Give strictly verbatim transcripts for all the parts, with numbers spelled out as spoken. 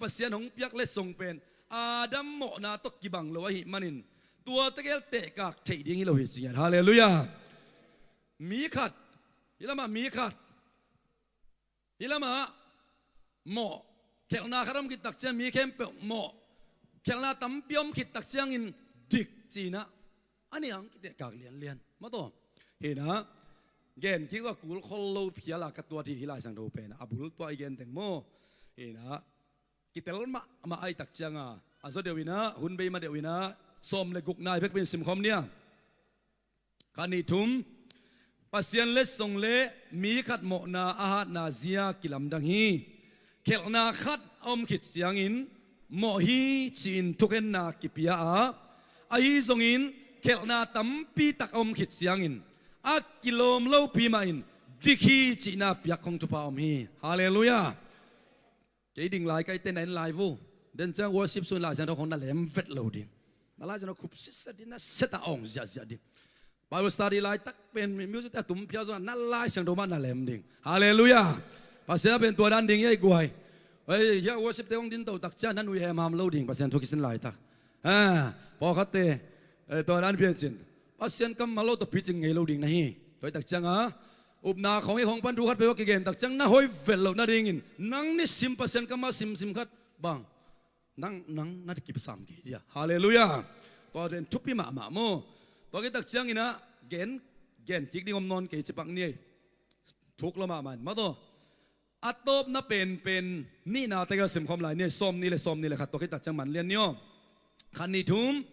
Pasian hong piak letsong pen Adam mawhna tawh kibang lo ahih manin tua tegel tehkak theih ding hi lo hi ci ngiat. Halleluiah. Mi khat, hih lamah mi khat, hih lamah mawh, khelhna khat om khit tak ciang mi khempeuh mawh, khelhna tampi om khit tak ciangin dik ci-in ah a nih ang kitehkak lianlian. Mataw, hi-in ah gen kik a kul khol lo phial a ka tuat hi, hih Lai Siangtho pen a bul tua i gen teng maw. Hi-in ah kitel mahmah ahih tak ciang a, a zaw deuh in ah, hun bei ma deuh in ah, sawm le gukna i vekpi-in simkhawm ni a. Khat, nih, thum. Pasian letsong le mi khat mawhna a hatna zia kilamdang hi. Khelhna khat a om khit ciangin mawh hi ci-in thukhenna kipia a, ahi zongin khelhna tampi tak a om khit ciangin a kilawm lopi mahin dik hi cihna piak khong thupha om hi. Halleluiah. Kei ding lai ka hihte na en lai vo. Den ciang worship sung Lai Siangtho khong na lem vet lo ding. Na Lai Siangtho khup sitset ding, na set a awng ziahziah ding. Bible study laitak pen music te a tum phial zong na Lai Siangtho mah na lem ding. Halleluiah. Pasian a pen tua dan ding hi ei guai. Ei, hih worship te hong din to tak ciang na nui hemham lo ding, Pasian thu kisin laitak. Ha, pawlkhatte, eh, tua dan piancin Pasian kammal lo tawh picing ngei lo ding na hi. Tua hi tak ciang a upna khawng hi khawng pan thu khat peuh a kigen tak ciang na hoih vet loh nadingin nang nisim Pasian kammal simsim khat bang nang, nang na kipsam kei dia. Halleluiah. Tua pen thupi mahmah maw. Tua khit tak ciangin ah gen, gen kik ding om nawn kei, ci pak ni ei. Thuk lo mahmah in mataw. A tawpna penpen nihna tegel simkhawm lai ni ei. Sawmnih le, sawmnih le khat, tua khit tak ciang man lian ni aw. Khat, nih, thum.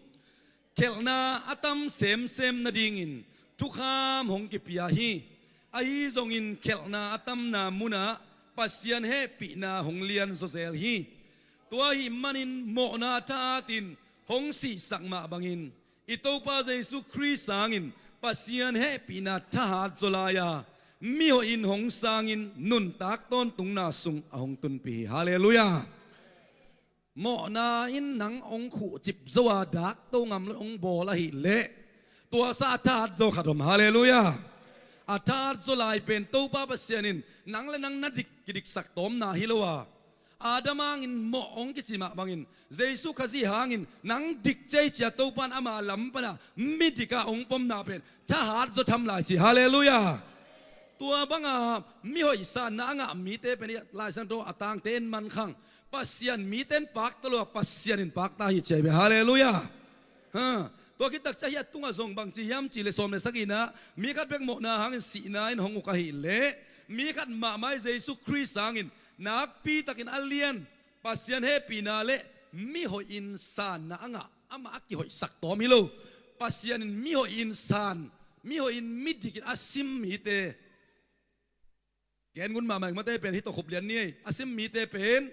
Khelhna a tam semsem nadingin thukham hong kipia hi. Ahi zongin khelhna a tamna munah Pasian hehpihna hong lian zawzel hi. Tua ahih manin mawhna thahatin hong sihsak mah bangin i Topa Jesu Khrist sangin Pasian hehpihna thahat zaw lai-a, mihoih in hong sangin nuntak tawntungna sung a hong tunpih hi. Halleluiah. Mawhna in nang hong khuhcip zo a, dakto ngam lo hong bawl ahih leh, tua sa a thahat zaw khat om. Halleluiah. A thahat zaw lai pen Topa Pasian in nang le nang na dik, kidiksak tawmna hi lo a, Adam hangin mawh hong kici mah bangin, Jesu Khazih hangin nang dik ciai cia Topa in ama lam pana midik a hong pomna pen thahat zaw tham lai ci. Halleluiah. Tua banga mihoih sanna a ngah mite pen i Lai Siangtho a tangte en man khang, Pasian mite in pakta lo a, Pasian in pakta hi ci ei ve. Halleluiah. Ha, tua khit tak ciang hih a tungah zong bangci hiam cih leh sawm le sagihna, mi khat bek mawhna hangin sihna in hong uk ahih leh, mi khat mahmah i Jesu Khrist sangin nakpi takin a lian Pasian hehpihna le mihoih in sanna a ngah, amah a kihoihsak tawm hi lo. Pasian in mihoih in san, mihoih in midikin a sim mite. Gen ngun mahmah ing, mate pen hih tawh khup lian ni ei. A sim mite pen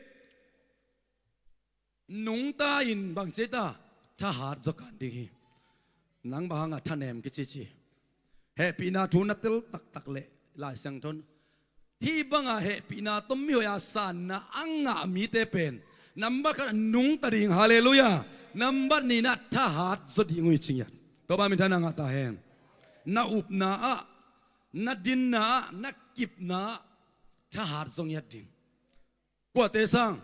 nungta in bang ci ei ta, thahat zaw kan ding hi. Nang bang hanga thanem kicici? Hehpihna thu na tel taktak leh Lai Siangtho in hih banga hehpihna tawh mihoih a sanna a ngah mite pen nambat khat ah nungta ding. Halleluiah. Nambat nihna ah thahat zaw ding uh hi ci ngiat. Topa minthanna ngah ta hen. Na upna ah, na dinna ah, na kipna ah thahat zaw ngiat ding. Kuate sang?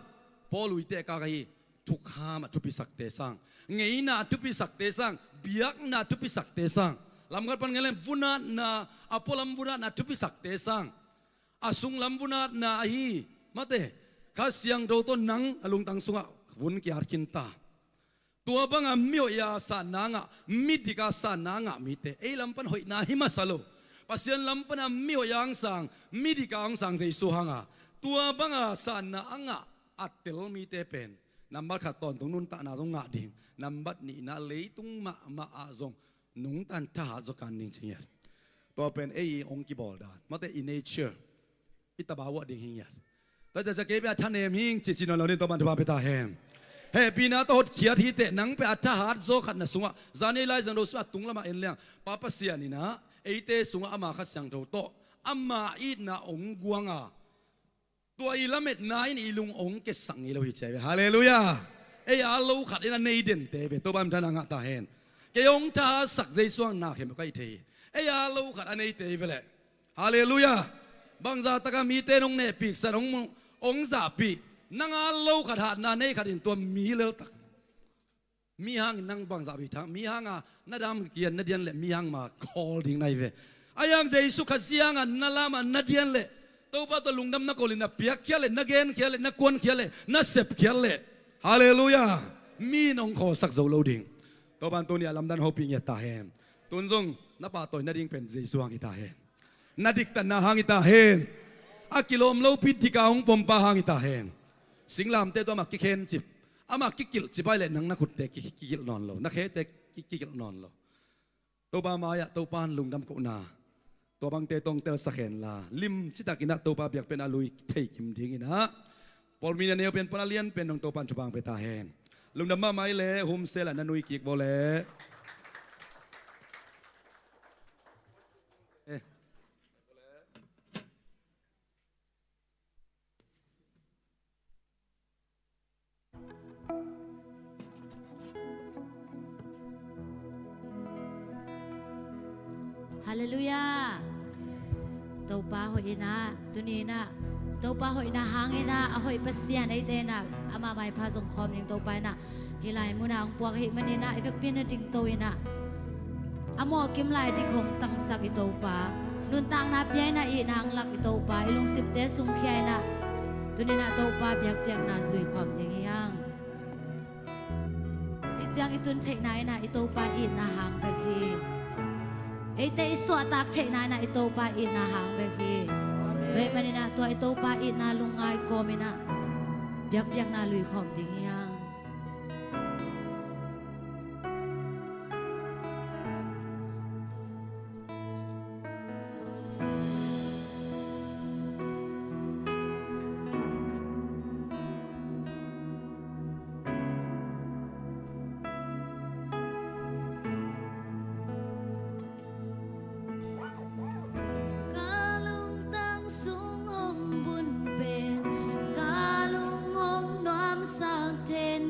Paul ui tehkak ahi, thukham a thupisakte sang, ngeina a thupisakte sang, biakna a thupisakte sang. Lamkhat pan ngen leng vunatna, a pualam vunatna a thupisakte sang, a sunglam vunatna ahi, mate, Kha Siangtho tawh nang a lungtang sungah vun kiat khin ta. Tua banga mihoih a sanna a ngah, midik a sanna a ngah mite, ei lam pan hoihna hi masa lo. Pasian lam pana mihoih a hong sang, midik a hong sang Jesu hanga, tua banga sanna a ngah a tel mite pen nambat khat tawntung nuntakna zong ngah ding, nambat nihna leitung mahmah ah zong nungta in thahat zaw kan ding ci ngiat. Tua pen ei hong kibawl dan, mate, i nature, i tabau ah ding hi ngiat. Tua ciacia kei bia thanem hing cici nawn lo ding, Topa in thupha pia ta hen. Hehpihna tawh hotkhiat hi teh, nang pen a thahat zaw khat na sungah, zani Lai Siangtho sungah a tung lamah en leng, Pa Pasian in ah eite sungah ama Kha Siangtho tawh, ama itna hong guang a, tua i lametna in i lung hong kesak ngei lo hi ci ei ve. Halleluiah. Ei a lo khat in a nei dente ve. Topa in thana ngah ta hen. Kei hong thahatsak Jesu hang na khem ka hi thei hi. Ei a lo khat a neite hi ve leh. Halleluiah. Bangzah taka mite in hong nehpihsan, hong, hong zahpih, Nang a lo khat hatna nei khat in tua mi leltak. Mi hangin nang bangzah bei thang, mi hanga na dam kian na dian leh mi hang ma khawl ding nai ve. Ahi hang Jesu Khazih hanga na lama na dian leh Topa tawh lungdam na kawlin na piakkhia leh, na genkhia leh, na kuankhia leh, na sepkhia leh, halleluiah, mi in hong khawlsak zo lo ding. Topa in tuni a lamdang hopih ngiat ta hen. Tun zong na pahtawi nading pen Jesu hang hi ta hen. Na diktatna hang hi ta hen. A kilawm lopi dika hong pompa hang hi ta hen. Singlamteh tawh amah kikhencip, amah kikilhcip ahih leh nang na khutte ki- kikilh nawn lo, na khete ki- kikilh nawn lo. Topa mai-ah Topa in lungdam kohna tua bangte tawh hong telsak henla, lim citakinah Topa biakpiakna lui thei kim dinginah, pawlmi na neu pen pan a lian pen dong Topa in thupha hong pia ta hen. Lungdam mahmah hi leh, humsel ah na nui kik vawleh. Eh. Halleluiah. Topa hoih inah, tuni inah Topa hoihna hang inah a hoih Pasian eite inah ama maipha zong khawm ding Topa inah hih lai munah hong puak ahih maninah i vekpi na dingto inah a mawhkim lai dik hong tangsak i Topa, nuntakna pia inah i nang lak i Topa, i lungsimte sungkhia inah tuni inah Topa biakpiakna lui khawm ding hi hang. Hih ciang i tun theihna inah i Topa itna hang bek hi. Eite i suahtak theihna inah i Topa itna hang bek hi. Tua ahih maninah tua i Topa itna lungngai kawm inah biakpiakna lui khawm ding hi hang. Ka lungtang sung hong bun pen ka lung hong nuamsak den.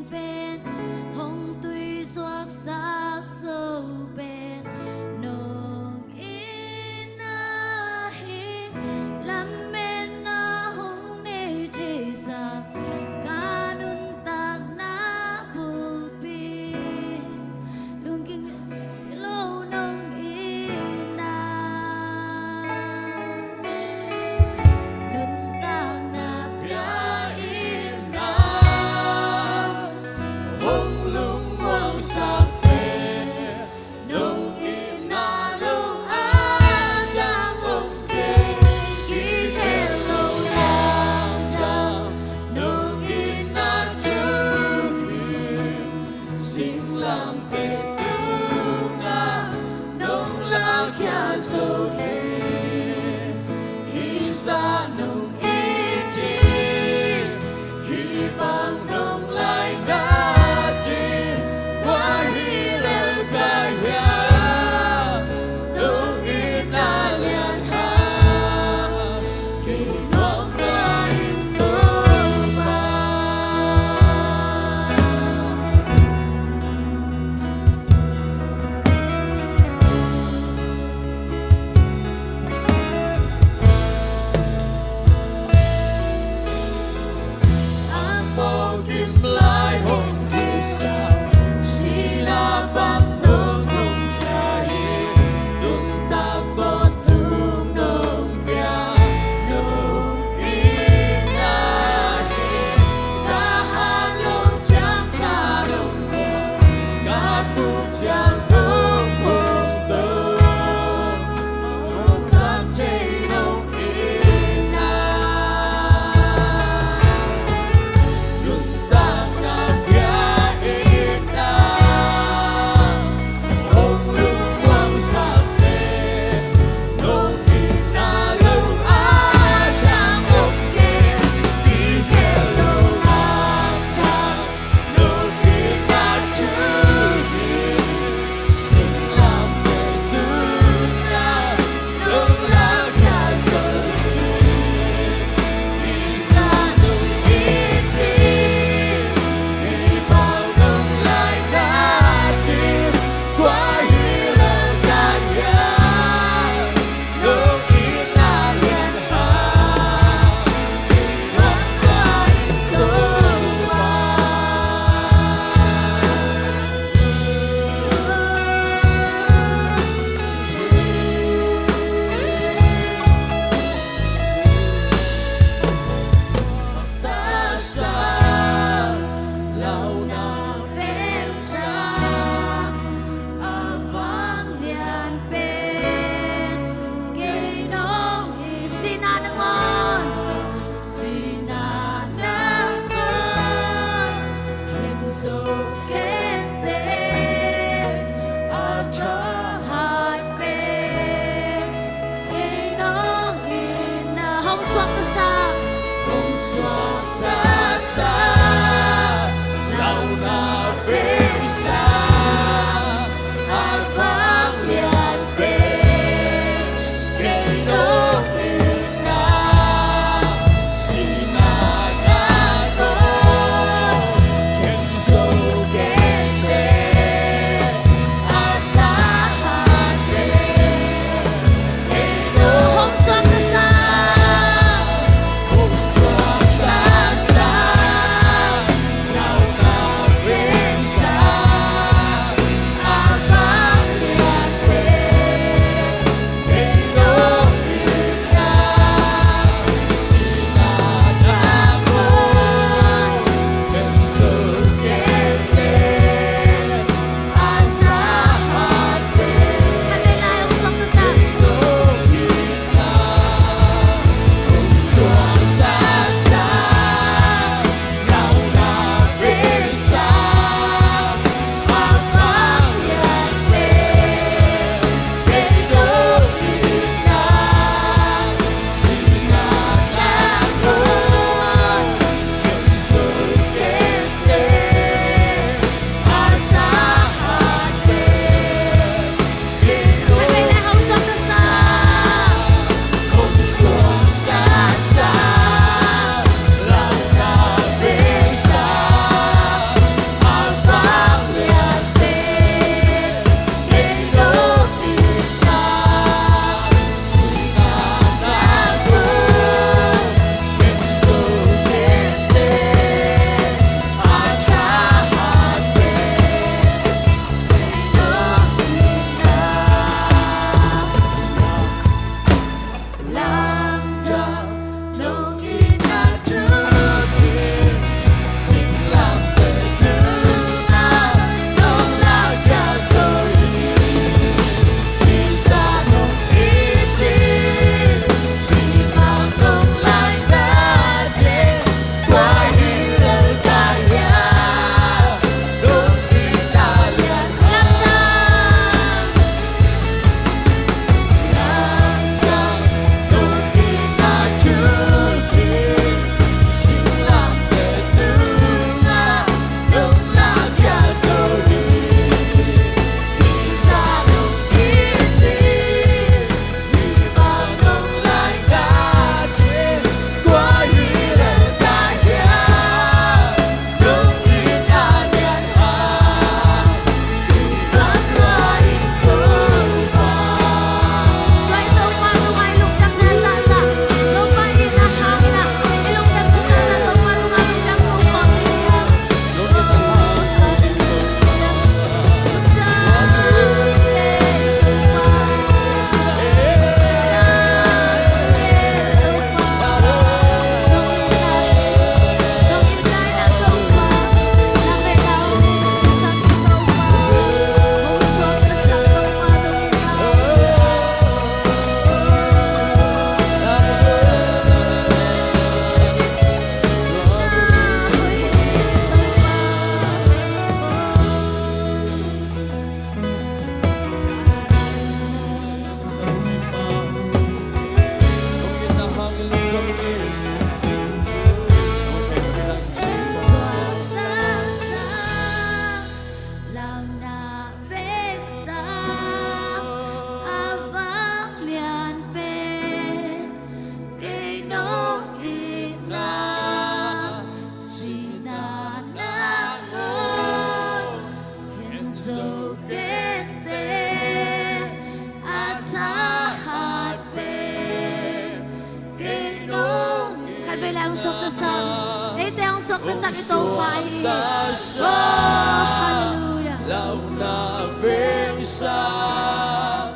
Hallelujah. Lauhna veng sang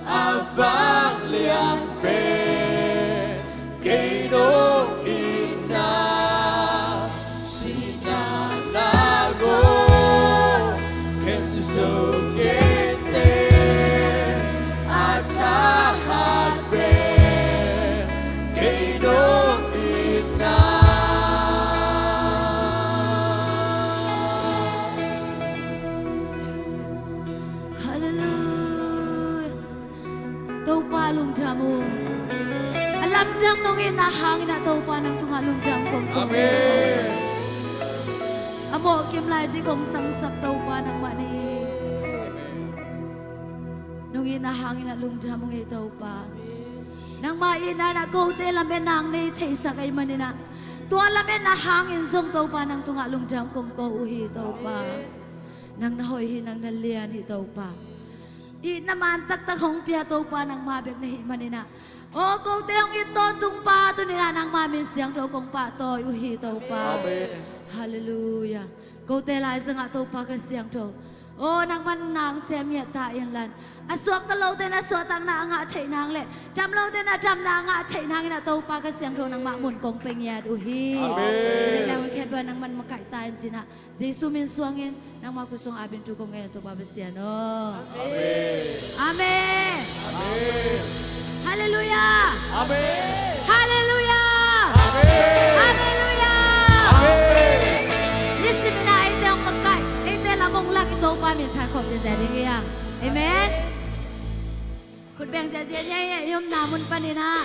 a vanglian pen kei nong itna, sihna na ngawh khen zo kente, a thahat pen kei nong itna. Hallelujah. Topa lungdam ung. A lamdang nong itna hangin ah Topa nang tungah lungdam kong ko. Amen. A mawh kim lai dik hong tangsak Topa nangmah na hi. Amen. Nong itna hangin ah lungdam ung ei Topa. Nangmah itna in ah kote lametna hong nei theisak ahih manin ah, tua lametna hangin zong Topa nang tungah lungdam kong ko uh hi Topa. Amen. Nang na hoih hi, nang na lian hi Topa. Itna man taktak hong pia Topa nangmah bek na hih manin ah, aw, kote hong it tawntung pa tuni-in ah nangmah min siangtho kong pahtawi uh hi Topa. Amen. Hallelujah. Kote laizangah Topa Kha Siangtho, aw, nangman nang sem ngiat ta inla, a suakta lote in a suahtakna a ngah theih nang le dam lote in a damna a ngah theih nangin ah Topa Kha Siangtho nangmah mun kong pia ngiat uh hi. Amen. Tua in ah khempeuh nangman makaih ta in ci-in ah, Jesu min suangin nangmah khut sung apin thu kong ngen Topa Pasian aw. Amen. Amen. Amen. Halleluiah. Amen. Halleluiah. Amen. Halleluiah. Amen. Nisimin ah eite hong makaih, eite lam hong lak i Topa min phat khawm ziahziah ding hi hang. Amen. Khut beng ziahziah ni ei, i omna mun panin ah.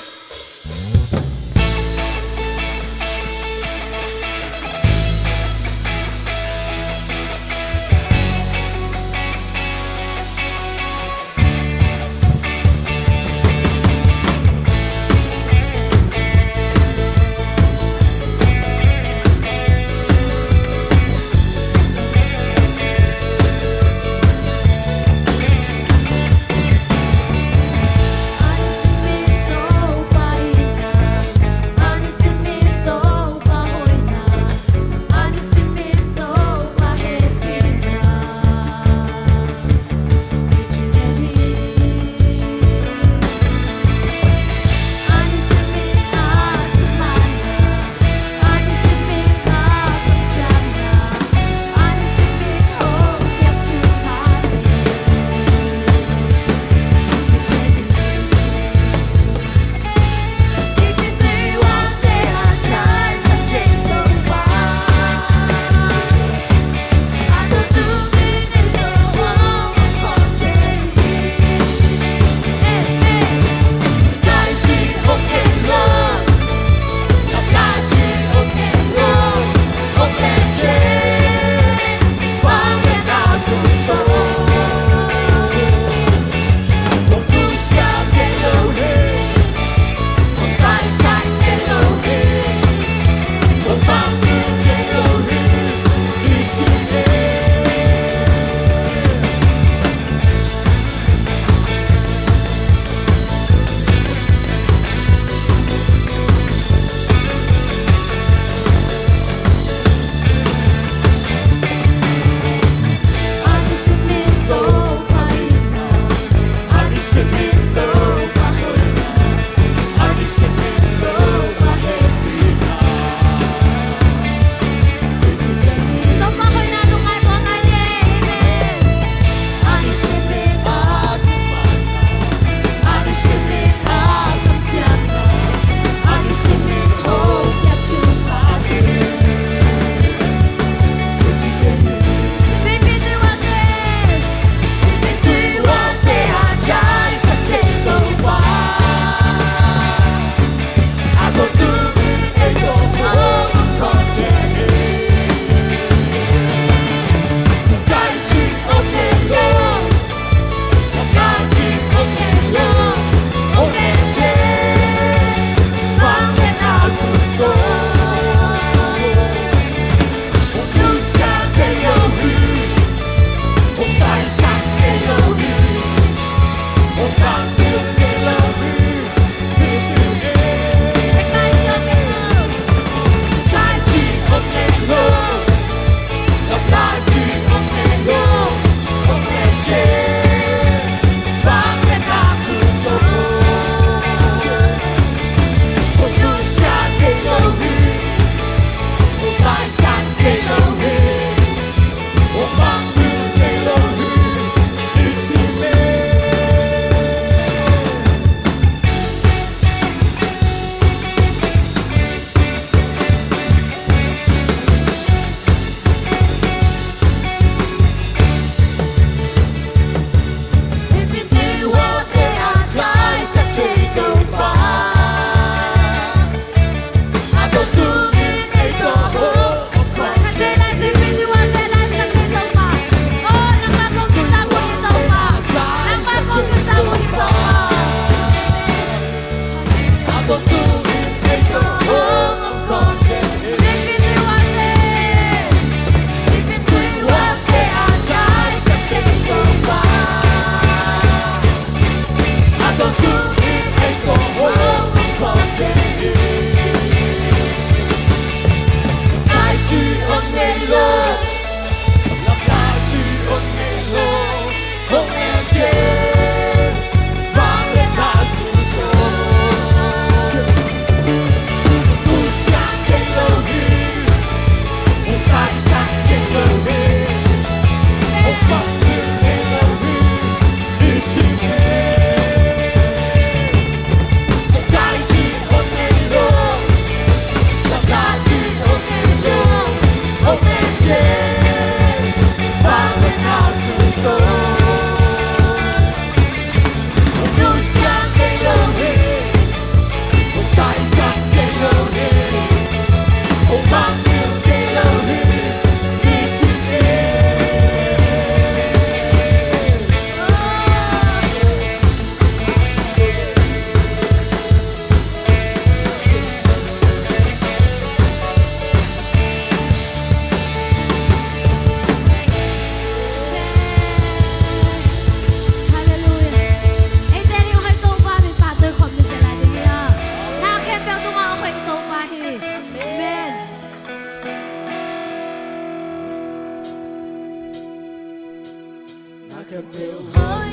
Khempeuh hoi,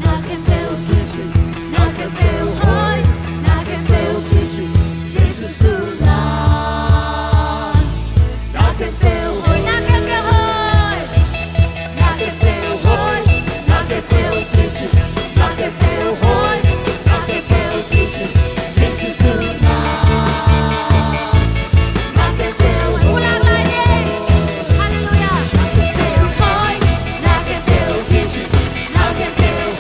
na khempeuh kici, na khempeuh hoi, na khempeuh kici, Jesu sunan. Na khempeuh hoi, na khempeuh hoi, na khempeuh hoi, na khempeuh kici, na khempeuh hoi, na khempeuh kici, Jesu sunan. Na khempeuh hoi, na khempeuh hoi, na khempeuh kici, na khempeuh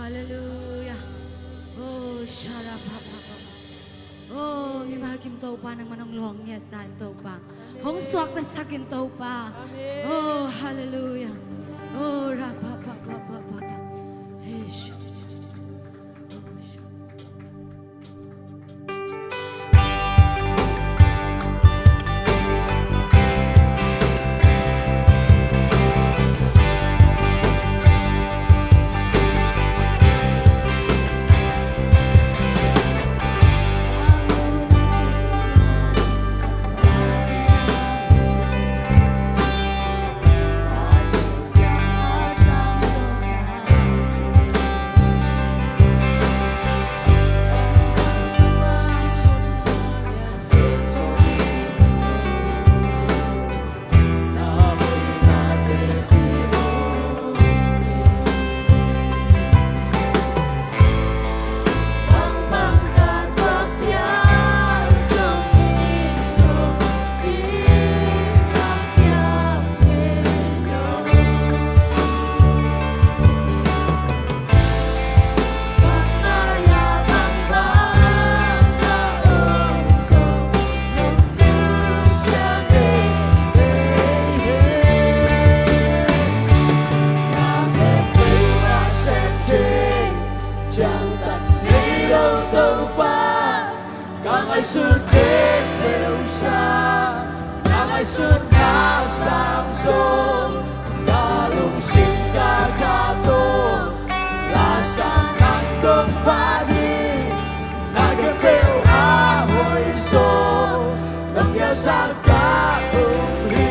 Halleluia. Oh, sharapapapa. Oh, mimal kim Topa, nangman hong lawng ngiat ta in Topa. Hong suaktasak in Topa. Amen. Oh, halleluia. Oh, rapapapapapa. Hey, shu- Ka ngaihsut khempeuh sang, ka ngaihsutna sang zong, ka lungsim ka kha tawh, la sang nang kong phat hi. Na khempeuh a hoih zaw, nong hiausak ka um hi.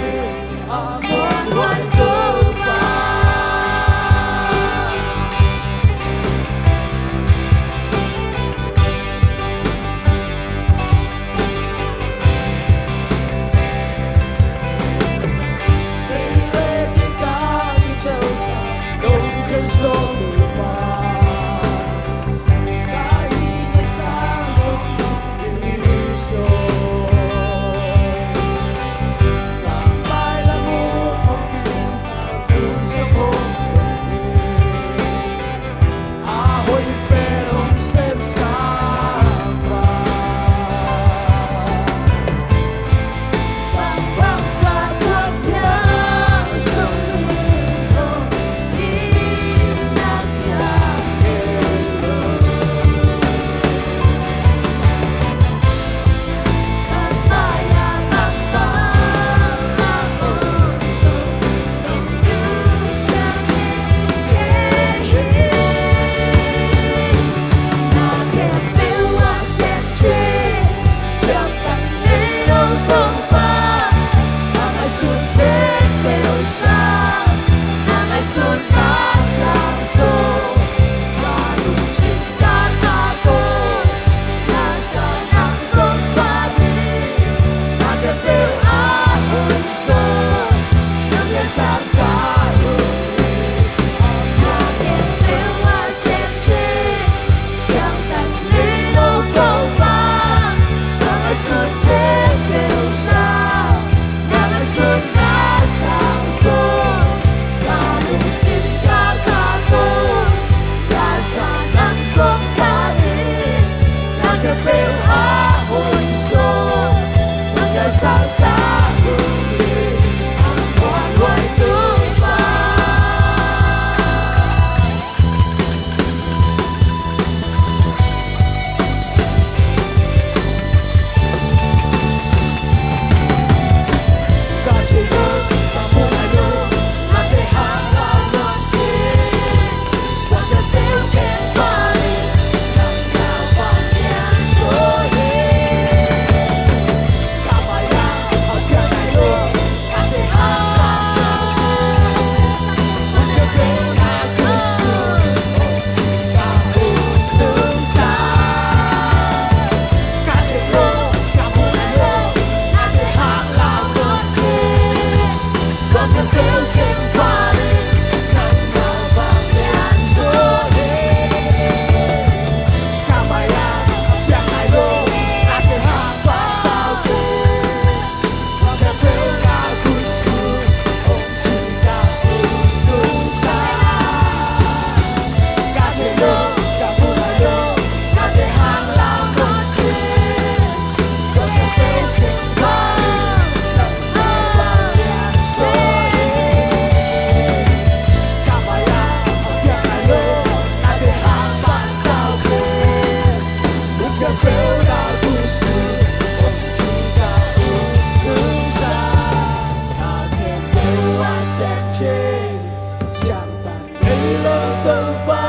Topa,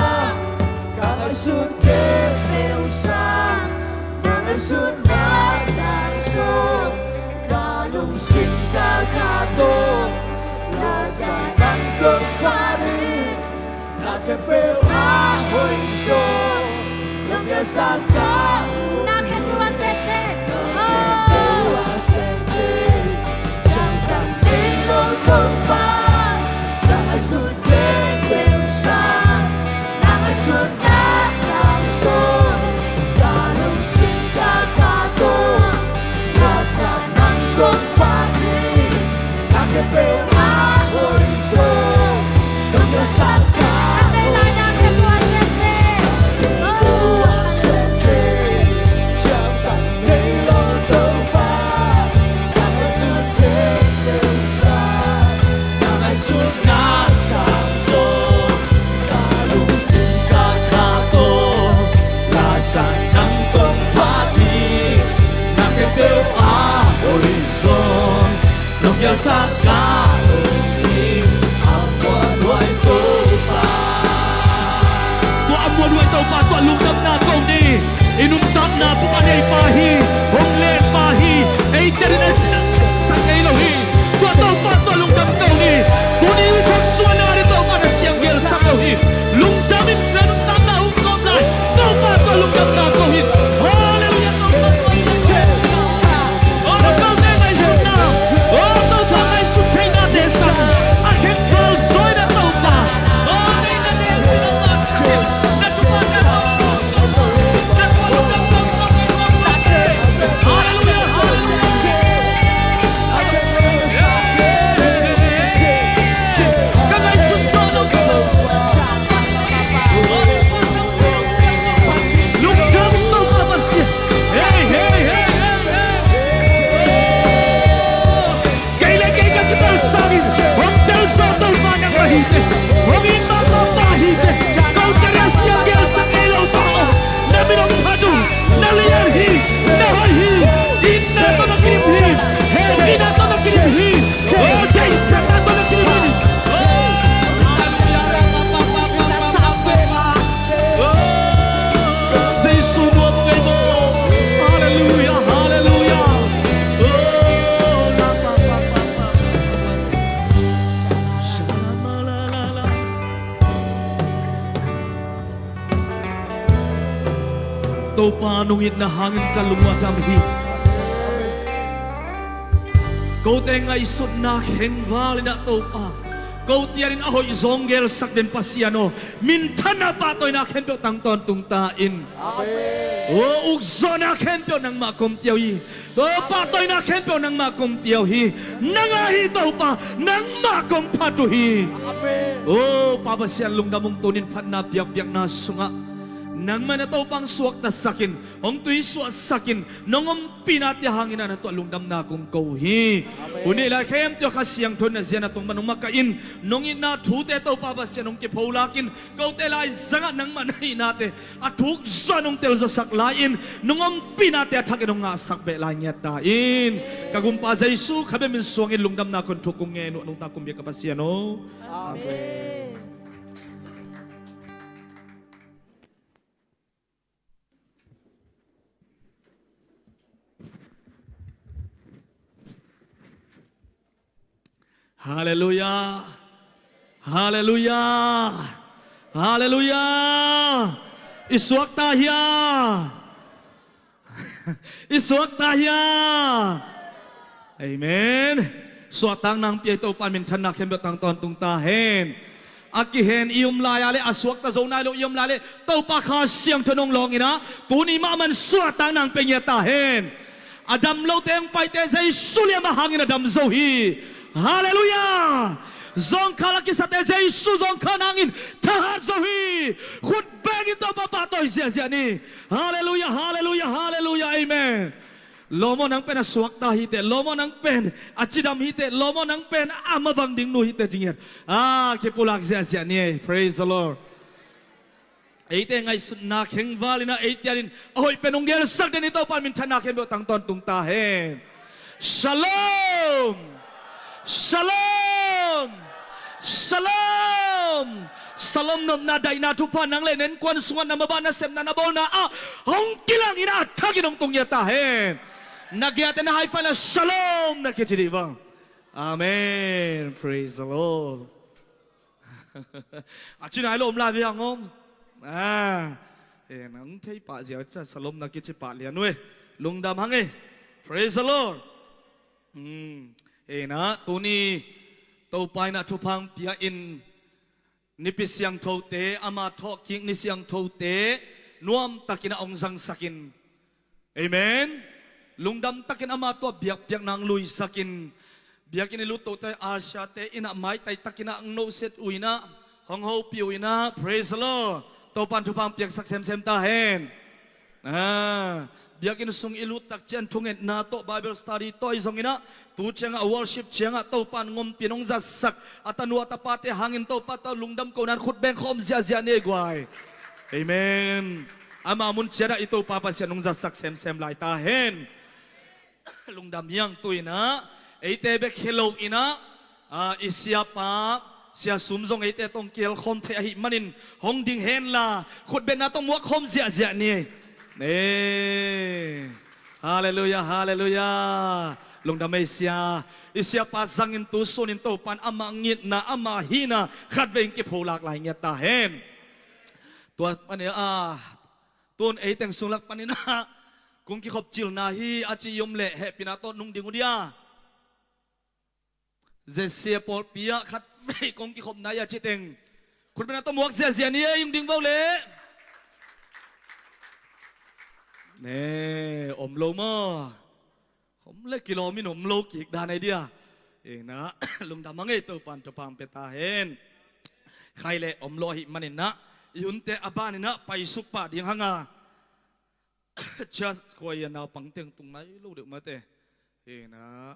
ka ngaihsut khempeuh sang, na ngaihsutna sang zong ka lungsim ka khat tawh, la sa nang kong phat hi. Na khempeuh a hoih zaw, nong piaksak ka um. Na khempeuh a sem thei. Na khempeuh a sem thei. Ciangtan nei lo Topa, ka ngaihsut khempeuh sang, na ngaihsutna sang zaw, ka lungsim ka khat tawh, la sa nang kong phat hi. Na khempeuh a hoih zaw, nong piaksak ka um. Nang kong phat hi. Na khempeuh a hoih zaw, nong piaksak ka um hi. A muanhuai Topa, tua a muanhuai Topa tawh lungdamna ko ni. I nuntakna buk a nei pa hi. Hong len pa hi. Eite in a siangsak ngei lo hi. Tua Topa tawh lungdam ko ni. Tuni i thak suahna ding Topa na sianggelsak lo hi. Lungdam in na nuntakna hong kawm lai. Topa tawh lungdamna ko hi. Halleluiah, Topa tawh lungdamna. O, kote ngaihsutna. O, Topa ngaihsut theihnate sang, a khek val zaw in a Topa. O, na, na, na, na, na, na, na, na, na, na, na, na, na, na, Halleluiah, halleluiah. Lungdam Topa Pasian. Hei, hei, hei, hei, hei. Kei le kei ka kitel sangin hong tel zaw Topa nangmah hi teh. Hong it mahmah pa hi teh. Kote a sianggelsak ngei lo pa aw, na min hong phat uh. Na lian hi. Na hoih hi. Itna tawh na kidim hi. Hehpihna tawh na kidim hi. O, deihsakna tawh na kidim hi. O, halleluiah. O, Jesu nuam ngei maw. Halleluiah, halleluiah. O, Topa, nong itna hangin ka lung uh a dam hi. Kote ngaihsutna khengval in ah Topa, kote adingin a hoih zong gelsak den Pasian aw, minthanna pahtawina khempeuh tang tawntung ta in. Amen. O, ukzawhna khempeuh nangmah kong pia uh hi. Topa, pahtawina khempeuh nangmah kong pia uh hi. Nang a hi Topa, nangmah kong phat uh hi. Amen. O Pa Pasian, lungdam ung. Tunin phatna biakpiakna sungah nangmah in a Topa hong suaktasak in, hong tuisuahsak in, nong ompihnate hangin ah na tuah lungdamna kong ko uh hi. Amen. Tuni lai khempeuh Kha Siangtho in a zia na tung pan hong makaih in, nong itna thute Topa Pasian hong kipholak in, kote lai zangah nangmah na hihnate a thuk zawh nong telzawhsak lai-in, nong ompihnate a thakin hong ngahsak beh lai ngiat ta in. Ka Gumpa Jesu kha bek min suangin lungdamna kong thuk kong ngen uh, a nungta kum bia ka Pasian aw. Amen. Halleluiah. Halleluiah. Halleluiah. I suakta hia? I suakta hia? Amen. Suahtakna hong pia i Topa in minthanna khempeuh tang tawntung ta hen. A kihen i om lai-a le, a suakta zo nai lo i om lai le, Topa Kha Siangtho in hong lawng in ah, tuni mahmah in suahtakna hong pia ngiat ta hen. A dam lote hong paite Jesu liamma hangin a dam zo hi. Halleluiah. Zawngkhal a kisate Jesu zawngkhal hangin thahat zo hi. Khut bengin Topa pahtawi ziahziah ni. Halleluiah, halleluiah, halleluiah. Amen. Lawm aw, nang pen a suakta hi teh. Lawm aw, nang pen a cidam hi teh. Lawm aw, nang pen a mavang ding nu hi teh, ci ngiat. A, kipulak ziahziah ni ei. Praise the Lord. Eite ngaihsutna khengval in ah eite adingin a hoih pen hong gelsak den i Topa in minthanna khempeuh tang tawntung ta hen. Shalom. Shalom. Shalom. Shalom nopna daihna thupha nang le na innkuan sungah na mabah nasepna na bawlna ah hong kilang in a thakin hong tung ngiat ta hen. Na giate na high five la shalom na kici dih bang. Amen. Praise the Lord. A ci nai lo om lai ve hang om. Ah, eh, nang thei pah zia shalom na kici pah lian uh e. Lungdam hang e. Praise the Lord. Hmm. Eh, na tuni Topa in a thupha hong pia in Nipi siangthote, ama thawhkik ni siangthote nuamtakin a hong zangsakin. Amen. Lungdam takin ama tua biakpiakna hong luisakin. Biakinn i lut tote, Asia te in a maitai takin a hong nohset uh in a, hong hopih uh in a, praise the Lord. Topan thupha hong piaksak semsem ta hen. Ah, biakinn sung i lut tak ciang thungetna tawh Bible study tawh i zong in a, tu ciangah worship ciangah Topan ngompi in hong zatsak a tanu a tapate hangin Topa tawh lungdam kohna in khut beng khawm ziahziah ni ei guai. Amen. Ama mun ciatah i Topa Pasian hong zatsak semsem lai ta hen. Lungdam hiang tu in a, eite bek hi lo in a, ah, i siapa, Sia Sum zong eite tawh hong kihelkhawm thei ahih manin hong ding henla, khutbetna tawh muak khawm ziahziah ni. Ne. Halleluiah, halleluiah. Lungdam ei sia. I siapa zangin tu sunin Topan ama ngitna, ama hihna khatvei hong kiphulak lai ngiat ta hen. Tua pan a, tun eiteng sung lak panin a kong kikhop cilna hi a ci i om leh hehpihna tawh nung ding uh dia. Zesia pawlpi ah khatvei kong kikhopna hi a citeng khutbetna tawh muak ziahziah ni ei, hong ding vo leh. Ne, om lo maw? Om le kilawm in om lo kik dan ei dia. Ina, lungdam hang ei, Topan thupha hong pia ta hen. Khai le om lo ahih manin a, i hunte a banin a paisuk pah ding hang a. Church choir naupang teng tung nai lo deuh mate. Ina,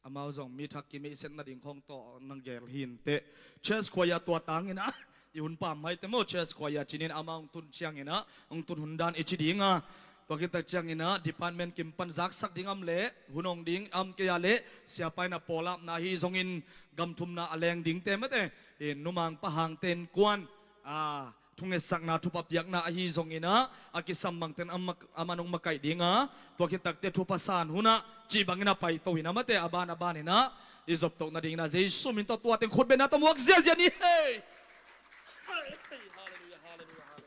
amau zong mi thak kimeihset nading khawng tawh nang gel hi inteh. Church choir tua tangin a, i hun pam maite maw, church choir cinin amau hong tun ciangin a, hong tun hun dan i ci ding a. Tua khit tak ciangin a, department kim pan zaksak ding am leh, hun hong ding am kei a leh, siapa in a pawlapna hi zongin gam thumna a leng dingte mate. Numang pa hangte innkuan, a, thungetsakna thupha piakna ahi zongin a, a kisam bangten a mak-, a man hong makaih ding a, tua khit takte thupha san hun a, cih bangin a paito in a mate, a ban a banin a, i zoptoh nadingin a, Jesu min tawh tua teng khutbetna tawh muak ziahziah ni hei. Halleluiah, halleluiah, halleluiah.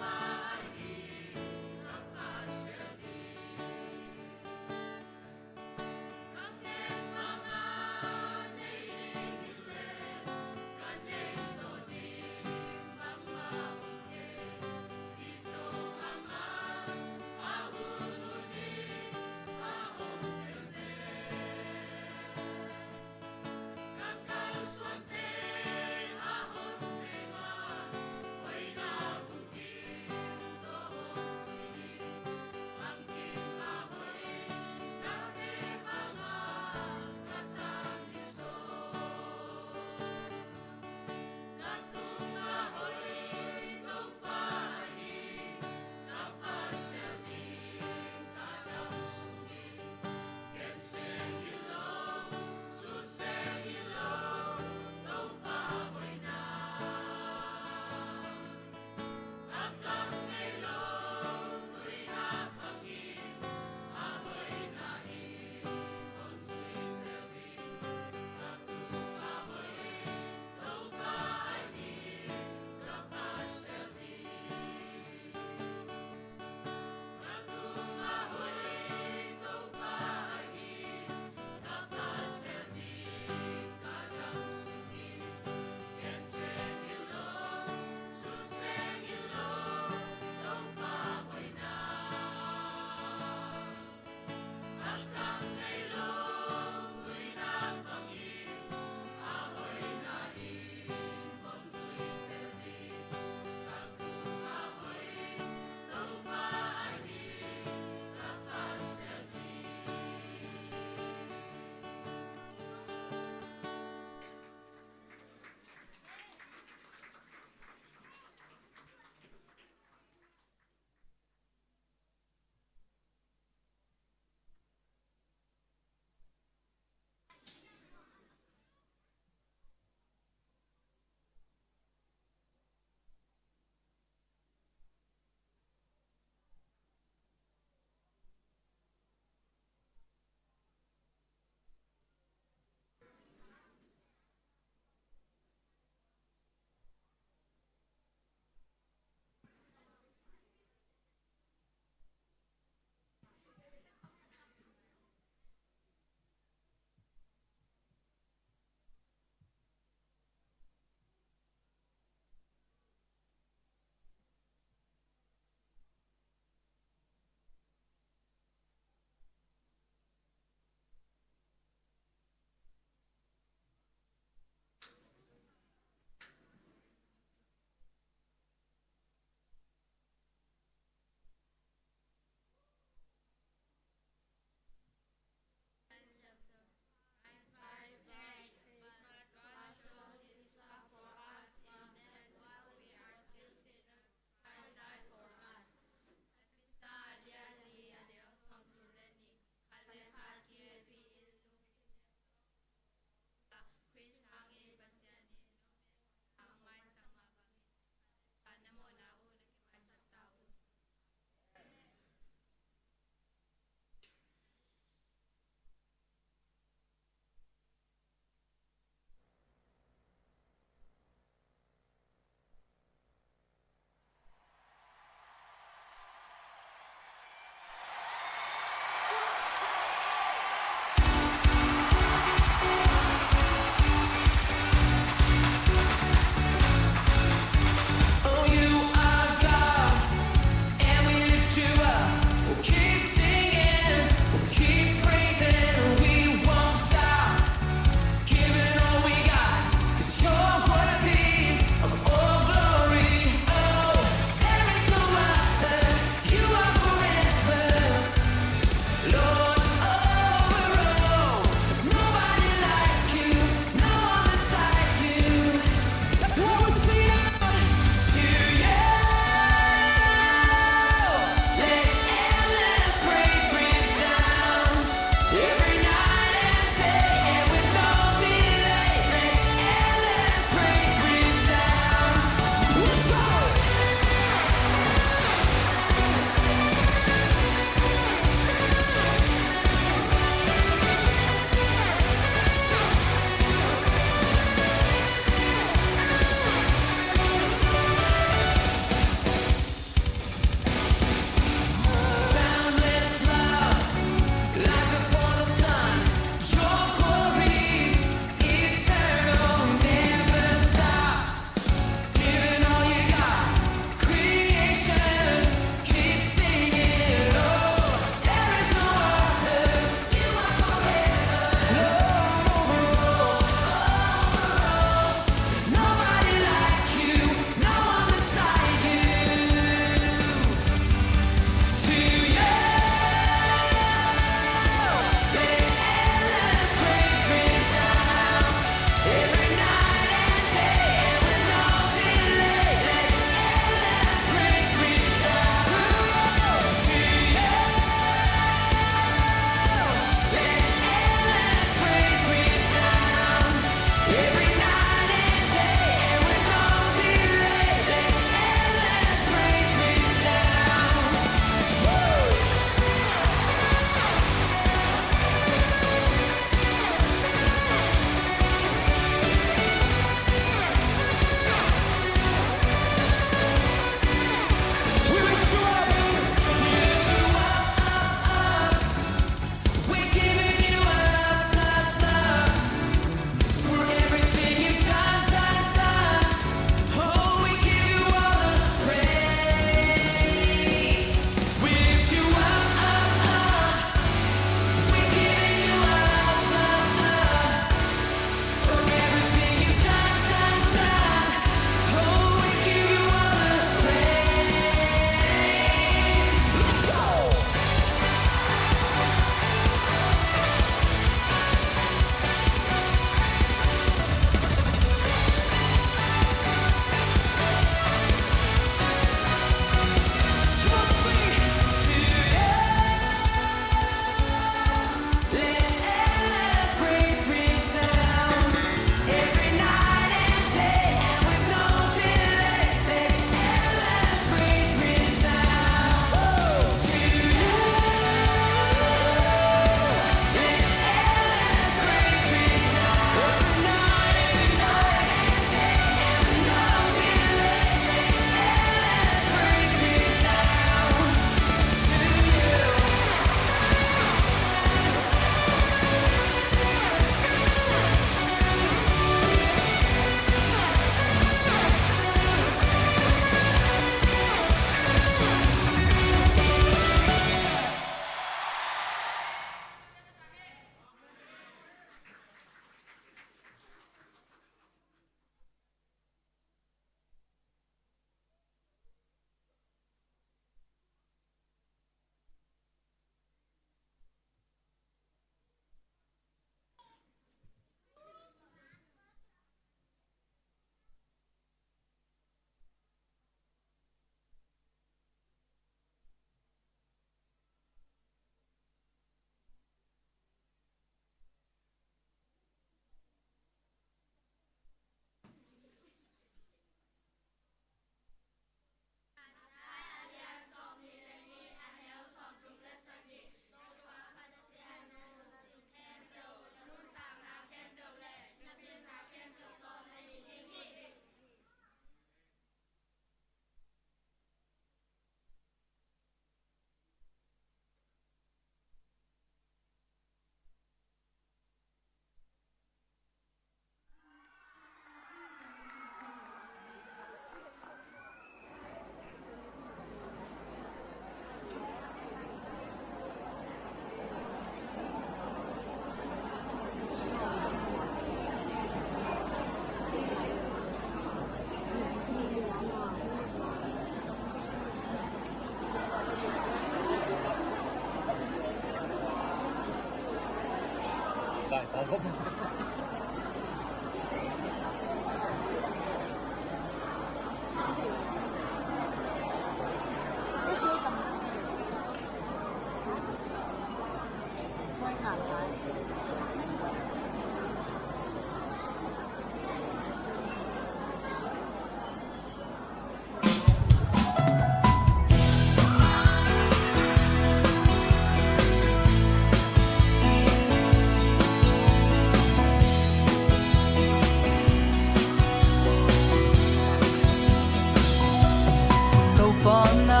Topa na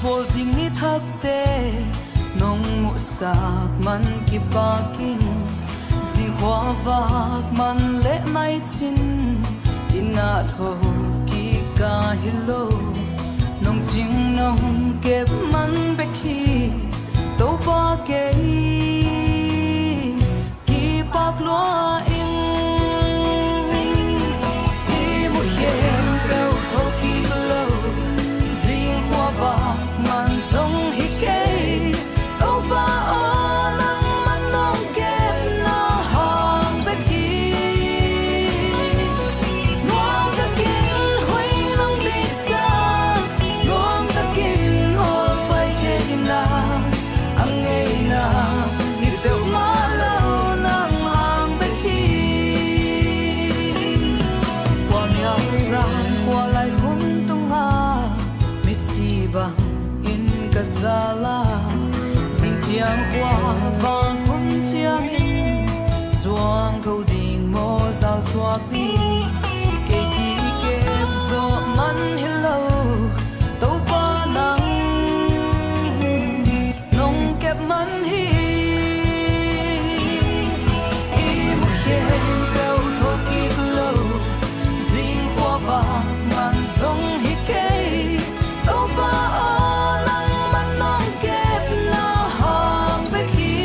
bawl zing ni thakte nong muhsak man kipak ing. Zing khuavak man leh nai cin inn ah tho kik ka hi lo. Nong cing nong kep man bek hi Topa, kei kipak lua ing. I muh khempeuh tho kik lo, zing khuavak man zong hi kei. Topa aw, nangman nong kepna hang bek hi. Nuam takin hoih nong diksa, nuam takin hawl pai theihna, a ngeina hi peuhmah lo nang hang bek hi. Khuamial zan khua lai hun tungah misi bangin ka zal a, zing ciang khuavak hun ciangin zuang tho ding maw, zal suak ding? Kei kikep zawh man hi lo, Topa nang nong kep man hi. I muh khempeuh tho kik lo, zing khuavak man zong hi kei. Topa aw, nangman nong kepna hang bek hi.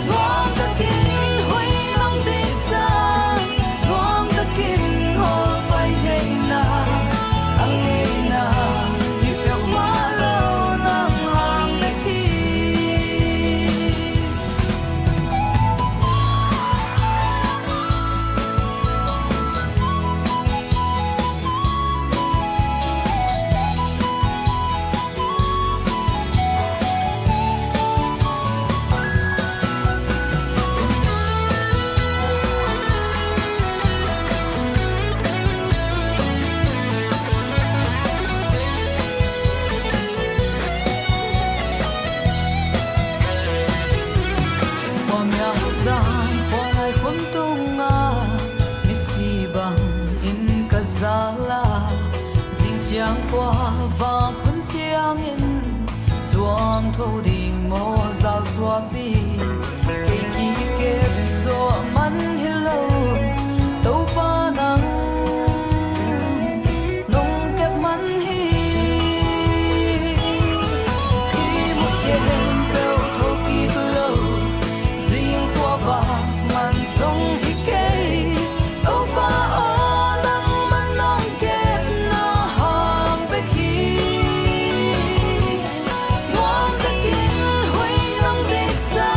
Nuam takin hoih nong diksa, nuam takin hawl pai theihna, a ngeina hi peuhmah lo nang hang bek hi. Khuamial zan khua lai hun tungah misi bangin ka zal a, zing ciang khuavak hun ciangin zuang tho ding maw, zal suak ding? Kei kikep zawh man hi lo, Topa nang nong kep man hi. I muh khempeuh tho kik lo, zing khuavak man zong hi kei. Topa aw, nangman nong kepna hang bek hi. Nuam takin hoih nong diksa,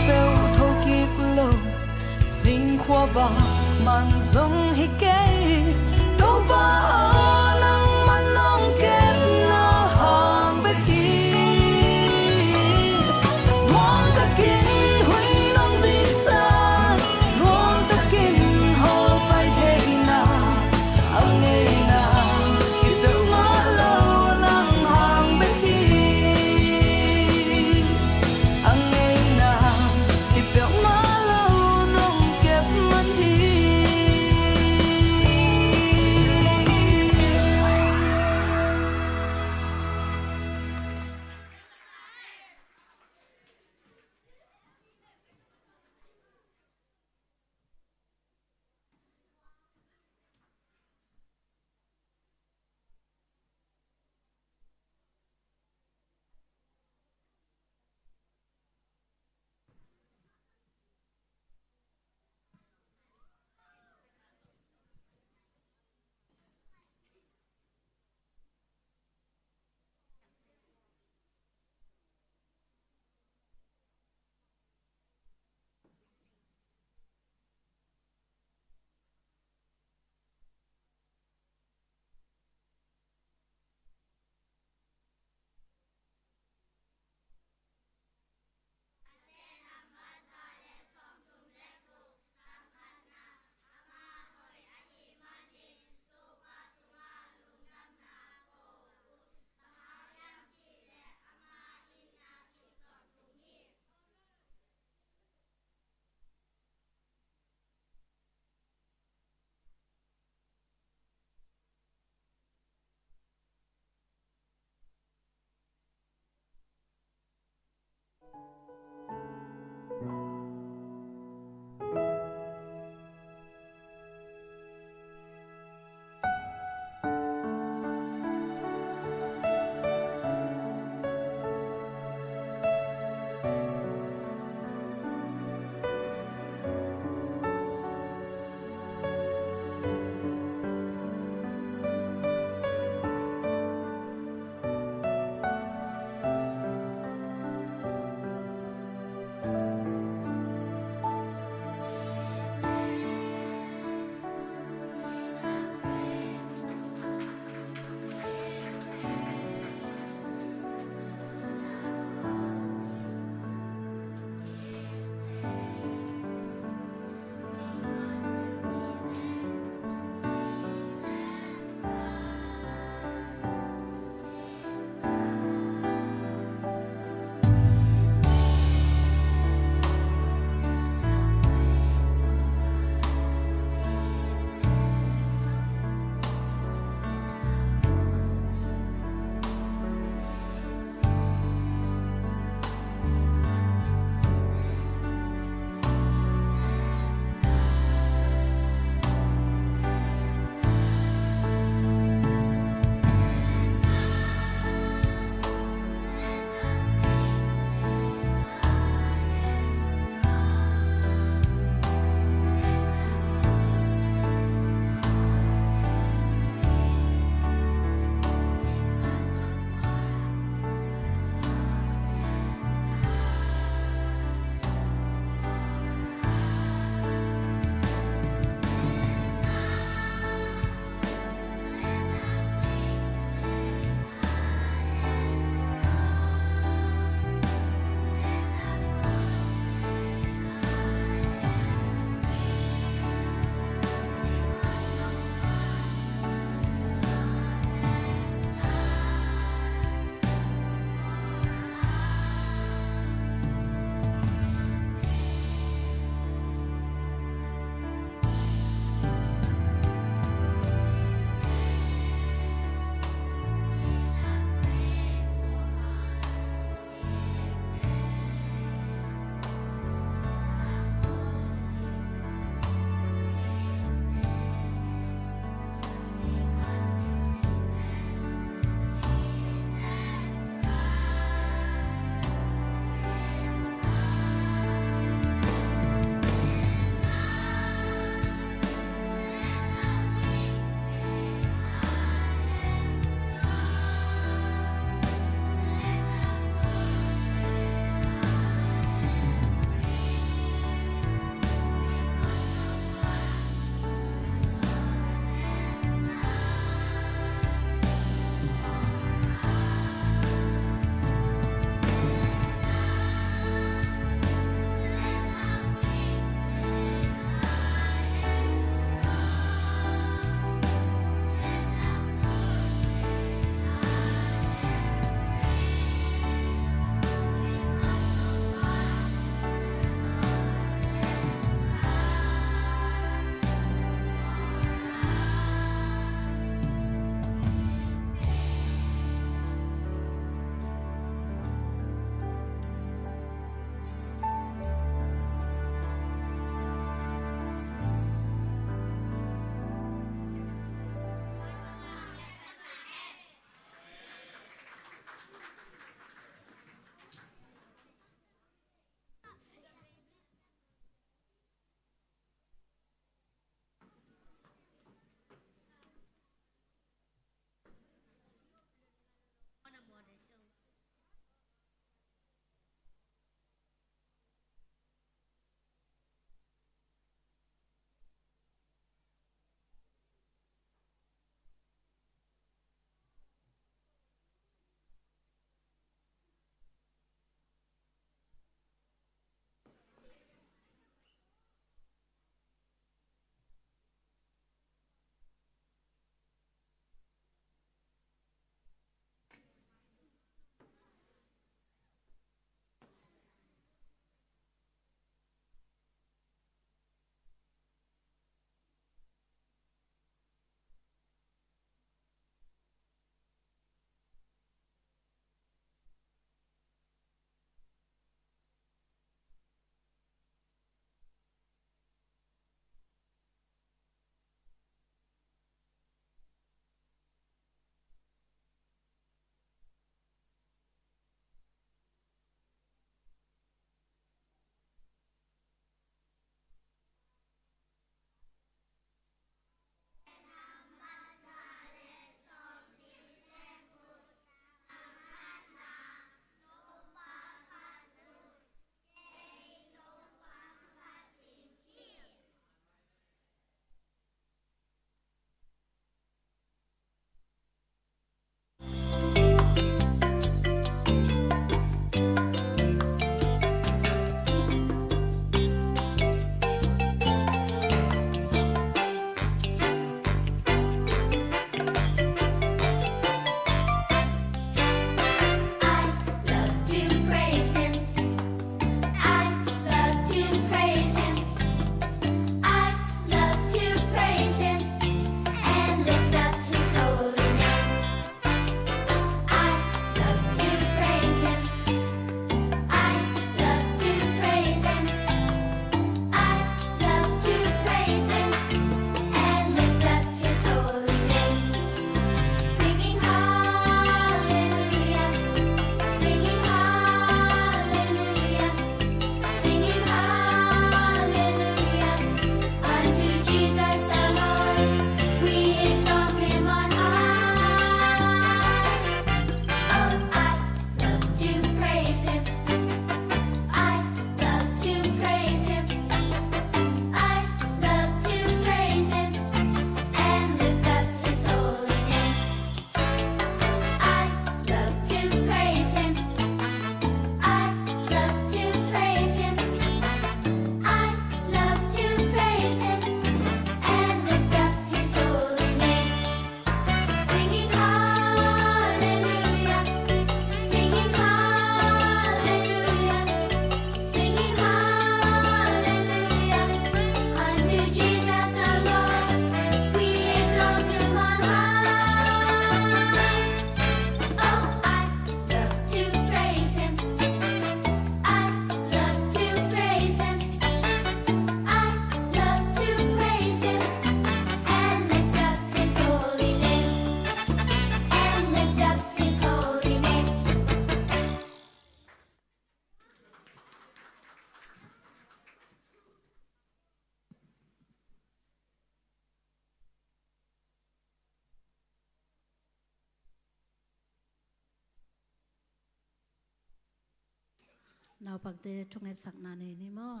Naupangte thungetsakna nei ni maw?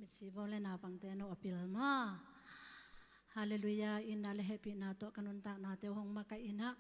Mitsi bawl le naupangte no a pil maw? Halleluiah. Itna le hehpihna tawh ka nuntaknate uh hong makaih in ah,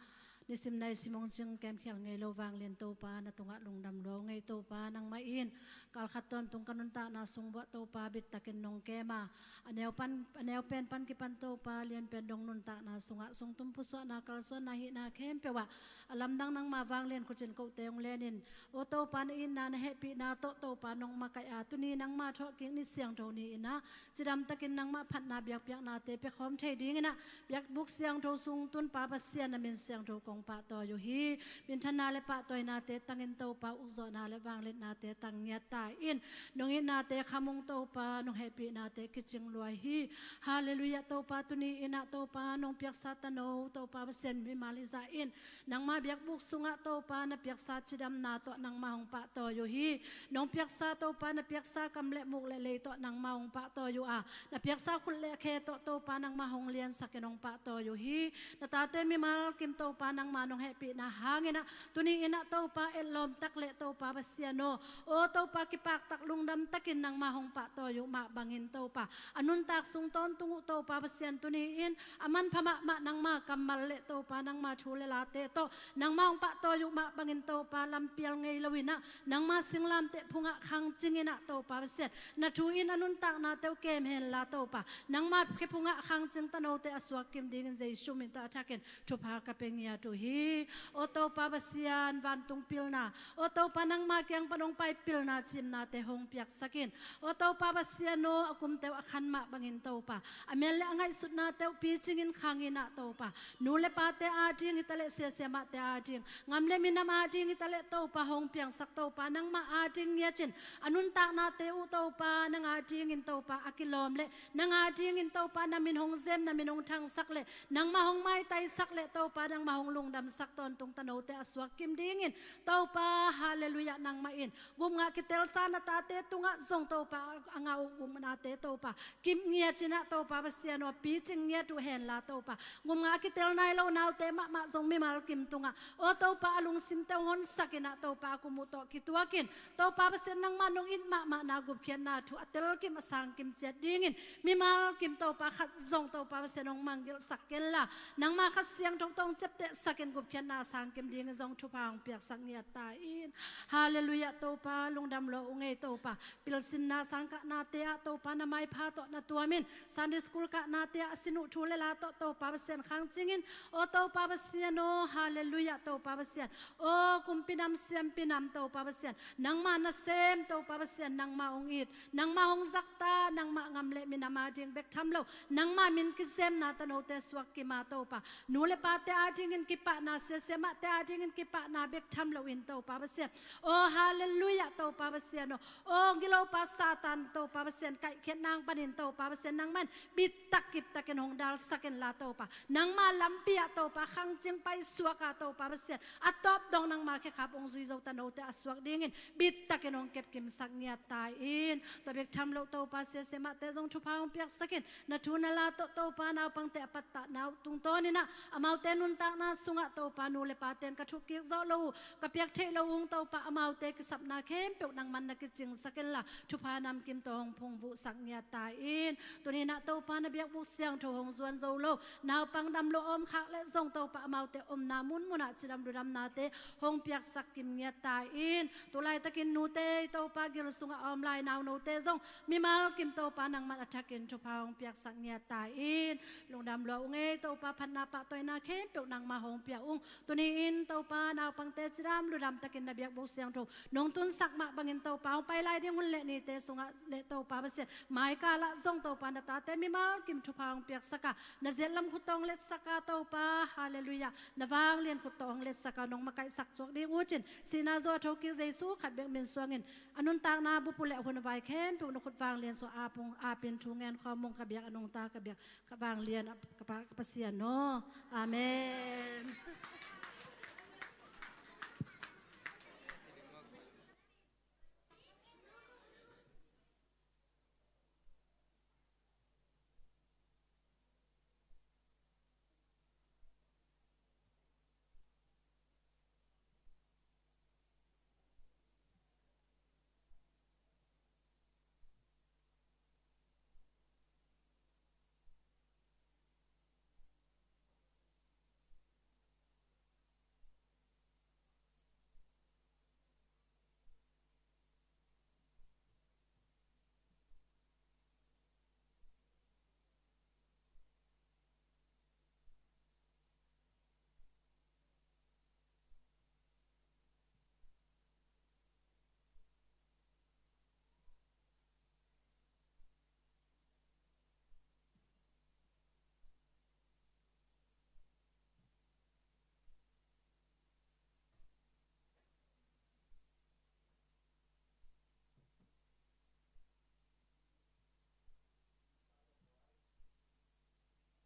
nisim nai simong cing kemkhial ngei lo vanglian Topa, na tungah lungdam lua uh ngei Topa. Nangmah in kalkhat tawntung ka nuntakna sung buah Topa, bittakin nong kem a, a neu pan, a neu pen pan kipan Topa, lianpen dong nuntakna sungah sungtum pusuahna, kalsuanna, hihna khempeuh ah a lamdang nangma vanglian khucin kohte hong lenin, aw Topa, na itna na hehpihna tawh Topa nong makaih a, tuni nangma thawhkik ni siangtho ni in ah, cidamtakin nangmah phatna biakpiaknate piakhawm thei dingin ah, biakbuk siangtho sung tun Pa Pasian, na min siangtho kong pahtawi uh hi. Minthanna le pahtawinate tangin Topa, ukzawhna le vangliatnate tang ngiat ta in. Nong itnate kham ung Topa, nong hehpihnate kicing lua hi. Halleluiah. Topa, tuni in ah Topa, nong piaksa tano Topa Pasian, mimal i zah in nangma biakbuk sungah Topa, na piaksa cidamna tawh nangma hong pahtawi uh hi. Nong piaksa Topa, na piaksa kam le muk le lei tawh nangma hong pahtawi uh a, na piaksa khut le khe tawh Topa, nangma hong liansakin hong pahtawi uh hi. Na tate mimal kim Topa, nangma nong hehpihna hangin ah, tuni in ah Topa, etlawm tak le Topa Pasian aw, aw Topa, kipak tak lungdam takin nangma hong pahtawi uh mah bangin Topa, a nuntak sung tawntung uh Topa Pasian, tuni in a manpha mahmah nangma kammal le Topa, nangma thu le late tawh nangma hong pahtawi uh mah bangin Topa, lampial ngei lo in ah, nangma singlamteh phungah khangcing in ah Topa Pasian, na thu in a nuntaknate uh kem henla Topa, nangma khe phungah khangcing tanote a suak kim dingin Jesu min tawh a thakin thupha ka pia ngiat uh hi. Aw Topa Pasian, vantung pilna, aw Topa, nangma kiang pan hong pai pilna cimnate hong piaksak in. Aw Topa Pasian aw, a kumte uh a khan mah bangin Topa, a mel le a ngaihsutnate uh picingin khang in ah Topa, nu le pate ading hi ta leh, sia siamahte ading, ngam le minam ading hi ta leh Topa, hong piangsak Topa, nangmah ading ngiat in, a nuntaknate uh Topa, nang adingin Topa a kilawm le, nang adingin Topa, na min hong zem, na min hong thangsak le, nangmah hong maitaisak le Topa, nangmah hong lungdamsak tawntung tanote a suak kim dingin Topa, halleluiah, nangmah in gupngah kitelsa na tate tungah zong Topa, a ngah uh gupnate Topa, kim ngiat in ah Topa Pasian aw, picing ngiat uh henla Topa, gupngah a kitel nai lo naute mahmah zong mimal kim tungah, aw Topa, a lungsimte hong honsak in ah Topa, a kum uh tawh kituakin Topa Pasian, nangmah nong it mahmahna gupkhiatna thu a telkim a sangkim ciat dingin mimal kim Topa khat zong Topa Pasian hong manggilhsak kenla, nangmah Kha Siangtho tawh hong ciaptehsakin gupkhiatna a sangkim dingin zong thupha hong piaksak ngiat ta in. Halleluiah Topa, lungdam lua uh ngei Topa. Pilsinna sangkahnate ah Topa, na maipha tawh na tuamin, Sunday school kahnate ah a sin uh thu le la tawh Topa Pasian khangcingin, aw Topa Pasian aw, halleluiah Topa Pasian, aw kumpi nam siampi nam Topa Pasian, nangmah nasem Topa Pasian, nangmah hong it, nangmah hong zakta, nangmah ngam le minam ading bek tham lo, nangmah min kizemna tanote suak kim a Topa, nu le pate adingin kipahna, sia siamahte adingin kipahna bek tham loin Topa Pasian, aw halleluiah Topa Pasian aw, aw gilopa Satan Topa Pasian, kaihkhiat nang panin Topa Pasian, nangmah in bittak kiptakin hong dalsak inla Topa, nangmah lampi ah Topa khangcing paisuak a Topa Pasian, a tawp dong nangmah khekhap hong zui zo tanote a suak dingin bittakin hong kepkimsak ngiat ta in. Tua bek tham lo Topa, sia siamahte zong thupha hong piaksakin, na thu na la tawh Topa naupangte a pattahna uh tungtawnin ah amaute nuntakna sungah Topa, nu le paten ka thukkik zawh lo uh, ka piak theih lo ung Topa, amaute kisapna khempeuh nangman na kicingsak inla, thupha namkim tawh hong phungvuhsak ngiat ta in. Tuni-in ah Topa, na biakbuk siangtho hong zuan zo lo, naupang dam lo a om khak leh zong Topa, amaute omna munmun ah cidam ludamnate hong piaksak kim ngiat ta in. Tulaitakin nute Topa, gil sungah a om lai naunote zong mimal kim Topa, nangman a thakin thupha hong piaksak ngiat ta in. Lungdam lua ung ei Topa, phatna pahtawina khempeuh nangmah hong pia ung. Tuni-in Topa, naupangte cidam ludam takin na biakbuk siangtho nong tunsak mah bangin Topa, hong pai lai ding hun le nite sungah le Topa Pasian, maikalah zong Topa, na tate mimal kim thupha hong piaksak a, na ziatlam khut tawh hong letsak a Topa, halleluiah, na vanglian khut tawh hong letsak a, nong makaihsak suak ding uh cin, sihna zaw a thokik Jesu khat bek min suangin, a nuntakna bup uh le a hun a vai khempeuh na khut vanglian sungah ap ung, apin thu ngen khawm ung, ka biak a nungta, ka biak ka vanglian a, ka Pa, ka Pasian aw. Amen.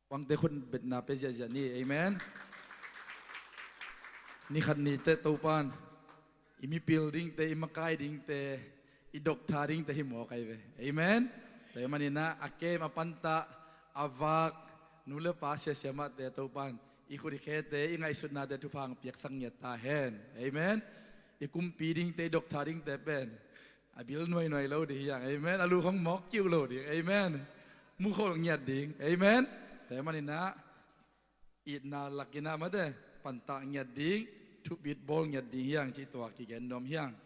Pangte khut betna pia ziahziah ni. Amen. Ni khat ni teh Topa'n i mipil dingte, i makai dingte, i doktha dingte hi mawk ahi ve. Amen. Tua ahih manin ah a kem, a pantah, a vak, nu le pa, sia siamahte, Topa'n i khut i khete, i ngaihsutnate thupha hong piaksak ngiat ta hen. Amen. I kumpi dingte, i doktha dingte pen a bil nuainuai lo ding hi hang. Amen. A lu khong mawk kiuh lo ding. Amen. Mukhol ngiat ding. Amen. Tua ahih manin ah itna lakin ah mate, pantah ngiat ding, thupit bawl ngiat ding hi hang cih tua kigen nuam hi hang.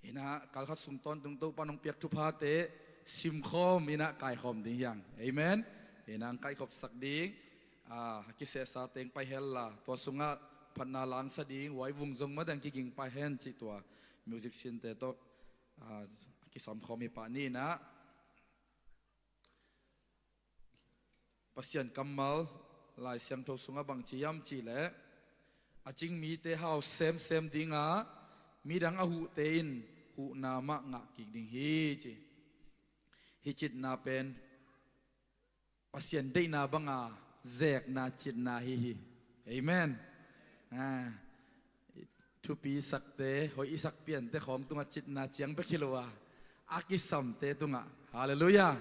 Hi-in ah kal khat sung tawntung Topa'n hong piak thuphate simkhawm in ah kaikhawm ding hi hang. Amen. Hi-in ah hong kaikhopsak ding, a, a kisehsa teng pai hen la, tua sungah phatna la hong sa ding, huai vung zong mate hong kiging pai hen cih tua musician-te tawh, a, a kisamkhawm hi pah ni. In ah Pasian kammal Lai Siangtho sungah bang ci hiam cih leh, a cing mite hau semsem ding a, midang a huhte in huhna mah ngah kik ding hi, ci. Hih citna pen Pasian deihna banga zekna citna hi hi. Amen. A, thupi i sakte, hoih i sak piante khawng tungah citna ciang bek hi lo a, a kisamte tungah. Halleluiah.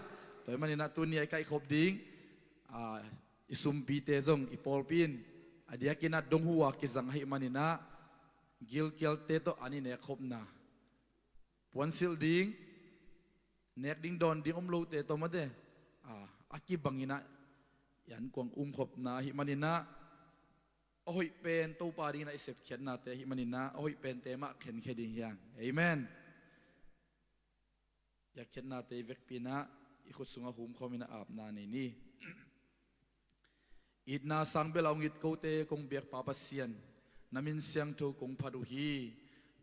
Tua ahih manin ah tuni a i kaihkhop ding, a, i sumpite zong i pawlpi in a diakin ah dong hu a kizang ahih manin ah gilkialte tawh an i nekkhopna, puansilh ding, nek ding dawn ding om lote tawh mate, a, a kibangin ah i ankuang umkhopna ahih manin ah, a hoih pen Topa dingin ah i sepkhiatnate ahih manin ah, a hoih pente mah khenkhia ding hi hang. Amen. I a khiatnate i vekpi-in ah i khut sungah humkhawm in ah apna nei ni. Itna sang bel a hong it kote kong biak Pa Pasian, na min siangtho kong phat uh hi.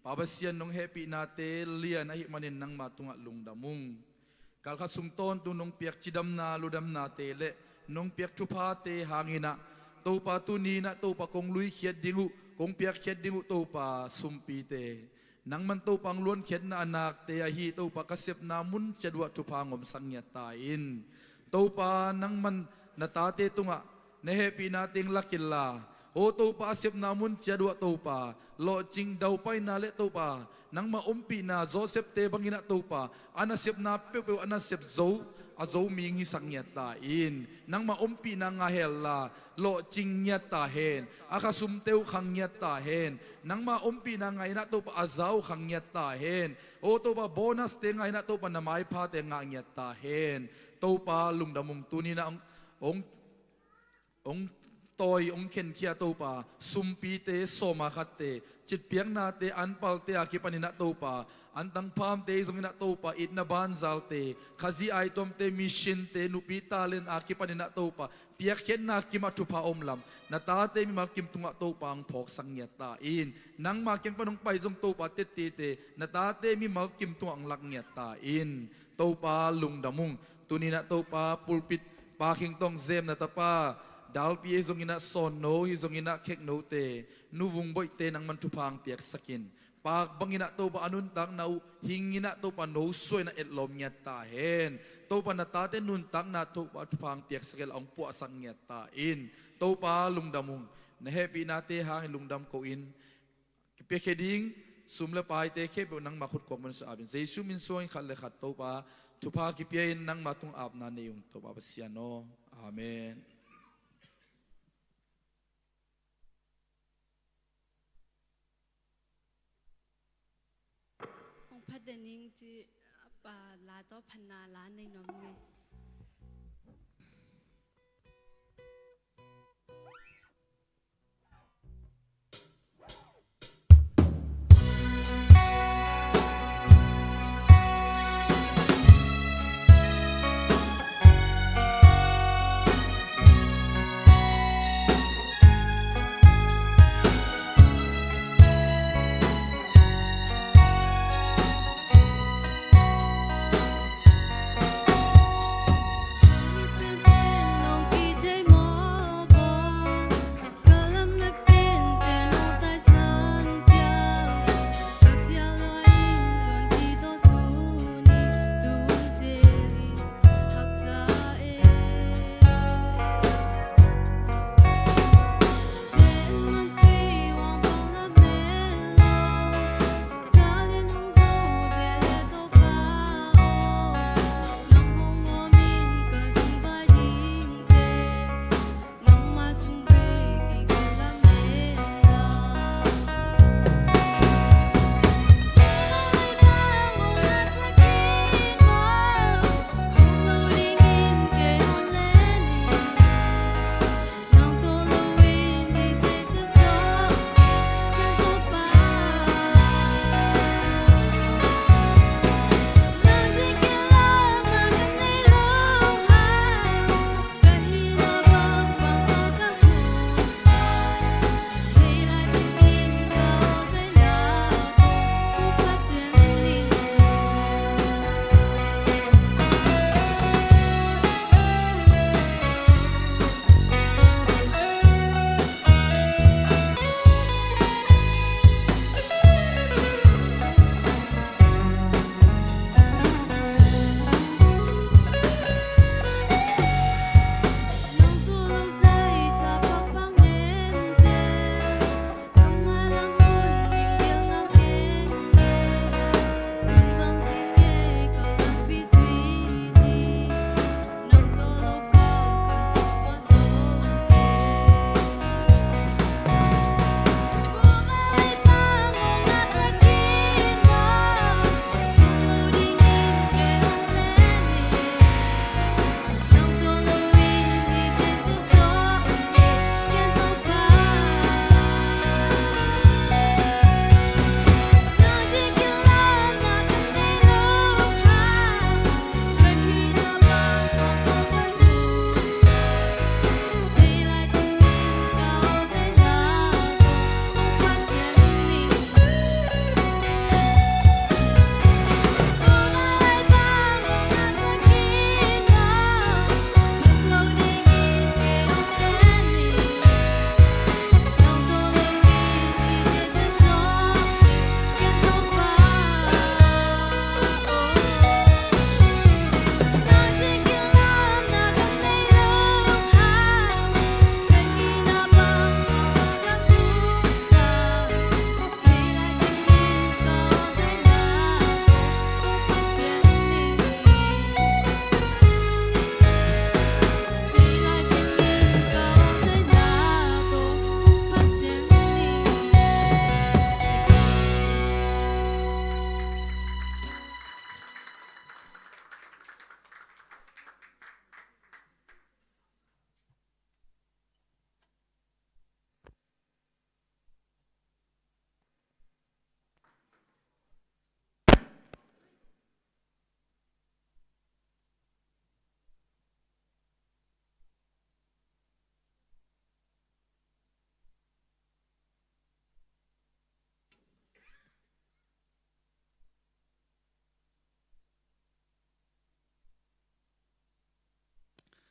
Pa Pasian, nong hehpihnate lian ahih manin nangma tungah lungdam ung. Kal khat sung tawntung nong piak cidamna, ludamnate le nong piak thuphate hangin ah, Topa, tuni-in ah Topa, kong luikhiat ding uh, kong piakkhiat ding uh, Topa, sumpite, nangman Topa hong luankhiatna a nakte ahi, Topa, ka sepna mun ciat uh ah thupha hong omsak ngiat ta in. Topa, nangman na tate tungah na hehpihna teng lak inla, aw Topa, a sepna mun ciat uh ah Topa, lawhcing daupaina le Topa, nangma ompihna Joseph-te bangin ah Topa, a nasepna peuhpeuh a nasep zo, a zo mi hong hisak ngiat ta in. Nangma ompihna ngah henla, lawhcing ngiat ta hen. A khasumte uh khang ngiat ta hen. Nangma ompihna ngah in ah Topa, a za uh khang ngiat ta hen. Aw Topa, bonus-te ngah in ah Topa, na maiphate ngah ngiat ta hen. Topa, lungdam ung. Tuni-in ah hong, hong, hong tawi, hong khenkhia Topa, sumpite, sawma khatte, citpiaknate, anpalte a kipanin ah Topa, antang phamte hi zongin ah Topa, itna banzalte, Khazih aituamte, mission-te, nupi talent a kipanin ah Topa, piakkhiatna kim ah thupha om lam, na tate mimal kim tungah Topa hong phawksak ngiat ta in. Nangma kiang pan hong pai zong Topa, tettite, na tate mimal kim tungah hong lak ngiat ta in. Topa, lungdam ung. Tuni-in ah Topa, pulpit Pakhing tawh hong zem na tapa, Dalpi hi zongin ah, Sawnno hi zongin ah, Kheknote, Nu Vung Boihte, nangman thupha hong piaksak in. Pak bangin ah Topa, a nuntakna uh hing in ah Topa, no suah in ah etlawm ngiat ta hen. Topa, na tate nuntakna Topa, thupha hong piaksak inla, hong puahsak ngiat ta in. Topa, lungdam ung. Na hehpihnate hangin lungdam ko in. Kipiakhia ding sum le paite khempeuh nangma khut kuak mun sung ap in. Jesu min suangin khat le khat Topa, thupha kipia in, nangma tung apna nei ung Topa Pasian aw. Amen. Hong phat den ning ci, a pa la tawh phatna la nei nuam ni.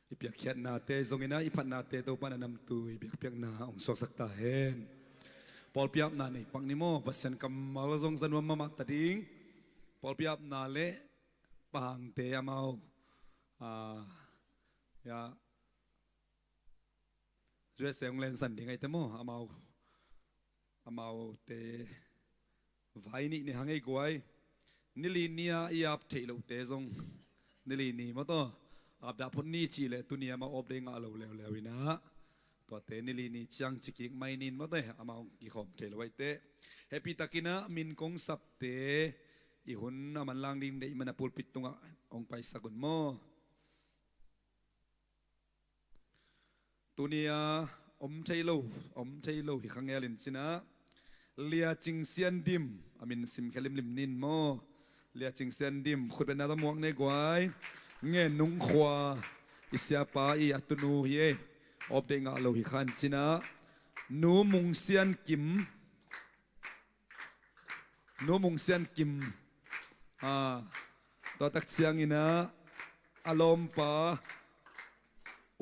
I piakkhiatnate zongin ah, i phatnate Topa'n a namtui biakpiakna hong suaksak ta hen. Pawlpi apna nei pak ni maw, Pasian kammal zong za nuam mahmah ta ding. Pawlpi apna le Pa Hangte amau, ah, ya, U S A hong lensan ding ahih teh maw, amau, amaute vai nih ni hang ei guai. Ni li ni-a i ap theih lohte zong ni li ni maw taw, ap dah phot ni cih leh tuni amau off day ngah lo leuleu in ah, tuate ni li ni ciang ci kik mai ni maw taw, amau kikhawm thei lo ahih teh. Happy takin ah min kong sapte i hun a manlang ding deih man a pulpit tungah hong paisak un maw. Tuni-a om thei lo, om thei lo hi kha ngel in cin ah, Lia Cing Sian Dim, a min simkhia limlim ni maw. Lia Cing Sian Dim, khutbetna tawh muak ni ei guai. Ngen Nung khua i siapa i a tunu hi ei. Off day ngah lo hi kha in cin ah, Nu Mung Sian Kim, Nu Mung Sian Kim. Ah, tua tak ciangin ah, a lawmpa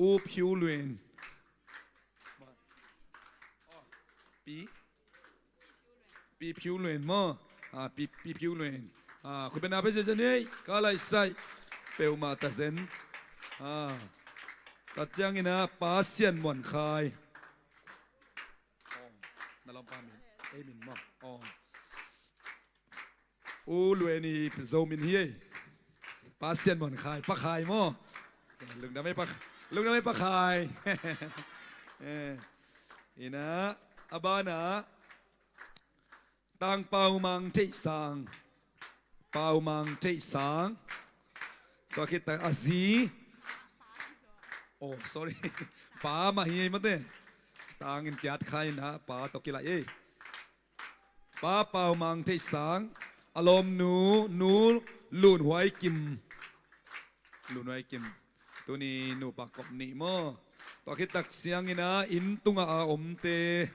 U Phiu Luen. Pi, Pi Phiu Luen maw. Ah, Pi, Pi Phiu Luen. Ah, khutbetna pia zenzen ni ei, ka lai sai. Peuhmah ta zen. Ah, tak ciangin ah, Pa Sian Muan Khai. Oh, na lawmpa min, ei min maw. Oh. U Luen i Zo min hi ei. Pa Sian Muan Khai, Pa Khai maw. Lungdam ei Pa, lungdam ei Pa Khai. Eh, in ah, a ban ah, Tang Pau Mang Theih Sang. Pau Mang Theih Sang. Tua khit tak a zi. Oh, sorry. Pa mah hi ei maw te. Tang in kiat kha in ah, Pa tawh kilaih ei. Pa Pau Mang Theih Sang, a lawmnu, Nu Lun Huai Kim. Lun Huai Kim. Tuni nupa kop nih maw. Tua khit tak ciangin ah, inn tungah a omte,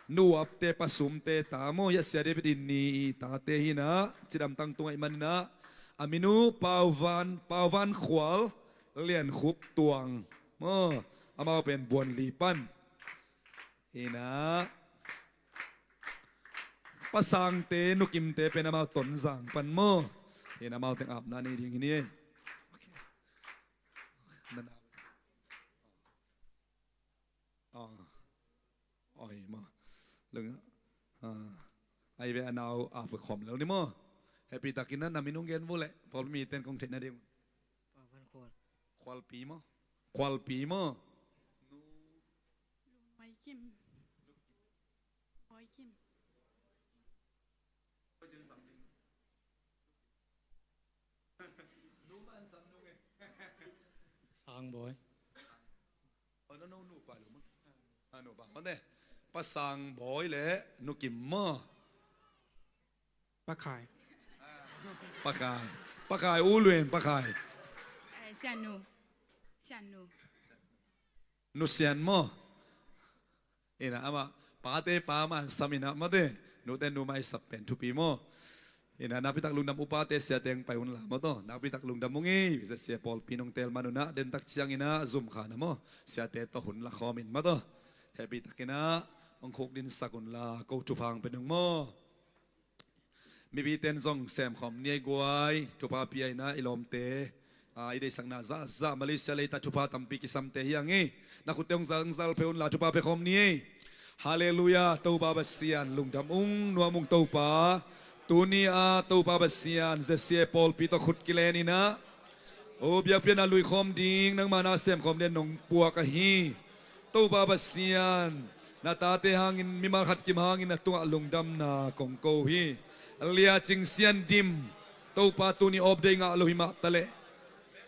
nu apte, pasumte ta maw, hiah Sia David in ni i tate hi in ah, cidam tang tungah i man in ah, a minu Pau Van, Pau Van Khual, Lian Khup Tuang maw, amau pen Buan Li pan. In ah, Pa Sangte, Nu Kimte pen amau Tonzang pan maw. In ah, amau teng apna nei ding hi ni ei. Okay. Na, na. Ah. Oi, maw. Lung, ah. Ai ve, a nau ap khawm lel ni maw. Happy takin ah, na min hong gen vua leh, pawlpi miten kong theih nading. Pa Van Khual. Khualpi maw. Khualpi maw. Lun Mai Kim. Boi Kim. Sang Boi. Oh, no, no, nupa lo maw. Ah, nupa maw te. Pa Sang Boi le Nu Kim maw. Pa Khai. Pa Khai. Pa Khai, U Luen, Pa Khai. Eh, Sian Nu. Sian Nu. Nu Sian maw. In ah, amah pate pa mah sam in ah maw te. Nute nu mah i sap pen thupi maw. In ah, nakpi tak lungdam, upate siate hong pai un la maw taw. Nakpi tak lungdam ung ei. Sia pawlpi nong teel man un ah, den tak ciangin ah zum kha na maw. Siate tawh hun la khawm in maw taw. Happy takin ah hong khukdinsak un la, ko thupha hong pia ung maw. Mipiten zong semkhawm ni ei guai, thupha pia in ah i lawmte, ah, i deihsakna zahzah, Malaysia leitah thupha tampi kisamte hi hang ei. Na khutte hong zal, hong zal phei un la, thupha pia khawm ni ei. Halleluiah, Topa Pasian lungdam ung, nuam ung Topa. Tuni-a Topa Pasian, Sia pawlpi tawh khut kilen in ah, o, biakpiakna lui khawm ding, nangma na sem khawm ding nong puak ahi. Topa Pasian, na tate hangin, mimal khat kim hangin na tungah lungdamna kong ko hi. Lia Cing Sian Dim, Topa tuni off day ngah lo hi mah ta leh,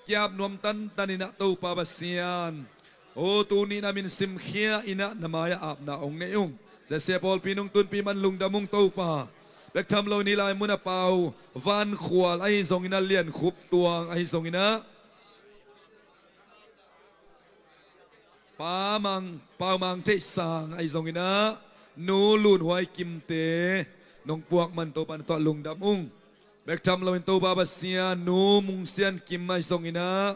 ki-ap nuam tantan in ah Topa Pasian, o, tuni na min simkhia in ah na mai-ah apna hong nei ung. Sia pawlpi nong tunpih man lungdam ung Topa. Bek tham lo in hih lai mun ah Pau Van Khual ahi zongin ah, Lian Khup Tuang ahi zongin ah, Pa Mang, Pau Mang Theih Sang ahi zongin ah, Nu Lun Huai Kimte nong puak man Topa na tungah lungdam ung. Bek tham lo in Topa Pasian, Nu Mung Sian Kim ahi zongin ah,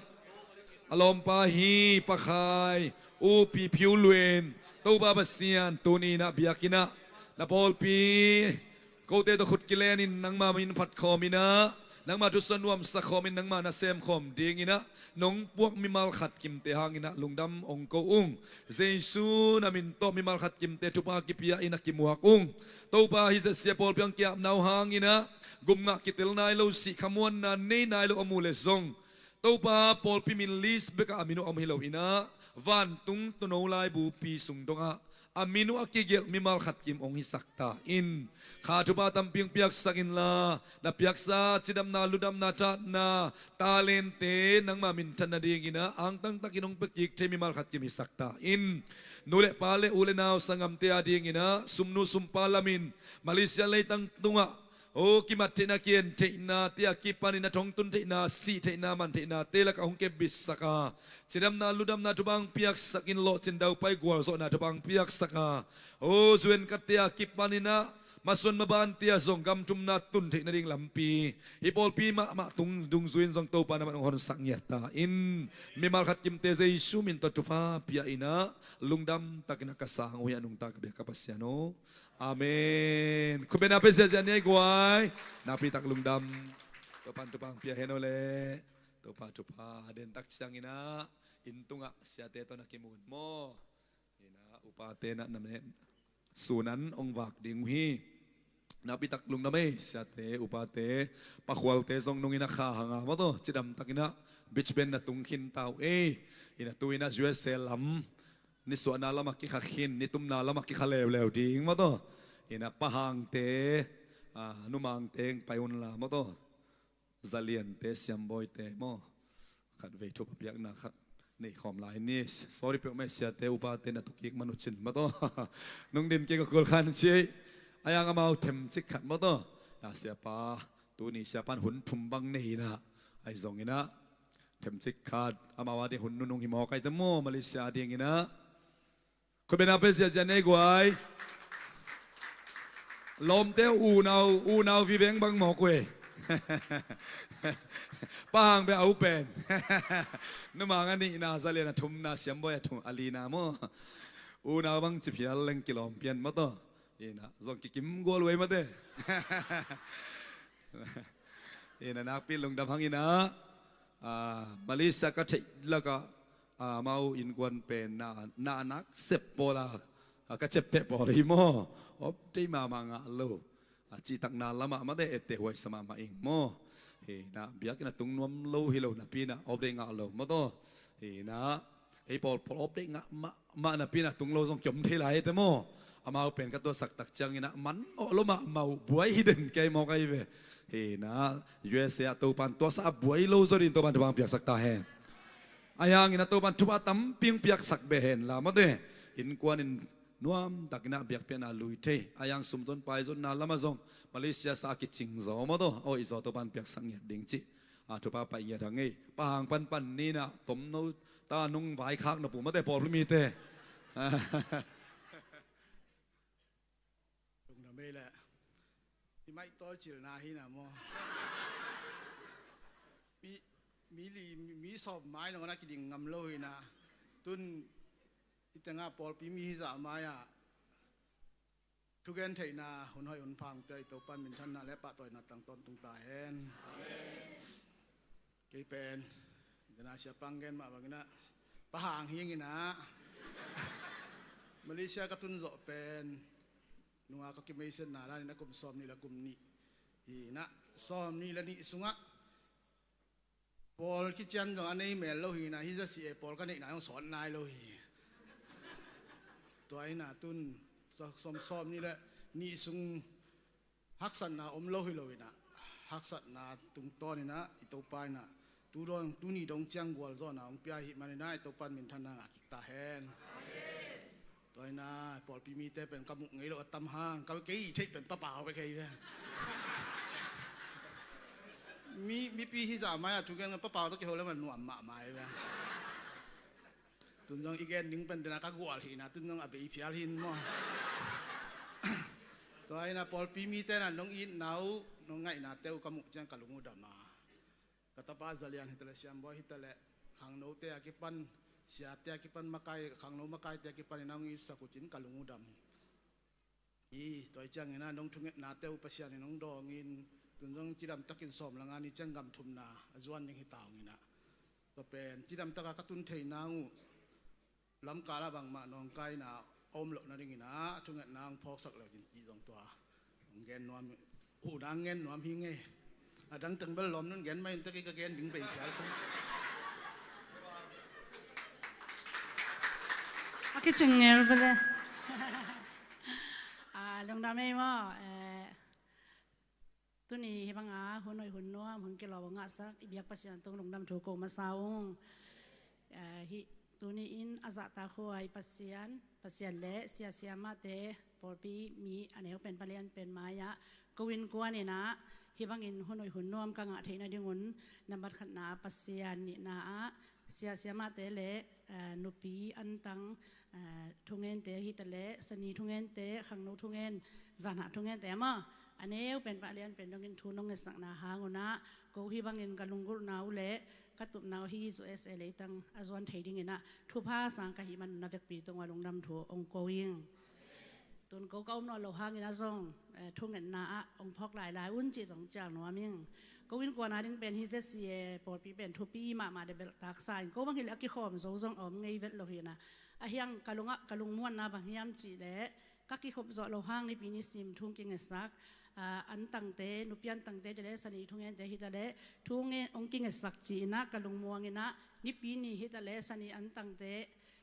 a lawmpa hi, Pa Khai, U Pi Phiu Luen, Topa Pasian, tuni-in ah biakinn ah na pawlpi kote tawh khut kilenin nangma min phat khawmin ah, nangma thusuah nuamsa khawmin nangma na sem khawm dingin ah nong puak mimal khat kimte hangin ah lungdam ong ko ung. Jesu na min tawh mimal khat kimte thupha kipia in a kimuak ung. Topa, hih ZCA pawlpi hong ki-apna uh hangin ah gum ngah kitel nai lo, sih khamuanna nei nai lo om uh leh zong, Topa, pawlpi min list bekah a min uh a om hi loin ah, vantung tuuno laibupi sung dongah a min uh a kigelh mimal khat kim ong hisak ta in. Kha thupha tampi ong piaksak inla, na piaksa cidamna, ludamna, thahatna, talente nangma minthan nadingin ah angtang takin ong pia kik thei mimal khat kim hisak ta in. Nu le pa le u le nau, sanggamte adingin ah sumnu sumpa lamin Malaysia leitang tungah, o, kimat theihna, ki-en theihna, te a kipanin a thong tun theihna, sih theihna, man theihnate lakah hong kepbitsak a, cidamna, ludamna thupha ong piaksak in, lawhcin daupai gualzawhna thupha ong piaksak a, o, zuenkatte a kipanin ah masuan mabante ah zong gamthumna tun theih nading lampi, hih pawlpi mahmah tung dungzui in zong Topa, na man ong honsak ngiat ta in. Mimal khat kimte Jesu min tawh thupha pia in ah lungdam takin ah ka sang uh hi, a nungta ka biak ka Pasian aw. Amen. Khutbetna pia ziahziah ni ei guai. Nakpi tak lungdam. Topa'n thupha ong pia hen aw leh. Topa thupha. Den tak ciangin ah inn tungah siate tawh na kimu maw. Hi-in ah upate na, na met sunan ong vak ding uh hi. Nakpi tak lungdam ei, siate, upate, Pa Khualte zong nungin ah kha hang a maw tawh, cidam takin ah beach band na tung khin ta uh ei. Hi-in ah tu-in ah U S A lam nisuahna lamah kikha khin, nitumna lamah kikha leuleu ding maw tawh. Hi-in ah Pa Hangte, a, Nu Mangte ong pai un la maw tawh. Za Liante, Siam Bawite maw. Khatvei thupha piakna khat nei khawm lai ni. Sorry peuhmah ei, siate upate na tu kik man uh cin maw tawh. Nung din kik a kul khan ci ei. A yang amau themcik khat maw tawh. A, siapa, tuni siapa'n hun thum bang nei-in ah, ahi zongin ah themcik khat amau ading hun nunung hi mawk ei te maw, Malaysia adingin ah. Khutbetna pia ziahziah ni ei guai. Lawmte, unau, unau viveng bang mawk uh ei. Pa Hang bek a u pen. Nu Mang a nihna, Za Lian a thumna, Siam Bawi a thum, a lina maw. Unau bang ci phial leng kilawm pian maw tawh. Hi-in ah zong kikim gual uh ei maw te. Hi-in ah nakpi lungdam hang in ah, a, Malaysia ka theih lakah, a, amau innkuan pen na, na nak sep pawl a, a, ka ciapteh pawl hi maw. Update mahmah ngah lo. A, cihtakna lamah maw te, etteh huaisa mahmah ing maw. Hi-in ah biakinn a tung nuam lo hi lo napi-in ah update ngah lo maw tawh. Hi-in ah ei pawlpawl update ngah mah mah napi-in ah tung lo zong kiom thei lai hi te maw. Amau pen ka tuahsak tak ciangin ah man mawh lo mahmah uh, buai hi den kei mawk ahi ve. Hi-in ah U S A ah Topa'n tuahsa a buai lo zaw dingin Topa'n thupha ong piaksak ta hen. Ahi hangin ah Topa'n thupha tampi ong piaksak beh hen la maw te. Innkuan in nuam takin ah biakpiakna lui thei. Ahi hang sumzon paizonna lamah zong Malaysia sa a kicing zaw maw tawh. Aw, i zaw Topa'n piaksak ngiat ding cih. A, thupha pai ngiat hang ei. Pa Hang panpan ni-in ah tomno ta nung vaikhak nop uh maw te, pawlpi mite. Lungdam ei leh. I maih tawlcilna hi-in ah maw. Mi, mi li, mi, mi sawm mai nong a na kiding ngam lo hi-in ah. Tun i tengah pawlpi mi hizah mai-ah thugen theihna, hun hoih hun pha ong pia i Topa'n minthanna le pahtawina tang tawntung ta hen. Amen. Kei pen, dena siapa ong gen mah bangin ah, Pa Hang hi ing in ah. Malaysia ka tun zawh pen, nungak ka kimeisiatna danin a kum sawmnih le kum nih hi-in ah, sawmnih le nih sungah pawl kician zong a nei mel lo hi-in ah, hih ZCA pawl ka neihna zong sawt nai lo hi. Tua hi-in ah tun sawm, sawmnih le nih sung haksatna om lo hi lo-in ah, haksatna tungtawnin ah i Topa in ah tu dong, tuni dong ciang gualzawhna ong pia ahih manin ah i Topa'n minthanna ngah kik ta hen. Tua hi-in ah pawlpi mite pen ka muh ngei lo a tam hang, ka, kei i theih pen Pa Pau bek hi ve. Mi, mipi hizah mai-ah thugen, Pa Pau tawh kiho le man nuam mahmah hi ve. Tun zong i gen ding pen dena ka gual hi-in ah, tun zong a bei phial hi-in maw. Tua hi-in ah pawlpi mite in ah nong itna uh, nong ngaihnate uh ka muh ciang ka lung uh dam a. Ka tapa Za Lian hi ta leh, Siam Bawi hi ta leh, khangnote a kipan, siate a kipan, makai, khangno makaite a kipan in a hong itsak uh cin ka lung uh dam. I, tua ciangin a nong thungetnate uh Pasian in hong dawngin, tun zong cidamtakin sawm le nga ni ciang gam thumna a zuan ding hi ta ung in a. Tua pen cidamtaka ka tun thei nang uh, lamkala bangmah nawngkaina om loh nadingin a thungetna hong phawksak leu cin cih zong tua hong gen nuam, huhna hong gen nuam hi ngei. A dang teng bel lawm nun gen mah in tek i ka gen ding bei phial kho. A kicing ngel bele. A, lungdam ei maw. Eh, tuni hih banga hun hoih hun nuam, hun kilawm a ngahsak i biak Pasian tung lungdam thu ko masa ung. Eh, hih tuni in a zahtak huai Pasian, Pasian le sia siamahte, pawlpi mi a neu pen palian pen mai-ah ko innkuan in a hih bangin hun hoih hun nuam ka ngah theih nadingun nambat khatna Pasian, nihna ah sia siamahte le, eh, nupi antang, eh, thungente hi ta leh, sani thungente, khangno thungen, zanhah thungente maw, a neu pen palian pen dongin thu nong ngetsakna hang un a, ko hih bangin ka lunggulhna uh le ka tupna uh hih U S A leitang a zuan thei dingin a thupha sang ka hih man un a vekpi tungah lungdam thu hong ko ing. Tun ko ka om nawn loh hangin a zong, eh, thungetna ah hong phawk lailai un cih zong cial nuam ing. Ko innkuan a ding pen hih Z C A pawlpi pen thupi mahmah le belhtak sa in, ko bang hileh a kikhawm zo zong a om ngei vet lo hi in a. A hiang ka lungah ka lungmuanna bang hiam cih leh ka kikhop zawh loh hang nipi nisim thu hong kingetsak, ah, antangte, nupi antangte hi ta leh, sani thungente hi ta leh, thu nge hong kingetsak ci in a ka lungmuang in a, nipi ni hi ta leh, sani antangte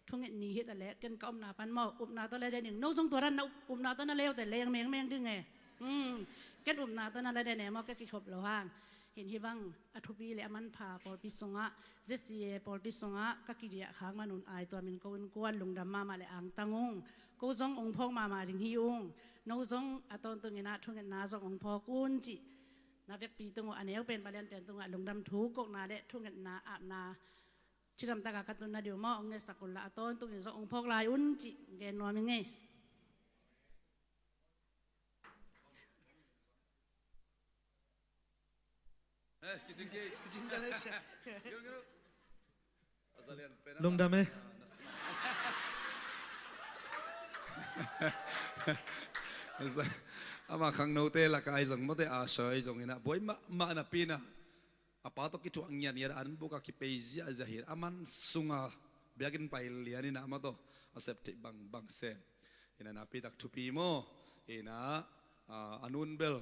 thunget ni hi ta leh, ken ka omna pan maw, upna tawh la den ing. No zong tua dan na up, upna tawh na leu te leng mengmeng ding e. Hmm. Ken upna tawh na la den e maw, ka kikhop loh hang. Hin hih bang a thupi le a manpha pawlpi sungah, Z C A pawlpi sungah ka kidiah khak man un ai tuamin ko innkuan lungdam mahmah le angtang ung. Ko zong hong phawk mahmah ding hi ung. No zong a tawntungin a thungetna zong hong phawk un cih na vekpi tung uh, a neu pen palian pen tungah lungdam thu kohna le thungetna apna cidamtaka ka tunna ding uh maw, hong ngetsak un la, a tawntungin zong hong phawk lai un cih gen nuam ing e. Lungdam e. Ama khangnote lakah ahi zong, mawte a soi zong in a buai mahmah napi in a, a pa tawh kithuah ngiatngiat a, an buk a kipei ziahziah hi. A man sunga biakinn pai lian in a, ama tawh a sep theih bangbang sem in a, nakpi tak thupi maw. In a, a, a nun bel,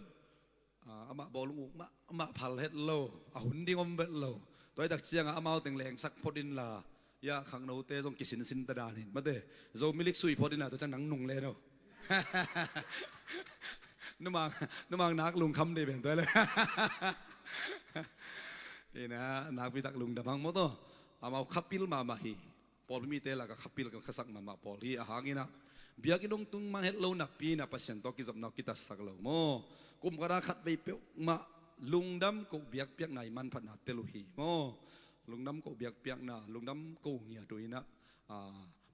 a, amah bawlung uk mahmah phal het lo, a hun ding om vet lo. Tua hi tak ciangah amau teng lengsak phot inla, ya khangnote zong kisinsin ta dan in, mate, Zomi lik sui phot inla, tua ciang nang nung le no. Numang, numang nak lungkham dei pen tua le. In a, nakpi tak lungdam hang maw tawh. Amau khapil mahmah hi. Pawlpi mite lakah khapil ka sak mahmah pawl hi. A hang in a, biakinn hong tung man het lo napi in a, Pasian tawh kizopna uh kitatsak lo maw. Kum khat a khatvei peuhmah lungdam koh biakpiakna i manphatna tel uh hi maw. Lungdam koh biakpiakna, lungdam koh ngiat uh in a, a,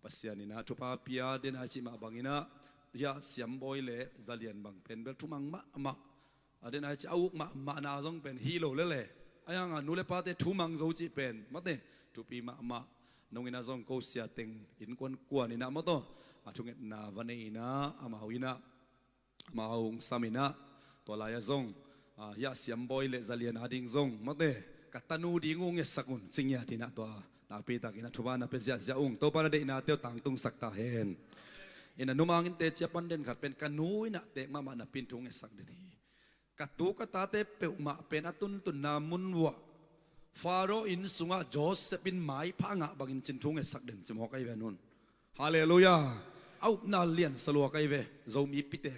Pasian in a thupha pia, den a i cih mah bangin a, hia Siambawi le Zalian bang pen bel thumang mahmah. A den a i cih a uk mahmahna zong pen hi lo lele. A hiang a nu le pate thumang zo cih pen, mate, thupi mahmah. Nong in a zong ko sia teng innkuan kuan in a maw tawh, a thungetna va nei in a, amau in a, amau hong sam in a, tua lai-ah zong, a, hia Siambawi le Zalian a ding zong, mawte, ka tanu ding uh ngetsak un ci ngiat in a, tua nakpi takin a thupha na pia ziahziah ung. Topa na deihnate uh tangtungsak ta hen. In a, numang in teci a pan den khat pen ka nu in a teek mahmah napi in thu ngetsak den hi. Ka tu ka tate peuhmah pen a tuntunna mun uah Faro inn sungah Joseph in maipha a ngah bangin cin thu ngetsak den ci mawk ahi ve nun. Halleluiah. A upna lian sa lua ka hi ve. Zomi pitek,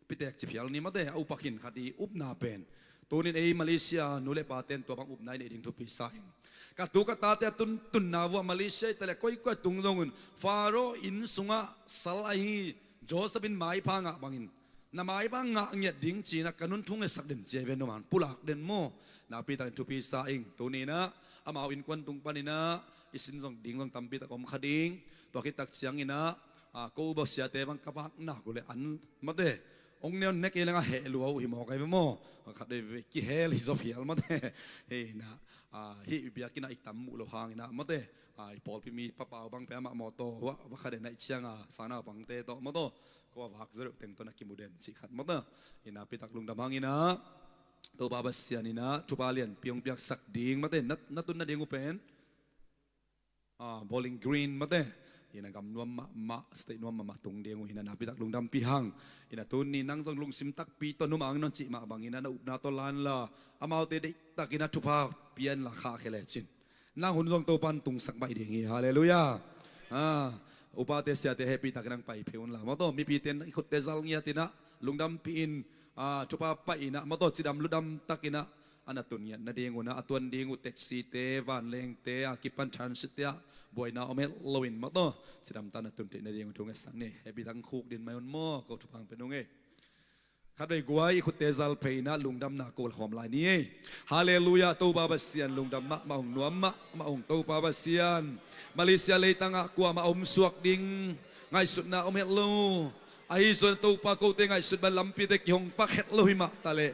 pitek ci phial ni mate, a upa khin khat i upna pen. Tunin ei Malaysia nu le paten tua bang upna i neih ding thupi sa ing. Ka tu ka tate a tuntunna uah Malaysia i ta le koikoi a tung zongun Faro inn sungah sal ahi Joseph in maipha ngah bangin na maipha ngah ngiat ding ci-in a ka nun thu ngetsak den ci ahi ve, numan pulak den maw. Nakpi takin thupi sa ing. Tuni in a amau innkuan tung panin a i sin zong ding zong tampi tak om kha ding. Tua khit tak ciangin a, a, ko uba siate bang ka vak nak uh le an mate, Ong neu ne kei leng a heh lua uh hi mawk ai ve maw? Khat vei kihel hi zaw phial mawte. Hei na, ah, hih biakinn ah i tam muh lo hang ina mawte. Ah, i pawlpi mi papau bang pia mah mawtaw hua va khat den ah i ciang a sang nau bangte tawh mawtaw. Ko a vak zaw deuh teng tawh na kimu den cih khat mawtaw. Ina pitak lungdam hang ina Topa Pasian ina thupha lianpi hong piaksak ding mawte na, na tun nading uh pen. Ah, Bowling Green mawte. Ina gam nuam mahmah, state nuam mahmah tung ding uh hi na napitak lungdampi hang. Ina tuni nang zong lungsim takpi tawh numang non cih mah bangin a na upna tawh lan la. Amaute deihtak ina thupha pian la khah khia lecin. Nang hun zong Topan tungsak baih ding hi. Halleluiah. Ah, upate siate hehpihtak nang pai phei un la. Mawtaw mipite i khutte zal ngiat ina lungdampi in, ah, thupha pai ina mawtaw cidam ludam tak ina a na tun ngiat nading un a, a tuan ding uh taxi te, vanleng te, a kipan transit te ah buaina om het loin mawtaw cidam ta na tun theih nading uh thu ngetsak ni. Hehpihtak khuk din mai un maw, ko thupha hong pia nung ei. Khat vei guai i khutte zal phei ina lungdamna ko la khawm lai ni ei. Halleluiah, Topa Pasian lungdam mahmah ung, nuam mahmah ung Topa Pasian. Malaysia leitang ah kuamah om suak ding ngaihsutna om het lo. Ahi zong Topa kote ngaihsut ban lampite kihong pak het lo hi mah ta leh.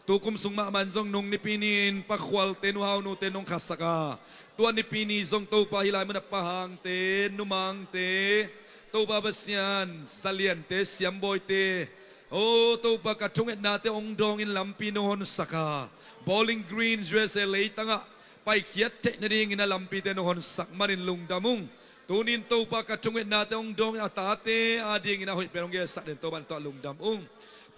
Tukum sung mahmah in zong nung nipi ni-in pakhualte nuhaunute nong khasak a, tua nipi ni zong Topa hih lai munah pahangte, numangte, Topa Pasian, zaliante, siambawite, o Topa ka thungetnate hong dawngin lampi nong honsak a, Bowling Green U S A leitangah paikhiat theih nadingin a lampite nong honsak manin lungdam ung. Tunin Topa ka thungetnate hong dawngin a tate adingin a hoih pen hong gelsak den Topa in tuah lungdam ung.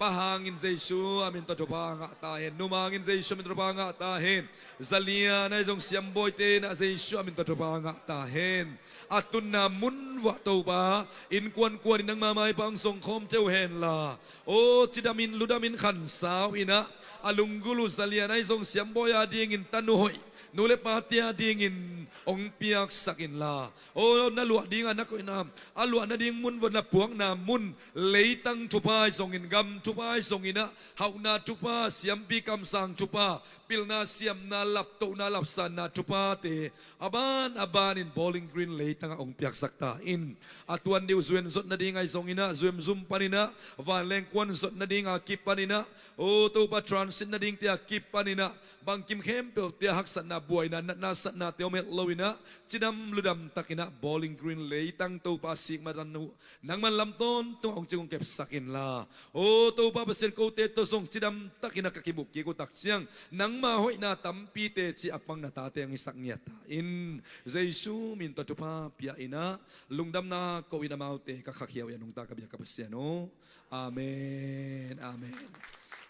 Pa hangin Jesu a min tawh thupha ngah ta hen. Numa hangin Jesu a min tawh thupha ngah ta hen. Zalian ahi zong siambawite in a Jesu a min tawh thupha ngah ta hen. A tunna mun vuah Topa innkuan kuanin nangma maipang zong khawm theu hen la. O cidamin ludamin khansau inah a lunggulh uh zalian ahi zong siambawi adingin tanu hoih nu le pate adingin hong piaksak inla. O na luah dingah na koihna a luah nading mun vua na puakna mun leitang thupha ahi zongin gam thupha ahi zonginah hauhna thupha siampi kamsang thupha pilna siamna laptohna lapsanna thupate a ban a banin Bowling Green leitangah hong piaksak ta in. A tuan dih uh zuem zot nading ahi zonginah zuem zum paninah vanleng kuan zot nading a kip paninah o Topa transit nadingte a kip paninah bangkim khempeuhte a haksatna buaina natna satnate om het loinah cidam ludam takinah Bowling Green leitang Topa sikmatan uh nangman lam tawntung hong cing hong kepsak inla. O Topa Pasian kote tawh zong cidam takinah ka kimuh kik uh tak ciang nangma hoihna tampite ci a pang na tate hong hisak ngiat ta in. Jesu min tawh thupha pia inah lungdamna ko in amaute ka khakhia uh a nungta ka biak ka Pasian aw. Amen. Amen.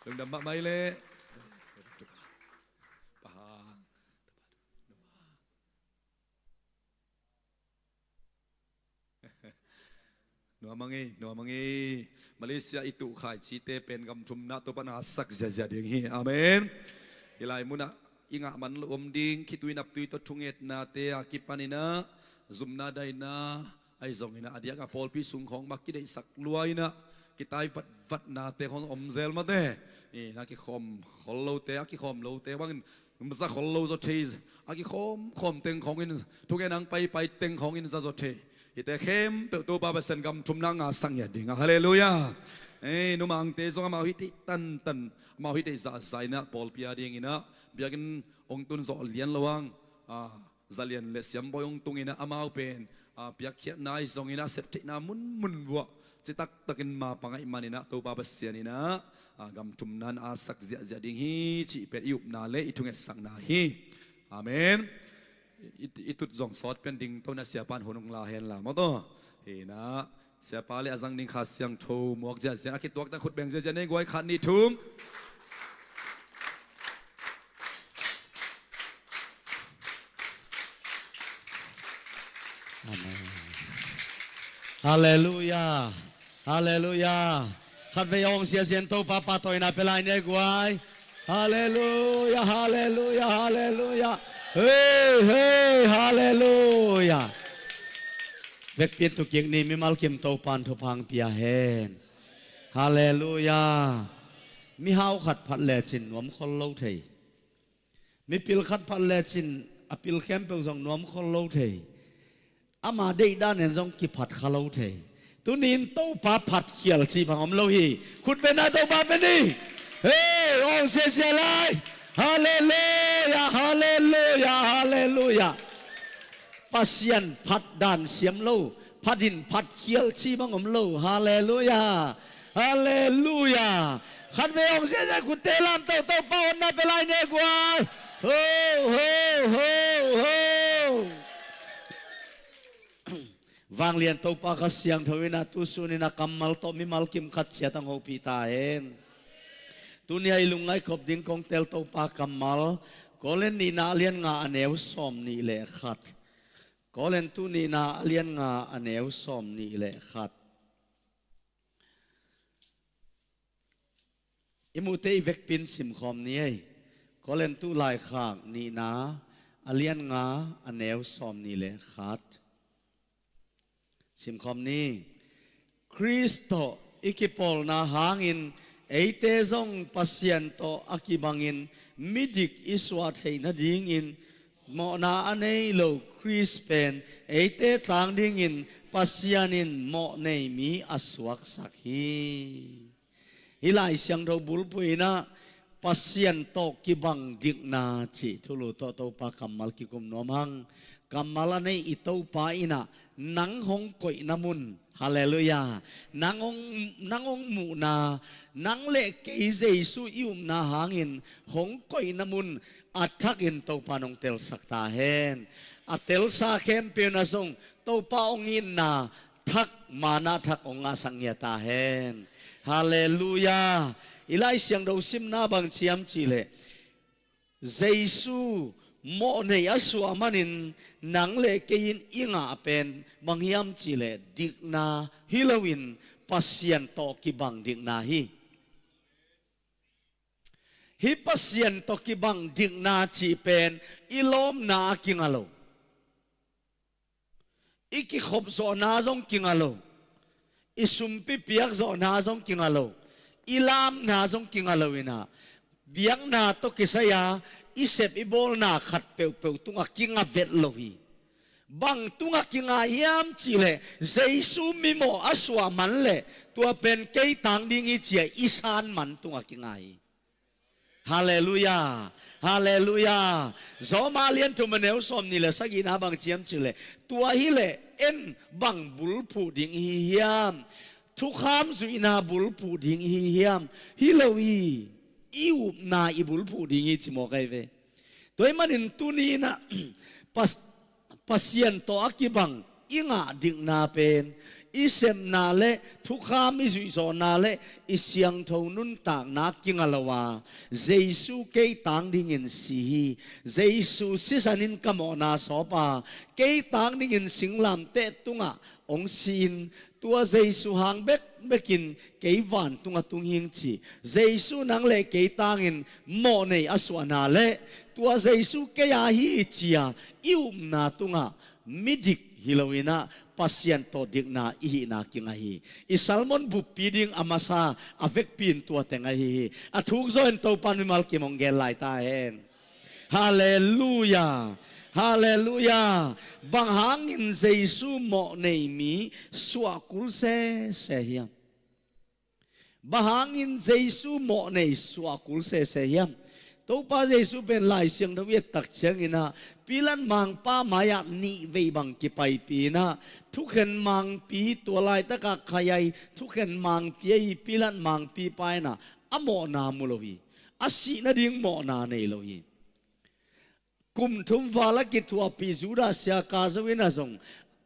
Lungdam mahmah i leh. Nuam a ngei, nuam a ngei. Malaysia i tuh khaici te pen gam thumna Topa na sak ziazia ding hi. Amen. Hih lai munah i ngah man lo om ding khitui naptui tawh thungetnate a kipaninah zumna daina ahi zonginah a diakah pawlpi sung khawng mah kideihsak lua inah kitai vatvatnate khawng om zel mate. Inah kikhawm khol lote a kikhawm lote bangin za khol lo zaw thei. A kikhawmkhawm teng khawngin thugen ang paipai teng khawngin za zaw thei. Hihte khempeuh Topa Pasian gam thumna ngahsak ngiat dingah halleluiah. Ei numangte zong amau hih theih tantan amau hih theih zahzah inah pawlpi a dinginah biakinn hong tun zawh lian lo ang. Zalian le siambawi hong tunginah amau pen a piakkhiatna ahi zonginah septheihna munmun vuah citaktakin mapang aih maninah Topa Pasian inah a gam thumna na sak ziahziah ding hi cih pen i upna le i thungetsakna hi. Amen. I, i tut zong sawt pen dingto na siapan hun hong la henla mawtaw. Hinah siapa le a zang ding Kha Siangtho muak ziahziah a kituakta khut beng ziahziah nei guai khat nih thum. Amen. Halleluiah. Halleluiah. Khatvei a hong siasia in Topa pahtawina pia lai ni guai. Halleluiah, halleluiah, halleluiah. Hei, hei, halleluiah. Vekpi in thukik ni mimal kim Topa in thupha hong pia hen. Halleluiah. Mihau khat phat lecin nuam khol lo thei. Mipil khat phat lecin a pil khempeuh zong nuam khol lo thei. Ama deihdan en zong kiphat kha lo thei. Tunin Topa phatkhial cih bang om lo hi. Khut bengna Topa beng ni. Hei, ong siasia lai. Halleluia, halleluia, halleluia. Pasian phat dan siam lo, phat in phatkhial cih bang om lo. Halleluia, halleluia. Khatvei ong siasia, khutte lam to, Topa honna pia lai ni guai. Ho, ho, ho, ho. Vanglian Topa Kha Siangtho in a tusun in a kammal tawh mimal kim khat ciat ang hopih ta hen. Tuni a i lungngaih khop ding kong tel Topa kammal, Korin nihna a lian nga a neu sawm nih le khat. Korin tu nihna a lian nga a neu sawm nih le khat. I muhte i vekpi in simkhawm ni ei. Korin tu laikhak nihna a lian nga a neu sawm nih le khat. Simkhawm ni. Khrist tawh i kipawlna hangin eite zong Pasian tawh a kibangin midik i suah theih nadingin mawhna a nei lo Khrist pen eite tang dingin Pasian in mawh nei mi a suaksak hi. Hih Lai Siangtho bulphuh in a Pasian tawh kibang dikna cih thulu tawh Topa kammal kikum nuam hang. Kammal a nei i Topa in a nang hong koihna mun. Halleluia. Nang hong, nang hong muhna, nang le kei Jesu i upna hangin hong koihna mun a thakin Topa nong telsak ta hen. A telsa khempeuh na zong Topa hong itna thak, mana thak hong ngahsak ngiat ta hen. Halleluia. I Lai Siangtho simna bang hiam cih leh Jesu mawh nei a suah manin nang le kei in i ngah pen bang hiam cih leh dikna hi loin Pasian tawh kibang dikna hi. Hih Pasian tawh kibang dikna cih pen i lawmna a kinga lo. I kikhop zawhna zong kinga lo. I sumpi piak zawhna zong kinga lo. I lamna zong kinga lo in a, biakna tawh kisai a i sep i bawlna khat peuhpeuh tungah kinga vet lo hi. Bang tungah kinga hiam cih leh Jesu mimawh a suah man leh tua pen kei tang ding hi ci-a i san man tungah kinga hi. Halleluia. Halleluia. Rom a lian thum a neu sawm nih le sagihna bang hiam cih leh, tua hi leh en bang bulphuh ding i hi hiam? Thukham zuihna bulphuh ding i hi hiam? Hi lo hi. I upna i bulphuh ding hi ci mawk ahi ve. Tua ahih manin tuni in a Pas- Pasian tawh a kibang i ngah dikna pen i sepna le thukham i zuihzawhna le i siangtho nuntakna kinga lo a, Jesu kei tang dingin si hi. Jesu sisan in ka mawhna sawp a, kei tang dingin singlamteh tungah hong si-in, tua Jesu hang bekbekin kei vantung a tung hing ci. Jesu nang le kei tangin mawh nei a suahna le tua Jesu kei a hi ci-a i upna tungah midik hi lo in a, Pasian tawh dikna i hihna kinga hi. I sermon buppi ding a masa a vekpi in tua teng ahi hi. A thuk zaw in Topa in mimal kim hong gen lai ta hen. Halleluia. Halleluia. Bang hangin Jesu mawh nei mi suah kul sese hiam? Bang hangin Jesu mawh nei suah kul sese hiam? Topa Jesu pen Lai Siangtho i et tak ciangin a, Pilat mangpa mai-ah nih vei bang kipaipih in a, thukhen mangpi, tua laitakah khayaih thukhen mangpi ahi Pilat mangpipa in a, a mawhna mu lo hi. A sih nading mawhna nei lo hi. Kum thum val a kithuahpih Judas Iskariot in a zong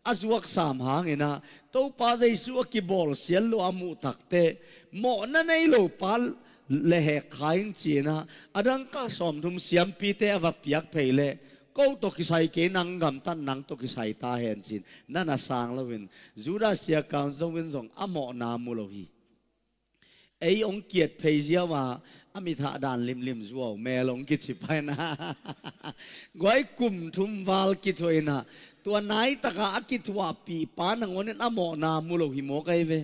a zuak sam hangin a, Topa Jesu a kibawlsiat lua a muh takteh, mawhna nei lo pa le hek kha ing ci-in a, a dangka sawmthum siampite a va piak phei leh, ko tawh kisai kei, nang gamtat nang tawh kisai ta hen ci-in, na na sang loin, Judas Iskariot zong in zong a mawhna mu lo hi. Ei hong kiat phei ziau a, a mit hah dan limlim zuau mel hong kici pai na. Guai, kum thum val kithuah in a, tua naitakah a kithuahpih pa nangawn in a mawhna mu lo hi mawk ahi ve.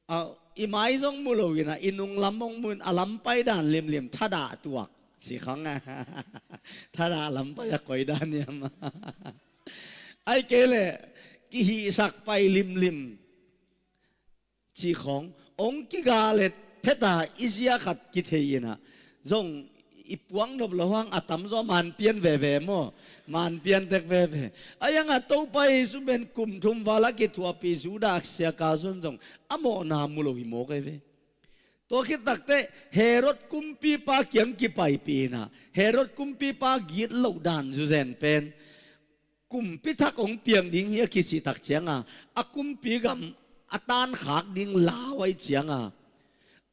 A, i mai zong mu lo in a, i nung lam hong mu in a, lam pai dan limlim thadah tuak. Ci khang a. Thadah lam pai a koi dan hiam. Ahih kei leh kihihsak pai limlim. cih khawng hong kiga le pheta i zia khat kithei inah zong i puak nop lo hang a tamzaw manpian veve maw? Manpian tek veve. A iangah Topa Jesu pen kum thum val a kithuahpih Judas Iskariot zong a mawhna mu lo hi mawk ei ve. Tua khit takteh Herod kumpipa kiang kipaipih inah Herod kumpipa gitloh dan zuzen pen kumpi thak hong piang ding hi a kicih tak cianga a kumpi gam a tankhak ding lau ahih cianga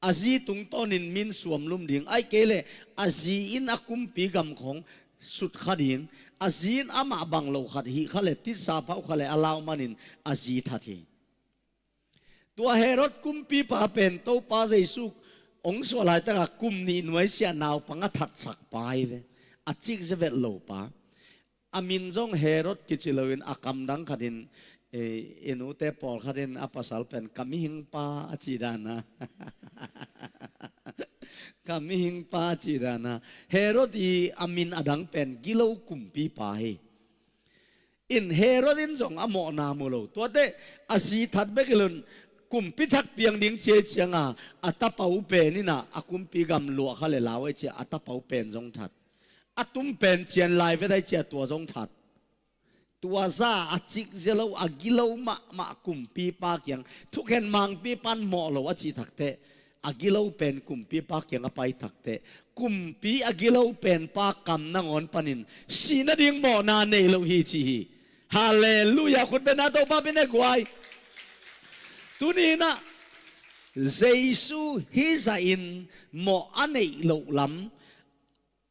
a zi tungtawnin min suamlum ding ahih kei leh a zi in a kumpi gam khawng sutkha ding, a zi in amah bang lo khat hih kha leh titsa phauh kha leh a lau manin a zi that hi. Tua Herod kumpipa pen Topa Jesu hong suah laitakah kum nih nuaisiah naupang a thatsak pa hi ve. A cikzia vet lo pa. A min zong Herod kici loin a kamdang khatin, eh, i nute pawlkhatin a pasal pen ka mihingpa a ci dana. Ka mihingpa a ci dana. Herod i a min a dang pen gilo kumpipa hi. In Herod in zong a mawhna mu lo. Tuate a zi that bek hi loin kumpi thak piang ding ci ahih cianga a tapa uh pen inah a kumpi gam luah kha le lau ahih ciah a tapa uh pen zong that. A tum pen cian lai vet ahih ciah tua zong that. Tua za a cikzia lo a gilo mahmah kumpipa kiang thukhen mangpipan mawh lo a cih takteh a gilo pen kumpipa kiang a pai takteh kumpi a gilo penpa kam nangawn panin sihna ding mawhna nei lo hi ci hi. Halleluiah. Khutbetna Topa pen e guai. Tuni inah Jesu hih zahin mawh a neih loh lam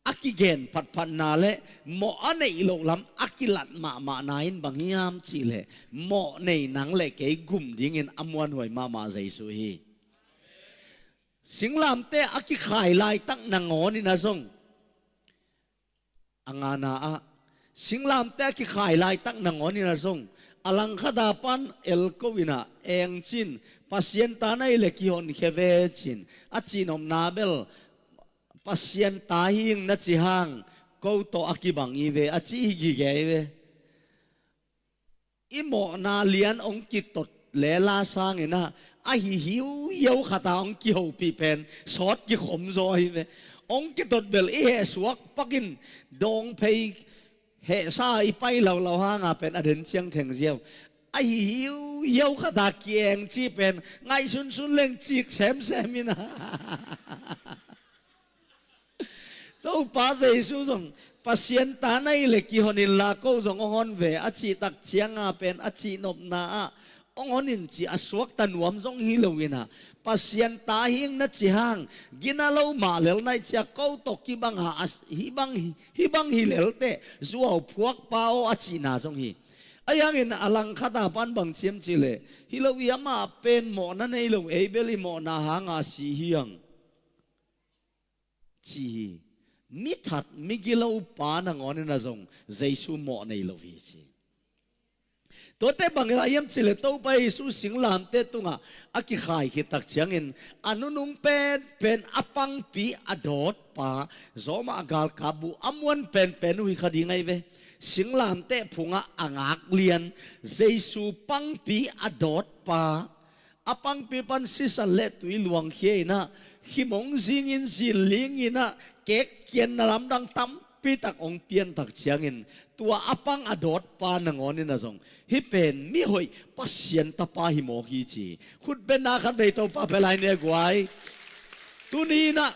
a kigen phatphatna le mawh a neih loh lam a kilat mahmahna in bang hiam cihleh mawh nei nang le kei gum dingin a muanhuai mahmah Jesu hi. Singlamteh a kikhai laitak nangawn inah zong a ngana ah singlamteh a kikhai laitak nangawn inah zong a langkhata pan elko inah engcin Pasian ta na hih leh kihonkhia ve cin a cihnopna bel Pasian ta hing na ci hang ko tawh a kibang hi ve a ci hi gige hi ve. I mawhna lian hong kitot lela sanginah a hi hiuhiau khata hong kihopih pen sawt kikhom zaw hi ve. Hong kitot bel i hehsuak pakin dawngphei hehsa i pai laulau hanga pen a den ciang theng ziau. A hi hiuhiau khata kieng ci pen ngaihsunsun leng cik semsem inah Topa Jesu zong Pasian ta na hih leh kihon inla ko zong hong hon ve a cih tak cianga pen a cihnopna ah hong hon in ci a suakta nuam zong hi lo inah Pasian ta hing na ci hang gina lo mah lel na hih ciah ko tawh kibanga a hih bang hi lelte zuau phuakpa aw a cihna zong hi. A iangin a langkhata pan bang ciam cihleh hi lo i amah pen mawhna nei lo ei bel i mawhna hanga si hiang ci hi. Mi that mi gilo pa nangawn inah zong Jesu mawh nei lo hi ci. Tuate bang inah hiam cihleh Topa Jesu singlamteh tungah a kikhai khit tak ciangin a nunung penpen a pangpi a dawtpa zawmah a galkap buh a muan penpen uh hi kha ding ahi ve. Singlamteh phungah a ngaklian Jesu pangpi a dawtpa a pangpi pan sisan le tui luangkhia inah khimong zingin zilling inah kekkianna lamdang tampitak hong piantak ciangin tua a pang a dawtpa nangawn inah zong hih pen mihoih Pasian tapa hi mawk hi ci. Khutbetna khat vei Topa pia lai ni e guai. Tuni inah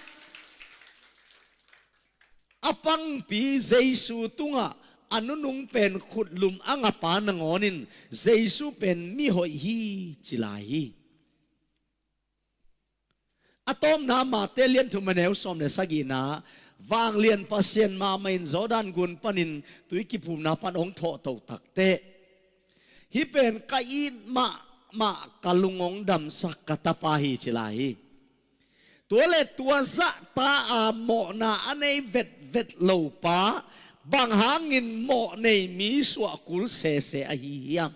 a pangpi Jesu tungah a nunung pen khutlum a ngapa nangawnin Jesu pen mihoih hi ci lai hi. A tawpna Mate lian thum a neu sawm le sagihna vanglian Pasian mahmah in Jordan gun panin tui kiphumna pan hong thawhtoh takteh hih pen ka it mahmah ka lung hong damsak ka tapa hi ci lai hi. Tua le tua zahta a mawhna a nei vetvet lo pa bang hangin mawh nei mi suahkul sese ahi hiam?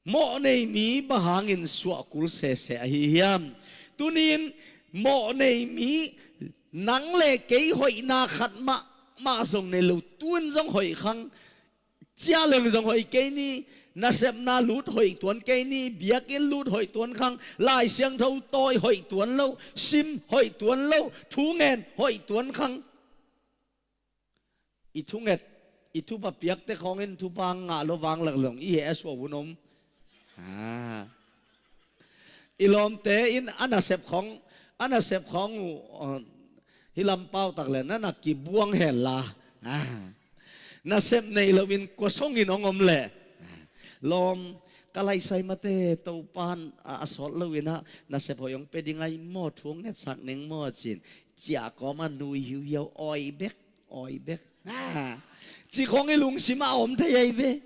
Mawh nei mi bang hangin suahkul sese ahi hiam? Tunin mawh nei mi nang le kei hoihna khat mahmah zong nei lo, tun zong hoih khang, cia leng zong hoih kei ni, Nasepna lut hoih tuan kei ni, biakinn lut hoih tuan khang, Lai Siangtho tawi hoih tuan lo, sim hoih tuan lo, thu ngen hoih tuan khang. I thunget, i thupha piakte khawngin thupha ngah lo vang lak zong i heh a suah hun om. Ah. I lawmte in a nasep khawng, a nasep khawng uh, uh, hi lam pau tak le na na kibuang hen la. Ah. Nasep nei loin kua songin hong om le. Ah. Lawm, ka laisai mate Topan a, a sawt loin ah nasep hoih hong pia ding ai maw, thu hong ngetsak ning maw cin. Ciah kawm a nui hiuhiau awi bek. Awi bek. Ha. Ci khawng i lungsim a om thei ai ve.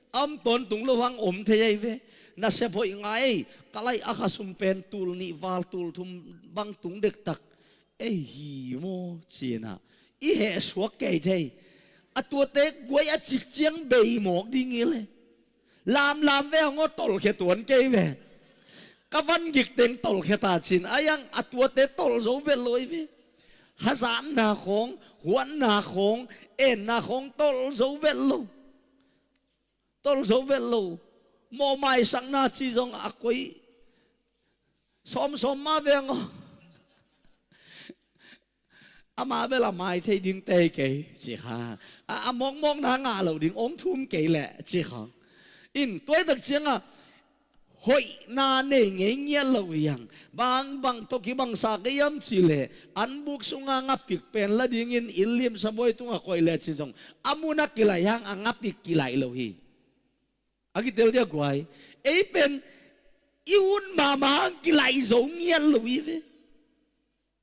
A om tawntung lo hang om thei ai ve. Nasep hoih ngai ei, ka lai a khasum pen tul nih val tul thum bang tung dektak. Ei hi maw cina. I heh suak kei thei. A tuate guai a cik ciang bei mawk ding i le. Lamlam ve hong aw tolkhia tuan kei ve. Ka van gik teng tolkhia ta cin. A yang a tuate tol zo vet lo i ve. Hazatna khawng, huatna khawng, enna khawng tol zo vet lo. Tol zo vet lo. Mawh maisakna ci zong a koi. Sawmsawm ma veng aw. Ama bel a mai thei ding tei kei ci kha. A, a mawkmawkna ngah lo ding ong thum kei leh ci kha. In tuaitak cianga hoihna nei ngei ngiat lo hiang. Bang bang tawh kibangsa kei hiam ci leh an buk sunga ngapik pen la dingin in limsa buai tunga koih leh ci zong a muna kilaih hang a ngapik kilaih lo hi. A kitel dia guai. Ei pen i hun mahmah hang kilaih zo ngiat lo i ve.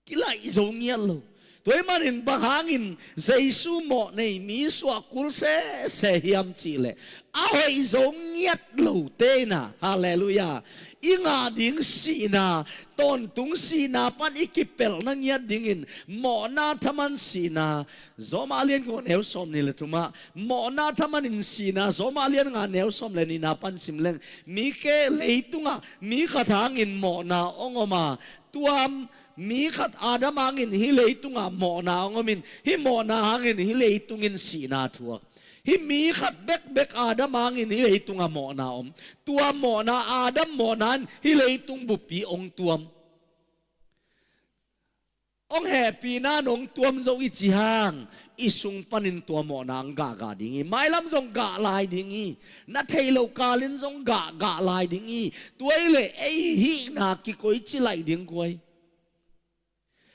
Kilaih zo ngiat lo. Tua ahih manin bang hangin Jesu mawh nei mi suah kul sese hiam cih leh a hoih zo ngiat lo te in ah. Halleluiah. I ngah ding sihna, tawntung sihna pan i kipelhna ngiat dingin mawhna thaman sihna. Zawmah a lian kua neu sawm nih le thumah mawhna thamanin sihna, Zawmah a lian nga neu sawm le nihna pan sim leng. Mi khe leitungah mi khat hangin mawhna hong om a, tua mi khat Adam hangin hih leitungah mawhna hong omin, hih mawhna hangin hih leitungin sihna thuak. Hih mi khat bekbek Adam hangin hih leitungah mawhna om. Tua mawhna, Adam mawhna in hih leitung buppi hong tuam. Hong hehpihna in hong tuam zo i ci hang, i sung panin tua mawhna hong gahgah ding hi. Mailam zong gah lai ding hi. Na theih loh kalin zong gahgah lai ding hi. Tua hi leh ei hihna kikoi ci laih ding kua hi.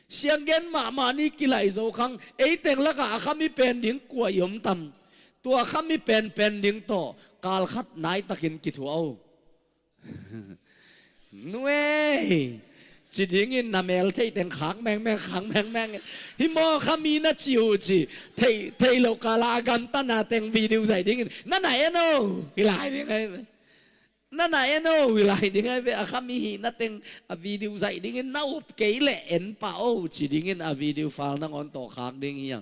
Sianggen mahmah ni kilaih zo khang, ei teng lakah a khami pen ding kua i om tam. Tua khami penpen ding tawh kalkhat naitakin kithuah o. Nuei ci dingin na mel theih teng khak mengmeng, khak mengmeng. Hi maw khami na ci uh ci. Theih, theih loh kala a gamtatna teng video zaih dingin na na en o. Hi lai ding ai. Na na en o, hi lai ding ai ve, a khami hihna teng a video zaih dingin na up kei leh en pah o, ci dingin a video file nangawn tawh khak ding hiang.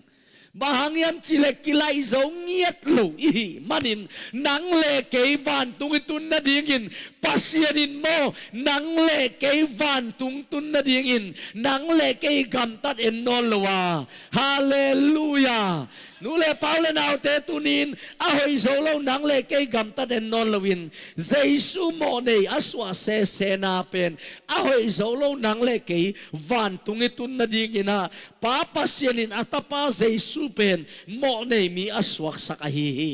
Bang hang hiam cih leh kilaih zo ngiat lo i hih manin nang le kei vantung i tun nadingin Pasian in maw, nang le kei vantung tun nadingin nang le kei gamtat en nawn lo a. Halleluiah. Nu le pa u le naute, tunin a hoih zo lo nang le kei gamtat en nawn loin Jesu mawh nei a suah sesena pen a hoih zo lo nang le kei vantung i tun nadingin ah Pa Pasian in a Tapa Jesu pen mawh nei mi a suaksak ahi hi.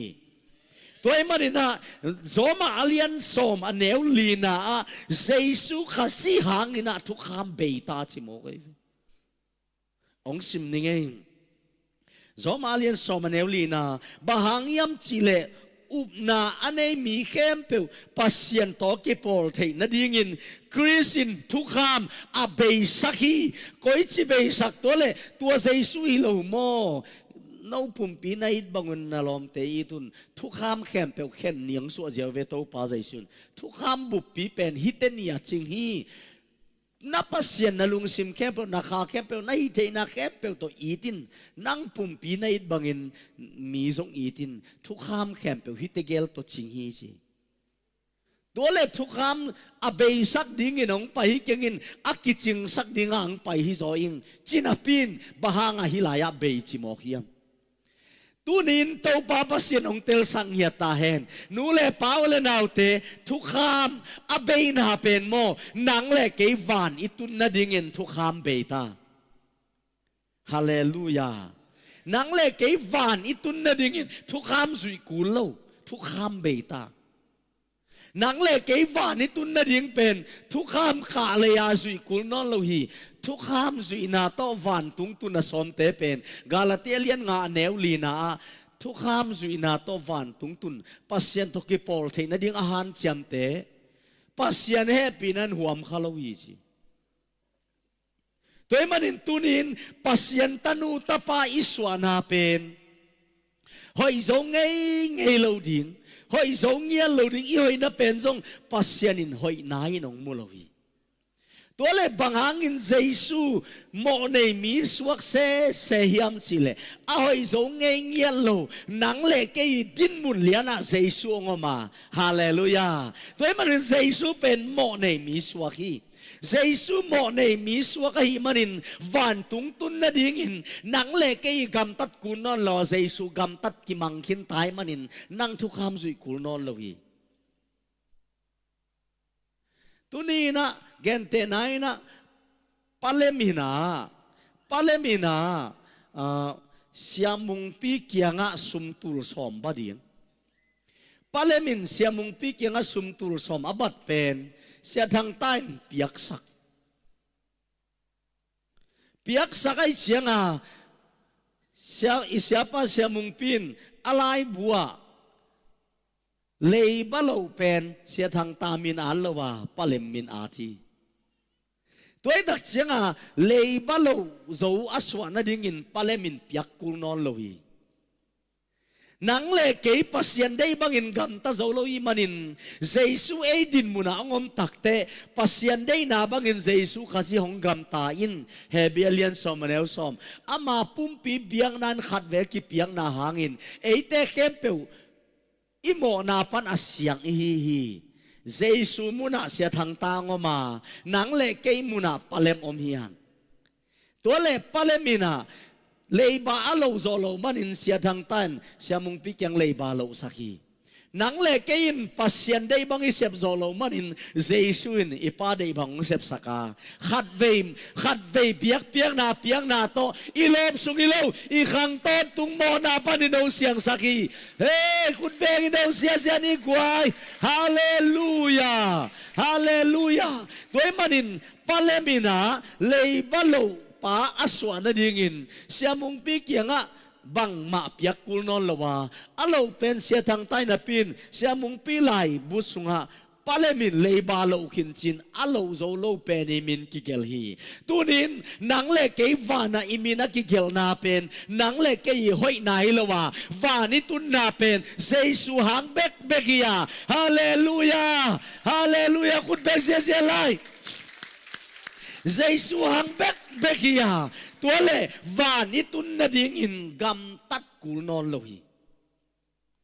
Tua ahih manin ah Zawmah a lian sawm a neu lina ah Jesu Khazih hangin ah thukham bei ta ci mawk ahi ve. Hong sim ning ei. Zawmah a lian sawm a neu lina, bang hang hiam cih leh upna a nei mi khempeuh Pasian tawh kipawl theih nadingin Khrist in thukham a beisak hi. Koici beisak? Tua leh tua Jesu hi lo maw? No pumpi na it bangun na lawmte it un. Thukham khempeuh khen ni hong suah ziau ve Topa Jesu in. Thukham buppi pen hihte ni a cing hi. Na Pasian na lungsim khempeuh, na kha khempeuh, na hih theihna khempeuh tawh it in, nang pumpi na it bangin mi zong it in, thukham khempeuh hihte gel tawh cing hi ci. Tua leh thukham a beisak dingin hong pai hi keng in, a kicingsak dingah hong pai hi zaw ing, ci napi in, bang hangah hih lai-ah bei ci mawk hiam? Tunin Topa Pasian hong telsak ngiat ta hen. Nu le pa, u le naute, thukham a beina pen maw, nang le kei van i tun nadingin thukham bei ta. Halleluiah. Nang le kei van i tun nadingin thukham zuih kul lo, thukham bei ta. Nang le kei van i tun nading pen thukham khahlei-a zuih kul nawn lo hi. Thukham zuihna tawh vantung tun a sawmte pen Galatia lian nga a neu lina ah thukham zuihna tawh vantung tun, Pasian tawh kipawl theih nading a hanciamte Pasian hehpihna in huam kha lo hi ci. Tua ahih manin tunin Pasian tanu tapa i suahna pen hoih zo ngeingei lo ding, hoih zo ngiat lo ding, i hoihna pen zong Pasian in hoihna in hong mu lo hi. Tua le bang hangin Jesu mawhnei mi suak sese hiam cihleh, a hoih zo ngei ngiat lo nang le kei i dinmun lianah Jesu hong om a. Halleluiah. Tua ahih manin Jesu pen mawhnei mi suak hi. Jesu mawhnei mi suak ahih manin vantung tun nadingin nang le kei i gamtat kul nawn lo a, Jesu gamtat kimang khin ta ahih manin nang thukham zuih kul nawn lo hi. Tuni inah, gentehna inah, Pa Lem inah, Pa Lem inah, ah, Sia Mungpi kiangah sumtul sawm ba ding. Pa Lem in Sia Mungpi kiangah sumtul sawm a bat pen Sia Thangta in piaksak. Piaksak ahih cianga, sia, i siapa Sia Mungpi in a laibu ah leiba loh pen Sia Thangta min at lo a, Pa Lem min at hi. Tua ahih tak cianga leiba loh zo a suah nadingin Pa Lem in piak kul nawn lo hi. Nang le kei Pasian deih bangin gamta zo lo ahih manin, Jesu ei dinmun ah hong om takteh, Pasian deihna bangin Jesu Khazih hong gamta in, Hebru a lian sawm a neu sawm. Ama pumpi biakna in khatvei kipiakna hangin eite khempeuh i mawhna pan a siang i hi hi. Jesu munah Sia Thangta hong om a, nang le kei munah Pa Lem om hi hang. Tua le Pa Lem inah leiba a loh zawh loh manin Sia Thangta in Sia Mungpi kiang leiba lohsak hi. Nang le kei in Pasian deih bang i sep zawh loh manin Jesu in i Pa deih bang hong sepsak a. Khatvei, khatvei biakpiakna, piakna tawh i lawp sung hi lo, i khang tawntung mawhna panin hong siangsak hi. Hei, khut bengin hong siasia ni guai. Halleluiah. Halleluiah. Tua ahih manin Pa Lem inah leiba loh pa a suah nadingin Sia Mungpi kiangah bangmah piak kul nawn lo a, a loh pen Sia Thangta in a pin, Sia Mungpi laibu sungah Pa Lem in leiba loh khin cin a loh zo lo pen i min kigelh hi. Tunin nang le kei vanah i min a kigelhna pen nang le kei i hoihna hi lo a, van i tunna pen Jesu hang bekbek hi a. Halleluiah. Halleluiah. Khut beng ziazia lai. Jesu hang bekbek hi a, tua le van i tun nadingin gamtat kul nawn lo hi.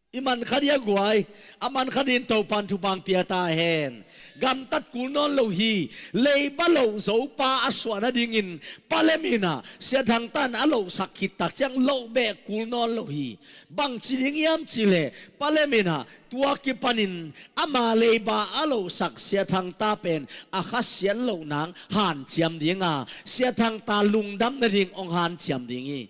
I man kha dia guai, a man kha din Topan thupha pia ta hen. Gamtat kul nawn lo hi. Leiba loh zo pa a suah nadingin Pa Lem inah Sia Thangta in a lohsak khit tak ciang loh beh kul nawn lo hi. Bangci ding hiam cihleh, Pa Lem inah tua kipanin ama leiba a lohsak Sia Thangta pen a khasiat loh nang hanciam ding a, Sia Thangta lungdam nading hong hanciam ding hi.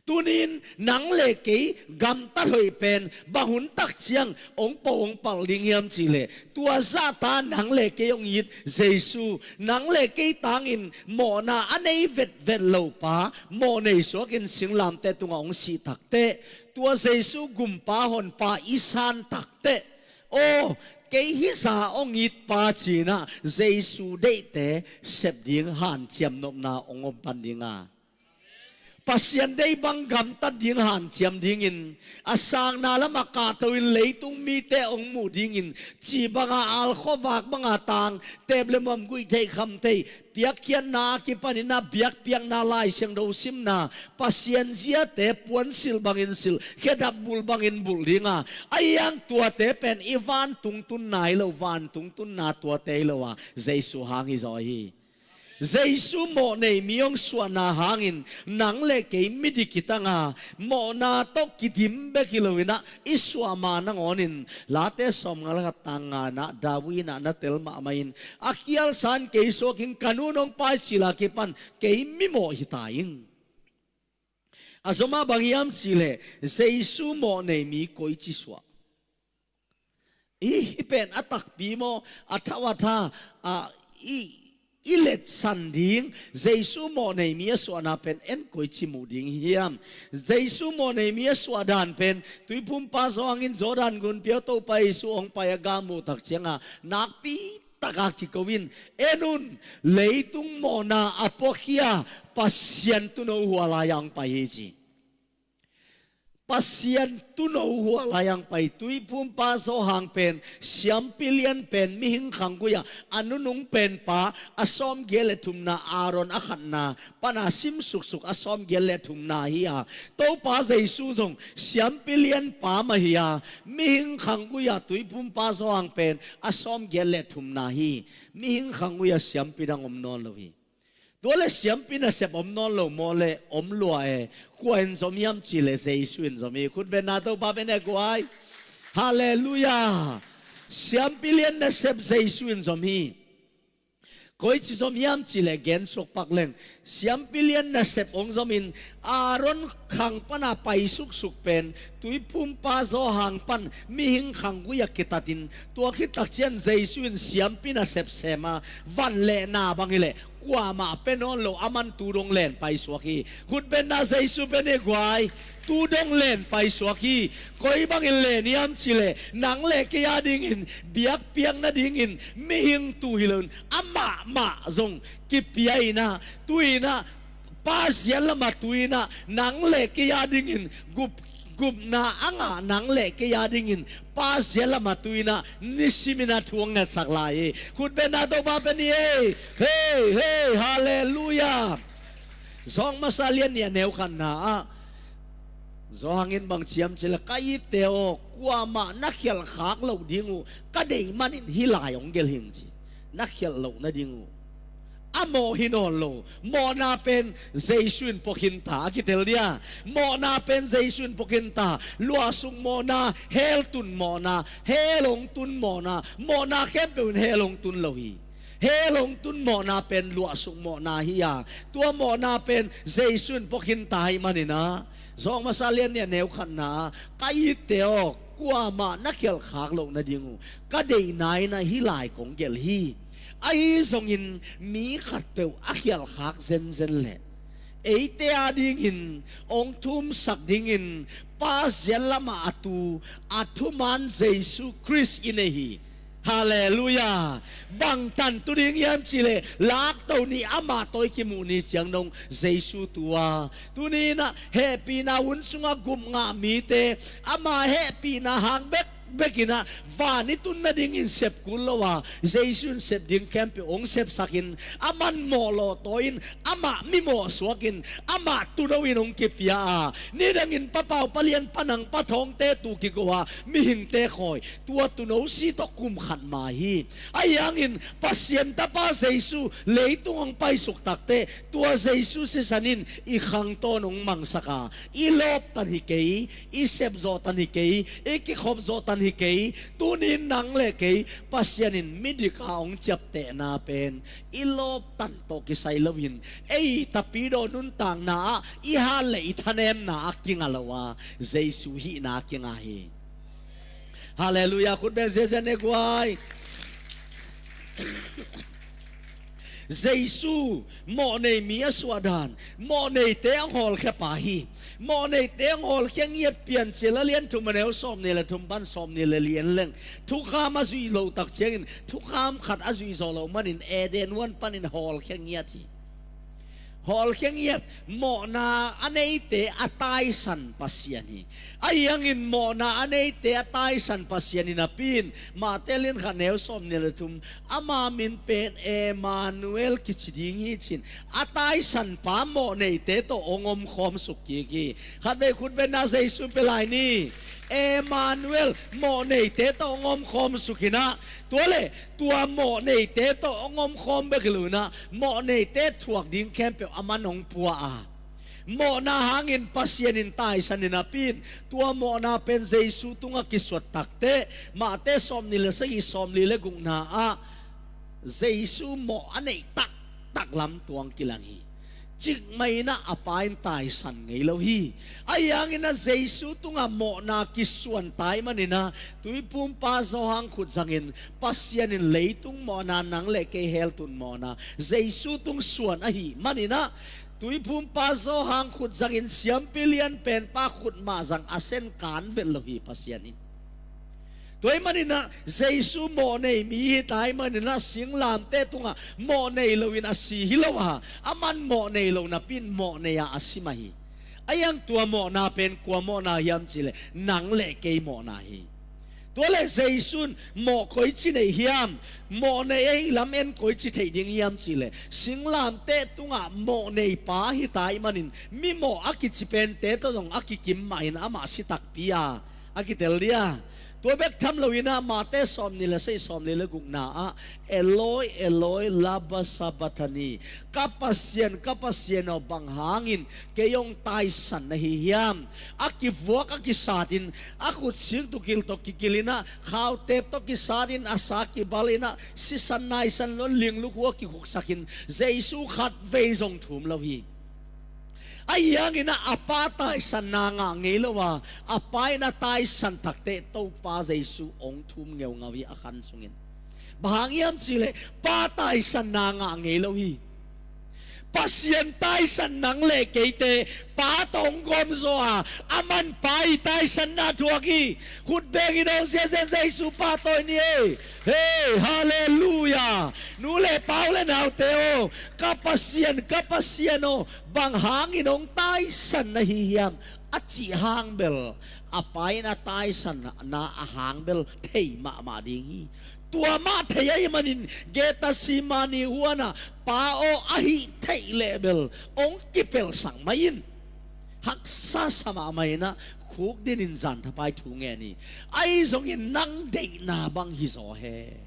Tunin nang le kei gamtat hoih pen bang hun tak ciang hong po hong palh ding hiam cihleh, tua zahta nang le kei hong it Jesu, nang le kei tangin mawhna a nei vetvet lo pa, mawhnei suakin singlamteh tungah hong sih takteh, tua Jesu gumpa honpa i san takteh, aw, kei hih zah hong it pa ci-inah Jesu deihte sep ding hanciam nopna hong om pan ding a. Pasian deih bang gamtat ding hanciam dingin, a sangna lamah kahto in leitung mite hong muh dingin, ci banga al khuavak banga tang, tep le muam guih theih kham thei, piakkhiatna a kipanin a biakpiakna, Lai Siangtho simna, Pasian ziate puansilh bangin silh, khedap bulh bangin bulh ding a, a hiang tuate pen i vantung tunna hi lo, vantung tunna tuate hi lo a, Jesu hang hi zaw hi. Jesu mawhnei mi hong suahna hangin nang le kei midik i tang a, mawhna tawh kidim bek hi loin ah i suah ma nangawnin Late sawmnga le khat tang nga in ah David in ah na tel mahmah in, a khialsa in kei suak ing, ka nu'n hong paicil a kipan kei mimawh hi ta ing. A zom ah bang hiam cih leh Jesu mawhnei mi koici suah? Hih pen a takpi maw, a thau a tha, a, i, i letsan ding, Jesu mawhnei mi a suahna pen en koici muh ding hiam? Jesu mawhnei mi a suah dan pen Tuiphumpa Johan in Jordan gunpi ah Topa Jesu hong pai a gah muh tak ciang a nakpi taka kiko in, "En un, leitung mawhna a puakhia Pasian tuuno hua lai-ah hong pai hi," ci. Pasian tuuno hua lai-ah hong pai. Tuiphumpa Johan pen, siampi lian pen, mihing khanggui-a a nunung pen pa, a sawmgiat le thumna, Aaron a khatna pana sim suksuk a sawmgiat le thumna hi a, Topa Jesu zong siampi lian pa mah hi a, mihing khanggui-a Tuiphumpa Johan pen a sawmgiat le thumna hi. Mihing khanggui-a siampi dang om nawn lo hi. Tua le siampi nasep om nawn lo maw le? Om lua e. Kua in zom hiam cih leh Jesu in zom hi. Khut beng na, Topa pen e guai. Halleluiah. Siampi lian nasep Jesu in zom hi. Koici zom hiam cih leh gen suak pak leng, siampi lian nasep hong zom in, Aaron khang pana pai suksuk pen, Tuiphumpa Johan pan mihing khanggui-a kitatin, tua khit tak ciang Jesu in siampi nasep sem a, van le na bang hi leh kuamah pia nawn lo, aman tu dong len paisuak hi. Khut beng na, Jesu pen e guai. Tu dong len paisuak hi. Koi bangin len hiam cih leh, nang le kei a dingin, biakpiak nadingin, mihing tu hi loin, amah mah zong kipia in ah, tu in ah, Pasian lamah tu in ah, nang le kei a dingin, gup, gupna a ngah nang le kei a dingin, Pasian lamah tu in ah, nisimin a thu hong ngetsak lai hi. Khut beng na, Topa pen hi e. Hei, hei, halleluiah. Johan masa lian nih a neu khatna ah, Johan in bang ci hiam cih leh, "Ka itte aw, kuamah na khialh khak loh ding uh, ka deih manin hih lai hong gelh hing," ci. Na khialh loh nading uh. A mawh hi nawn lo. Mawhna pen Jesu in pua khin ta, a kitel dia. Mawhna pen Jesu in pua khin ta. Luahsuk mawhna, hell tun mawhna, hell hong tun mawhna, mawhna khempeuh in hell hong tun lo hi. Hell hong tun mawhna pen luahsuk mawhna hi a, tua mawhna pen Jesu in pua khin ta ahih manin ah, Johan masa lian nih a neu khatna ah, "Ka itte aw, kuamah na khialh khak loh nading uh, ka deihna in ah hih lai kong gelh hi." Ahi zongin mi khatpeuh a khialh khak zenzen leh, eite a dingin hong thumsak dingin Pasian lamah a tu, a thuman Jesu Khrist i nei hi. Halleluiah. Bang tan tu ding hiam cih leh, lakto ni, amah tawh i kimuh ni ciang dong Jesu tu a. Tuni in ah hehpihna hun sungah gup ngah mite, ama hehpihna hang bek bekin ah, van i tun nadingin sep kul lo a, Jesu in sep ding khempeuh hong sepsak in, aman mawh lawh tawi in, amah mimawh suak in, amah tuuno in hong kipia a, nidangin Pa Pau, Pa Lian, Pa Nang, Pa Thawngte tu kigo a, mihingte khawi, tua tuuno si tawh kum khat ma hi. Ahi hangin Pasian Tapa Jesu leitung hong paisuk takteh, tua Jesu sisan in i khang tawn hong mangsak a, i lawptan hi kei, i sepzawhtan hi kei, i kikhopzawhtan hi kei. Tuni in nang le kei Pasian in midik a hong ciaptehna pen i lawptan tawh kisai loin, ei tapidaw nuntakna ah, i hat le i thanemna ah kinga lo a, Jesu hihna ah kinga hi. Halleluiah. Khut beng ziahziah ni e guai. Jesu mawhnei mi a suah dan, mawhneite a hong hawlkhia pa hi. Mawhneite a hong hawlkhia ngiat Piancil a lian thum a neu sawmnih le thum pan sawmnih le li en leng, thukham a zuih loh tak ciangin, thukham khat a zuih zawh loh manin Eden huan panin hawlkhia ngiat hi. Hawlkhia ngiat, mawhna a neite a taisan Pasian hi. Ahi hangin mawhna a neite a taisan Pasian hi napi-in Mate lian khat neu sawmnih le thum, ama min pen Emmanuel kici ding hi ci-in a taisanpa mawhneite tawh hong omkhawm suk kik hi. Khatvei khut beng a, Jesu pia lai ni. Emmanuel, mawhneite tawh hong omkhawm suk hi-in ah, tua leh tua mawhneite tawh hong omkhawm bek hi lo-in ah, mawhneite thuak ding khempeuh aman hong pua a, mawhna hangin Pasian in taisan hi napi-in, tua mawhna pen Jesu tungah kisuan takteh, Mate sawmnih le sagih, sawmli le gukna ah Jesu mawh a neih taktak lam tuang kilang hi. Cikmah in ah a Pa in taisan ngei lo hi. Ahi hangin ah Jesu tungah mawhna kisuan tai manin ah, Tuiphumpa Johan khut zangin Pasian in leitung mawhna, nang le kei hell tun mawhna Jesu tung suan ahih manin ah, Tuiphumpa Johan khut zangin siampi lian penpa khut mah zang a sen kan vet lo hi Pasian in. Tua ahih manin ah Jesu mawhnei mi hi ta ahih manin ah singlamteh tungah mawhnei loin a si hi lo a, aman mawhnei lo napi-in mawhnei-a a si mah hi. Ahi hang tua mawhna pen kua mawhna hiam cih leh nang le kei mawhna hi. Tua leh Jesu in mawh koici nei hiam, mawhnei ahih lam en koici theih ding hiam cih leh, singlamteh tungah mawhneipa hi ta ahih manin, mimawh a kici pente tawh zong a kikim mah in amah si takpi a, a kitel ding a. Tua bek tham loin ah Mate sawmnih le sagih, sawmli le gukna ah, Eloi, Eloi, lama sabachthani? Ka Pasian, ka Pasian aw, bang hangin kei hong taisan na hi hiam? A kivuak, a kisat in, a khutsik tukilh tawh kikilh in ah, khautep tawh kisat in, a sa kibal in ah, sisan naisan lo-in linglukhu a kikhuksak in, Jesu khatvei zong thum lo hi. Ahi hangin ah a Pa taisanna ngah ngei lo a, a Pa in a taisan takteh Topa Jesu hong thum ngeungau hi a khan sungin. Bang hang hiam cih leh Pa taisanna ngah ngei lo hi. Pasian taisan nang le keite Pa tawh hong gawm zaw a, aman Pa i taisanna thuak hi. Khut beng in hong ziazia Jesu Pa tawh i ni ei. Hei, halleluiah. Nu le pa, u le naute aw, ka Pasian, ka Pasian aw, bang hangin hong taisan na hi hiam? A cih hang bel, a Pa in a taisanna a hang bel thei mahmah ding hi. Tua mah thei ahih manin Gethsemane huan ah, Pa aw, ahih theih leh bel hong kipelhsak mai in. Haksa sa mahmah in ah, khukdin in zanthapai thu ngen hi. Ahi zongin nang deihna bang hi zaw hen.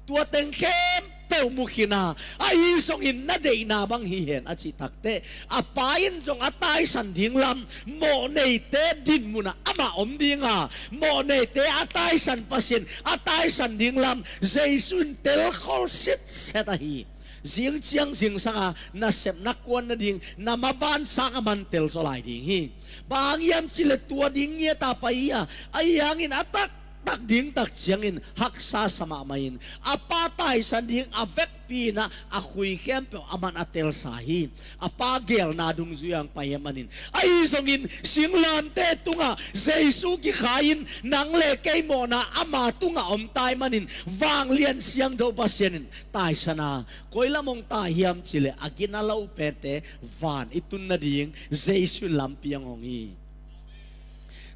Tua teng khempeuh mu khin a, ahi zongin na deihna bang hi hen a cih takteh, a Pa in zong a taisan ding lam, mawhneite dinmun ah amah om ding a, mawhneite a taisan Pasian a taisan ding lam Jesu in telkhol sitset ahi. Zing ciang zingsang a, nasep na kuan nading, na maban sang a man telzaw lai ding hi. Bang hang hiam cih leh tua ding ngiat a pai hi a, ahi hangin a taktak ding tak ciangin haksa sa mahmah in, a Pa taisan ding a vekpi in ah a khui khempeuh aman a telsa hi. A Pa geelna dungzui ah hong pai ahih manin. Ahi zongin singlamteh tungah Jesu kikhai in, nang le kei mawhna ama tungah om ta ahih manin, vanglian siangtho Pasian in taisan a, koi lam hong tai hiam cih leh a gina lo pente van i tun nading Jesu in lampi hong hong hi.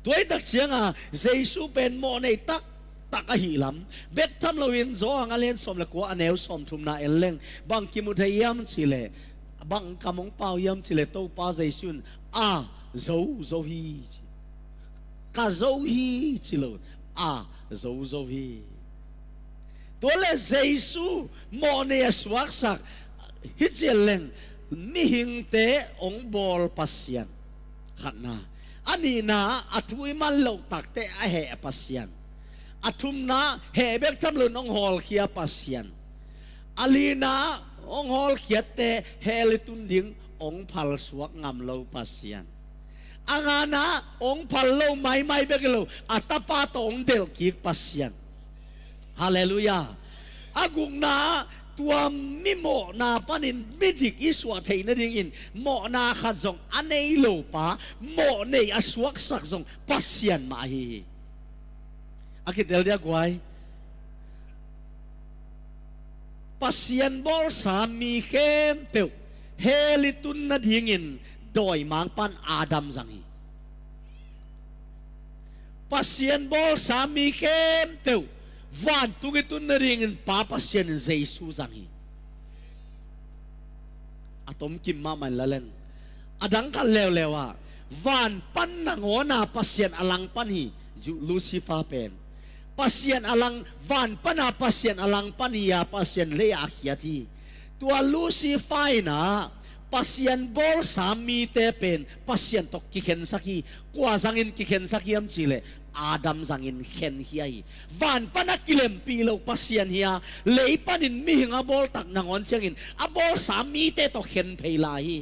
Tua hi tak ciang a, Jesu pen mawhnei taktak ahih lam bek tham loin Johan a lian sawm le kua, a neu sawmthumna en leng, bang kimu thei hiam cih leh, bang kam hong pau hiam cih leh, Topa Jesu in, a zo zo hi ci. Ka zo hi ci lo, a zo zo hi. Tua leh Jesu mawhnei a suaksak, hi ciang leng mihingte hong bawl Pasian, khatna. A nihna, a thu i man loh takteh a heh Pasian. A thumna, heh bek tham loin hong hawlkhia Pasian. A lina, hong hawlkhiatte hell i tun ding hong phalsuak ngam lo Pasian. A ngana, hong phal lo maimai bek hi lo, a Tapa tawh hong delh kik Pasian. Halleluiah. A gukna, tua mi mawhna panin midik i suah theih nadingin mawhna khat zong a nei lo pa, mawhnei a suaksak zong Pasian mah ahi hi. A kitel dia guai. Pasian bawlsa mi khempeuh Hell i tun nadingin dawimangpa'n Adam zang hi. Pasian bawlsa mi khempeuh vantung i tun nadingin Pa Pasian in Jesu zang hi. A tomkim mahmah in la leng, a dang khat leuleu ah, van pan nangawna Pasian a langpan hi. Ju-, Lucifer pen Pasian a lang, van pana Pasian a langpan hi a, Pasian lei-ah a khiat hi. Tua Lucifer in ah Pasian bawlsa mite pen Pasian tawh kikhensak hi. Kua zangin kikhensak hiam cihleh, Adam zangin khenkhia hi. Van pana kilempih lo Pasian hi a, lei panin mihing a bawltak nangawn ciangin a bawlsa mite tawh khen phei lai hi.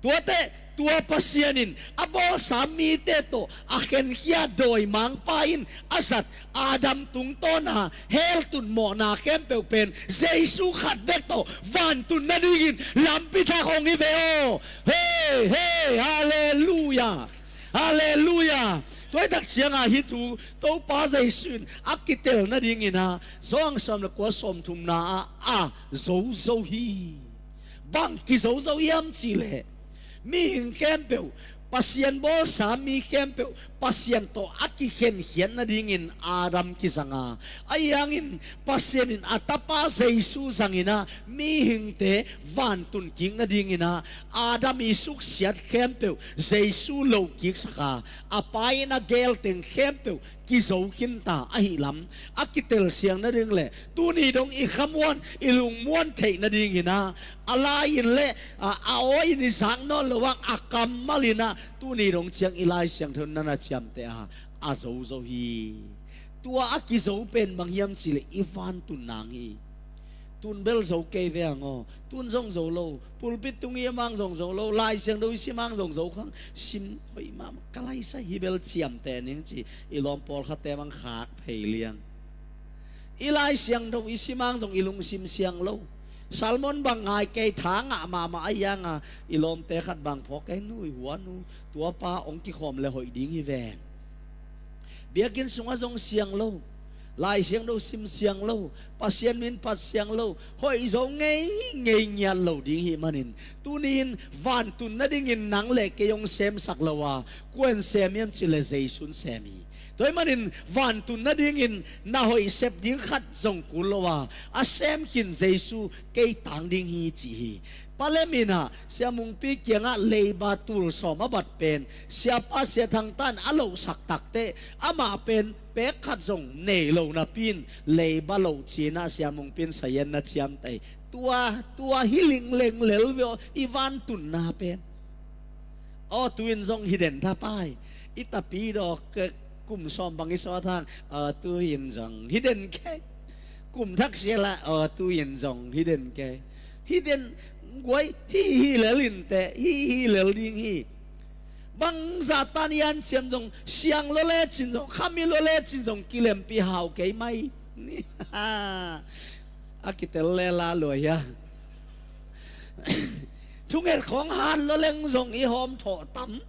Tuate, tua Pasian in a bawlsa mite tawh a khenkhia dawimangpa in a zat Adam tungtawna hell tun mawhna khempeuh pen Jesu khat bek tawh vantun nadingin lampi thak hong hi ve aw. Hei, hei, halleluiah. Halleluiah. Tua hi tak ciangah hih thu Topa Jesu in a kitel nadingin ah Johan sawm le kua, sawmthumna ah a zozo hi. Bang kizozo hiam cihleh, mihing khempeuh, Pasian bawlsa mi khempeuh Pasian tawh a kikhenkhiat nadingin Adam kizang a, ahi hangin Pasian in a tapa Jesu zangin ah mihingte vantun kik nadingin ah Adam i suksiat khempeuh Jesu lo kiksak a, a Pa in a geel teng khempeuh kizo khinta ahih lam a kitelsiang nading le tuni dong i khamuan, i lungmuan theih nadingin ah a lai in le a, a awi in i zak nawn lo ang, a kammal in ah tuni dong ciang i Lai Siangtho in na na ciamteh a, a zozo hi. Tua a kizo pen bang hiam cihleh i vantun nang hi. Tun bel zo kei ve ang aw. Tun zong zo lo. Pulpit tung i mang zong zo lo. Lai Siangtho i sim ang zong zo khang. Sim hoih mahmah, ka laisa hi bel ciamteh ning ci i lawm pawlkhatte bang khak phei liang. I Lai Siangtho i sim ang zong i lungsim siang lo. Sermon bang ngai kei, tha ngah mahmah ahi hang a, i lawmte khat bang phawk kei, nu i hua nu, tua pa hong kikhawm le hoih ding hi ven. Biakinn sungah zong siang lo. Lai Siangtho sim siang lo. Pasian min phat siang lo. Hoih zo ngeingei ngiat lo ding hih manin, tuni in vantun nadingin nang le kei hong semsak lo a, kua in sem hiam cihleh Jesu in sem hi. Tua hih manin vantun nadingin na hoih sep ding khat zong kul lo a, a sem khin Jesu kei tang ding hi ci hi. Pa Lem in ah Sia Mungpi kiangah leiba tul sawm a bat pen Siapa Sia Thang Tan a lohsak takteh amah pen pek khat zong nei lo napi in leiba loh ci-in ah Sia Mungpi in sayan na ciamteh hi. Tua, tua hi lingleng lel ve aw, i vantunna pen. Aw, tu-in zong hi den thapai. I tapidawk, eh, kum sawm bang i sawt hang. Aw, tu-in zong hi den kei. Kum thak sia lah, aw, tu-in zong hi den kei. Hi den guai, hi, hi lel inteh, hi, hi lel ding hi. Bangzah tan i hanciam zong, siang lua lecin zong, khami lua lecin zong, kilempih hau kei mai. A kitel le la lua hia. Thunget khawng hat lua leng zong i hawmthawh tam.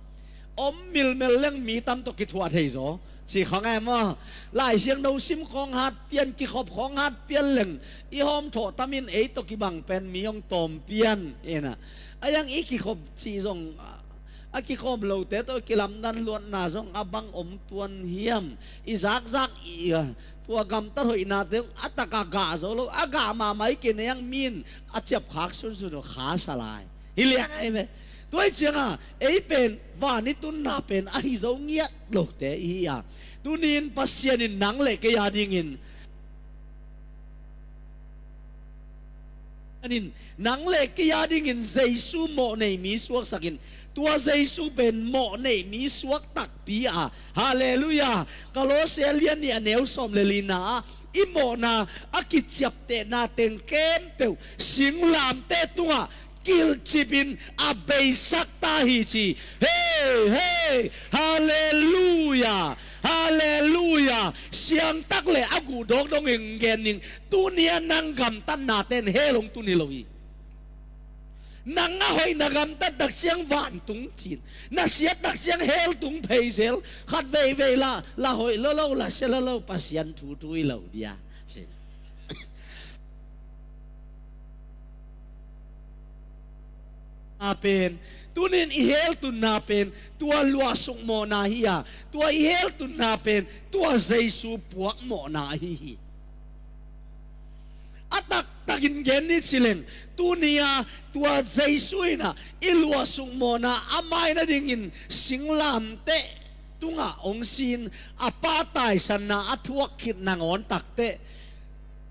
Om milmel leng mi tam tawh kithuah thei zaw. Ci khawng e maw. Lai Siangtho sim khawng hat pian, kikhop khawng hat pian leng i hawmthawh tam in ei tawh kibang pen mi hong tawm pian. Ina. A yang i kikhop cih zong, a kikhawm lote tawh kilamdan luatna zong a bang om tuan hiam. I zakzak i, a, tua gamtat hoihnate zong a takah gah zo lo. A gah mahmah i kinei ang min a ciapkhak sunsun uh kha sa lai. Hi liang ai ve. Tua hi cianga ei pen van i tunna pen ahi zo ngiat lote i hi a. Tuni in Pasian in nang le kei a dingin, anin, nang le kei a dingin Jesu mawhnei mi suaksakin, tua Jesu pen mawhnei mi suak takpi a. Halleluiah. Kolosse lian nih a neu sawm le lina ah i mawhna a kiciaptehna teng khempeuh singlamteh tungah kilhcipin a beisak ta hi ci. Hei, hei, halleluiah, halleluiah. Siangtak le a guhdawk dongin gen ning. Tuni a nang gamtatnate'n hell hong tun hi lo hi. Nang a hoih na gamtat tak ciang vantung cin, na siat tak ciang hell tung phei zel. Khat veivei la, la hoih lolo, la sia lolo, Pasian thu thu hi lo dia. Cin. na pen, tunin i heltunna pen tua luahsuk mawhna hi a, tua i heltunna pen tua Jesu puak mawhna ahi hi. A taktakin gen ni cileng, tuni-a tua Jesu in ah i luahsuk mawhna a mai nadingin singlamteh tungah hong sin, a Pa taisanna a thuak khit nangawn takteh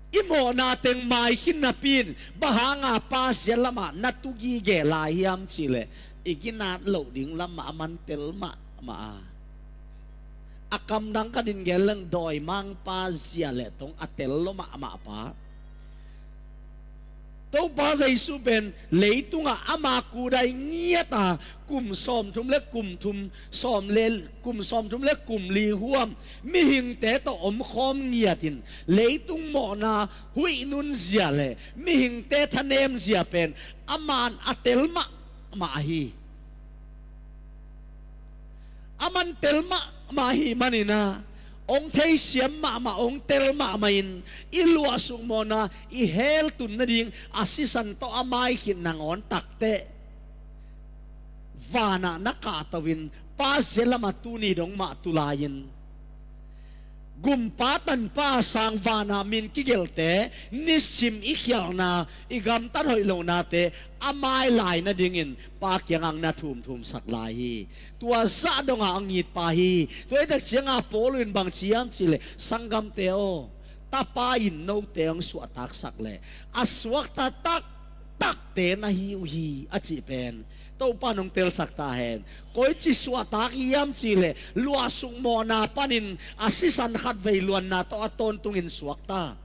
i mawhna teng mai khin napi-in, bang hanga Pa ziat lamah na tu gige lai hiam cihleh, i ginat loh ding lamah a man tel mahmah a, a kamdang ka din gen leng dawimangpa zia le tong a tel lo mahmah pa. Topa Jesu pen leitungah ama kudai ngiat a, kum sawmthum le kum thum, sawm le, kum sawmthum le kum li huam mihingte tawh omkhawm ngiatin, leitung mawhna huih nunzia le mihingte thanemzia pen aman a tel mahmah hi. A man tel mahmah hi manin ah, hong theisiam mahmah, hong tel mahmah in, i luahsuk mawhna i heltun nading a sisan tawh a mai khit nangawn takteh, vanah na kahto-in Pa ziat lamah tuni dong mah tu lai-in, Gumpa Tanpa a sang vanah min kigelhte nisim i khialhna, i gamtat hoih lohnate a mai lai nadingin Pa kiangah na thumthumsak lai hi. Tua zah dongah a ngitpa hi. Tua hi tak ciangah Paul in bang ci hiam cihleh, sanggamte aw, tapa in note hong suahtaksak leh a suakta taktakte na hi uh hi, a cih pen Topa in hong telsak ta hen. Koici suahtak hiam cihleh, luahsuk mawhna panin a sisan khatvei luanna tawh a tawntungin suakta.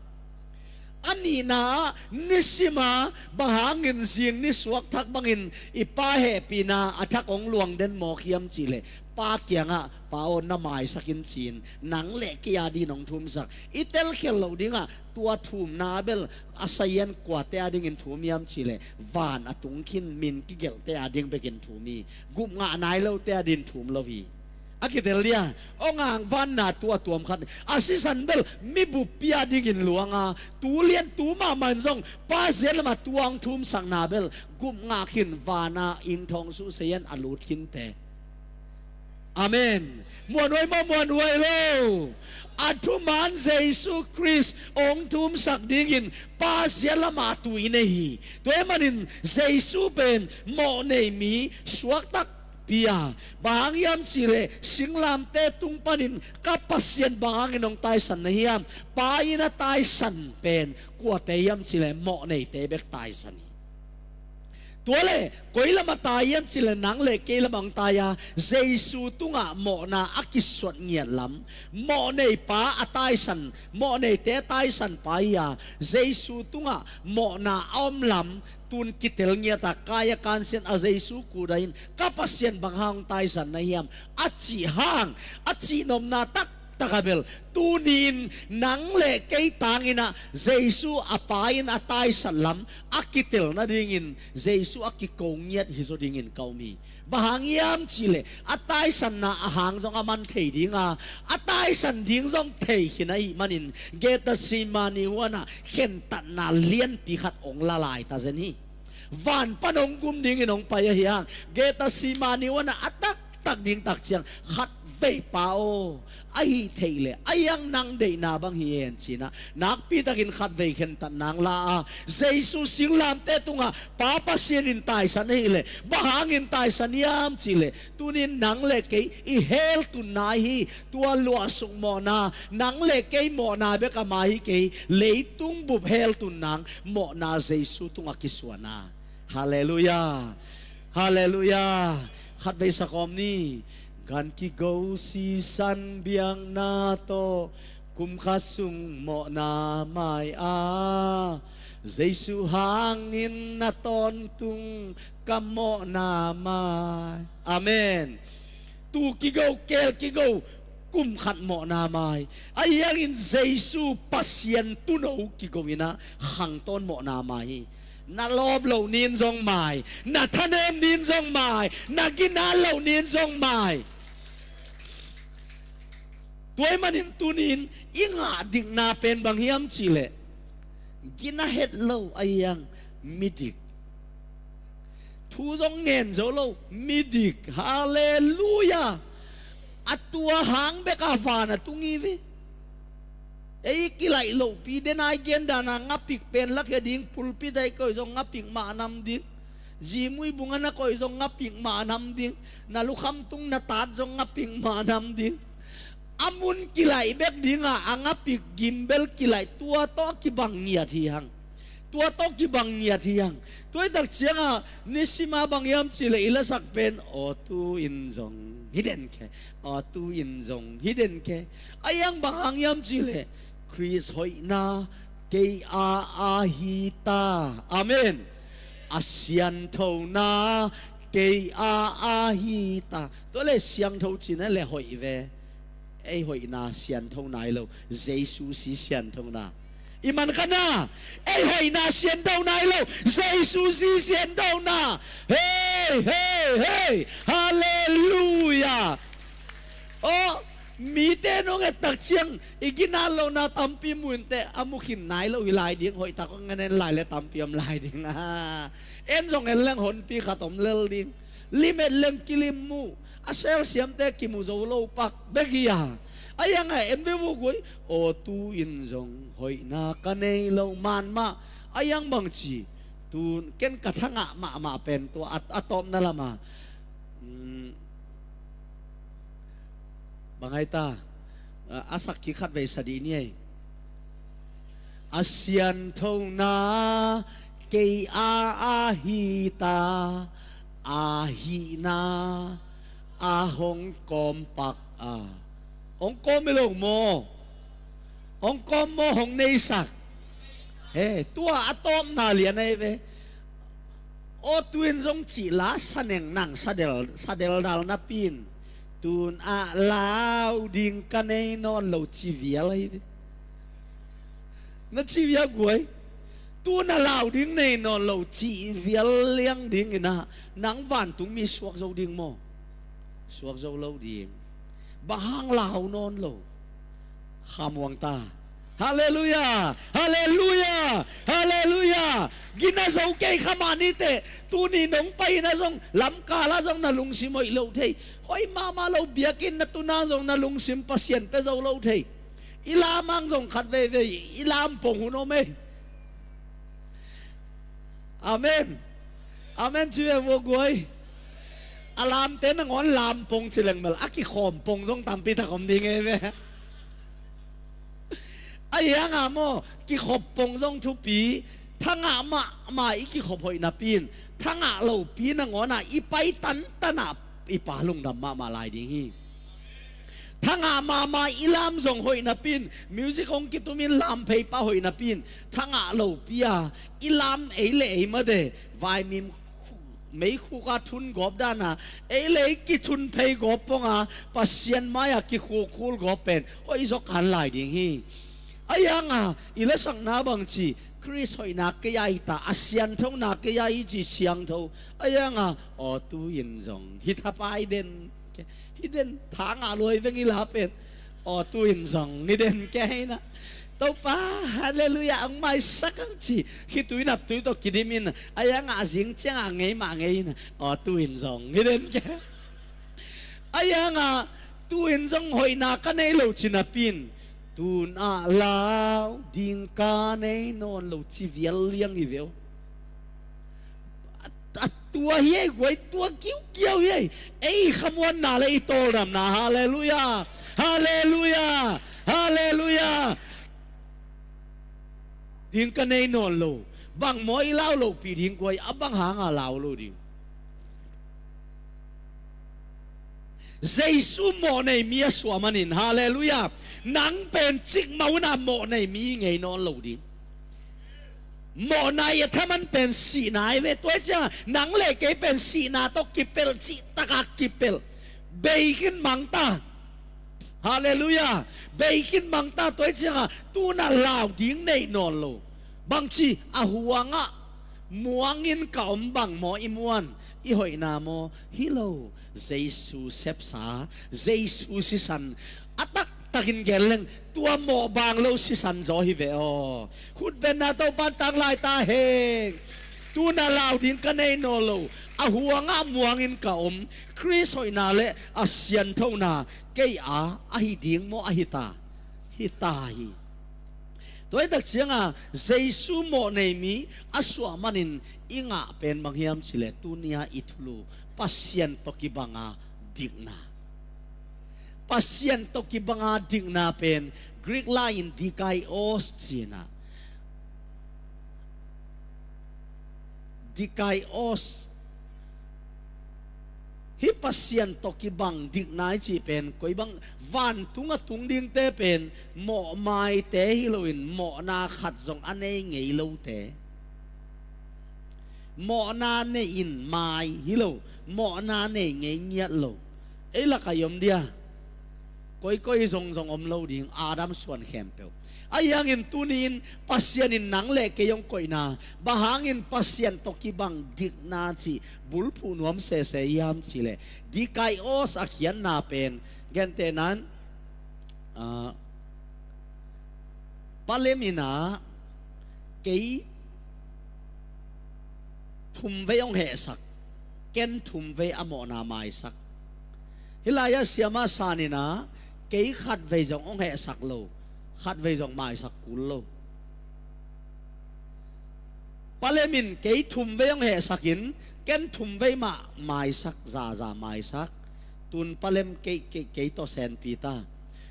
A nihna ah, nisim a bang hangin zing ni suakthak bangin i Pa hehpihna a thak hong luang den mawk hiam cihleh, Pa kiangah, Pa aw, na maisak in ci-in nang le kei a din hong thumsak. I telkhial loh dingah tua thumna bel a sayan kuate a dingin thum hiam cihleh, van a tung khin min kigelhte a ding bekin thum hi. Gupngah nai lote a din thum lo hi. A kitel dia, hong angvanna tua tuam khat, a sisan bel mi buppi a dingin luanga, tu lian tu mahmah in zong Pa ziat lamah tua hong thumsakna bel gupngah khin, vana ingthawng suhsayan a lut khinte. Amen. Muanhuai maw, muanhuai lo? A thuman Jesu Khrist hong thumsak dingin Pa ziat lamah tu i nei hi. Tua ahih manin Jesu pen mawhnei mi suaktak pi a, bang hang hiam cihleh, singlamteh tung panin ka Pasian bang hangin hong taisan na hiam? Pa in a taisan pen kuate hiam cihleh, mawhneite bek taisan hi. Tua leh koi lamah tai hiam cihleh, nang le kei lamah hong tai a, Jesu tungah mawhna a kisuat ngiat lam, mawhnei pa a taisan, mawhneite a taisan pa hi a, Jesu tungah mawhna a om lam tun kitel ngiat a, kai a kansian a, Jesu kudai in, ka Pasian bang hang taisan na hiam, a cih hang, a cihnopna taktak a bel, tuni-in nang le kei tangin ah Jesu a Pa in a taisan lam a kitel nadingin Jesu a kiko ngiat hi zaw dingin ka um hi. Bang hang hiam cihleh, a taisanna a hang zong a man thei ding a, a taisan ding zong thei khin ahih manin, Gethsemane huan ah khentatna lianpi khat hong la lai ta zen hi. Van pan hong gum dingin hong pai ahi hang, Gethsemane huan ah a taktak ding tak ciang, khatvei, Pa aw, ahih theih leh, a hiang nang deihna bang hi hen ci-in ah, nakpitakin khatvei khentatna hong la a, Jesu singlamteh tungah Pa Pasian in taisan ahih leh, bang hangin taisan hiam cihleh, tunin nang le kei i heltunna hi. Tua luahsuk mawhna, nang le kei mawhna bek a mai hi kei, leitung bup heltunna mawhna Jesu tungah kisuan a. Halleluiah. Halleluiah. Khatvei sa kawm ni. Gan kigo sisan biakna tawh, kum khat sung mawhna mai a, Jesu hangin na tawntung ka mawhna mai. Amen. Tuu kigo, keel kigo, kum khat mawhna mai. Ahi hangin Jesu Pasian tuuno kigo in ah khangtawn mawhna mai hi. Na lawp loh ni-in zong mai, na thanem ni-in zong mai, na ginat loh ni-in zong mai. Tua ahih manin tuni-in i ngah dikna pen bang hiam cihleh, gina het lo ahi hang midik, Thu zong ngen zo lo, midik. Halleluiah. A tua hang bek a van a tung hi ve. Ei kilaih lohpi den a i gen dan a ngapik pen lakhia ding, pulpit a i koih zong ngapik mah nam ding. Zimui bung a na koih zong ngapik mah nam ding. Na lukham tung na tat zong ngapik mah nam ding. A mun kilaih bek ding a, a ngapik gimbel kilaih, tua tawh kibang ngiat hi hang. Tua tawh kibang ngiat hi hang. Tua i tak ciang a, nisim a bang hiam cih leh i lasak pen, aw tu in zong hi den khe, aw tu in zong hi den khe. A iang bang hang hiam cih leh, Khrist hoihna kei a a hi ta. Amen. A sianthona kei a a hi ta. Tua leh siangtho cih na leh hoih ve. Ei hoihna siangtho nai lo, Jesu si siangtho na. I man kha na, ei hoihna siangtho nai lo, Jesu si siangtho na. Hei, hei, hei. Halleluiah. Aw, mite nong et tak ciang i ginat lohna tampi mu inteh, a mu khin nai lo hi lai ding, hoih tak hong en lai leh tampi om lai ding. En zong en leng honpi khat om lel ding. Lim et leng kilim mu. A sel siamte kimu zo lo pak bek hi a. A iang a en ve vua guai. Aw tu in zong hoihna ka nei lo man mah. A iang bang ci. Tu ken ka thangah mahmah pen tua a, a tawpna lam a. Mm. Bang ai ta. A, a sak kik khat vei sa dih ni ei. A sianthona kei a a hi ta, a hihna a hong kawm pak a. Hong kawm hi lo maw? Hong kawm maw, hong neisak? He, tua a tawpna lian ahi ve. Aw tu in zong cih la sa neng nang sa del, sa deldal napi in, tun ah lau ding ka nei nawn lo ci vial ahi ve. Na ci vial guai. Tun ah lau ding nei nawn lo ci vial liang ding in ah, nang vantungmi suak zo ding maw? Suak zo lo ding. Bang hang lau nawn lo? Khamuang ta. Halleluiah! Halleluiah! Halleluiah! Gina zo kei kha mah ni teh, tuni nong pai in ah zong, lamkal ah zong na lungsim hoih lo thei. Hoih mahmah lo, biakinn na tun ah zong na lungsim Pasian pia zo lo thei. I lam ang zong khat veivei i lam pong hun om ei. Amen. Amen ci ve vua guai. A lamte nangawn lam pong ci leng mel, a kikhawm pong zong tampi tak om ding ei ve. A hiang a maw, kikhop pong zong thupi. Thangah mahmah i kikhop hoih napi in, thangah lopi nangawn ah i pai tantan ah i Pa lungdam mahmah lai ding hi. Thangah mahmah i lam zong hoih napi in, music hong kitum in lam phei pah hoih napi in, thangah lopi a i lam ei le ei mah de, vaimim meikhuka thun gawp dan a, ei le ei kithun phei gawp pong a, Pasian mai a kikhukkhul gawp pen hoih zaw kan lai ding hi. A hiang a i lasakna bang ci, Khrist hoihna kei a hi ta, a sianthona kei a hi ci siangtho. A hiang a, aw tu in zong hi thapai den. Hi den, thangah luai veng i la pen. Aw tu in zong hi den kei na. Topa, halleluiah, ang maisak ang ci. Khitui naptui tawh kidim in. A hiang a zing ciang a ngei mah ngei in. Aw tu in zong hi den kei. A hiang a tu in zong hoihna ka nei lo ci napi in, tun ah lau ding ka nei nawn lo ci vial liang hi ve aw. A, a tua hi ei guai, tua kiukiau hi ei. Ei khamuanna le i tawldamna. Halleluiah. Halleluiah. Halleluiah. Ding ka nei nawn lo. Bang maw i lau lopi ding guai, a bang hang a lau lo ding? Jesu mawhnei mi a suah manin, halleluiah, nang pen cikmah un a mawhnei mi ngei nawn lo ding. Mawhna i a thaman pen sihna hi ve. Tua hi ciang a nang le kei pen sihna tawh kipelh, cihtak a kipelh. Bei khin mang ta. Halleluiah. Bei khin mang ta. Tua hi ciang a tun ah lau ding nei nawn lo. Bangci a huang ah muang in ka om bang maw i muan? I hoihna maw? Hi lo. Jesu sepsa, Jesu sisan. A taktak in gen leng, tua mawh bang lo sisan zaw hi ve aw. Khutbenna Topa'n tanglai ta hen. Tun ah lau ding ka nei nawn lo. A huangah muangin ka om Khrist hoihna le a sianthona kei a ahi ding maw? Ahi ta, hi ta hi. Tua hi tak cianga Jesu mawh nei mi a suah manin i ngah pen bang hiam cileh, tuni-a i thulu Pasian tawh kibanga dikna. Pasian tawh kibanga dikna pen Greek lai-in dikaios cihna. Dikaios. Hih Pasian tawh kibang dikna i cih pen koi bang, vantung a tung dingte pen mawhmaite hi loin mawhna khat zong a nei ngei lote. Mawhna nei-in mai hi lo, mawhna nei ngei ngiat lo. Ei lakah i om dia? Koikoi zongzong om lo ding, Adam suan khempeuh. Ahi hangin tuni-in Pasian in nang le kei hong koihna, bang hangin Pasian tawh kibang dikna cih bulphuh nuam sese hiam cileh, dikaios a khiatna pen, gentehnan, ah, Palem in ah kei thumvei hong hehsak, ken thumvei a mawhna maisak. Hih lai-ah siamah san in ah kei khatvei zong hong hehsak lo, khatvei zong maisak kul lo. Palem in kei thumvei hong hehsak in, ken thumvei mah maisak, zaza maisak. Tun Palem kei, kei, kei tawh senpi ta.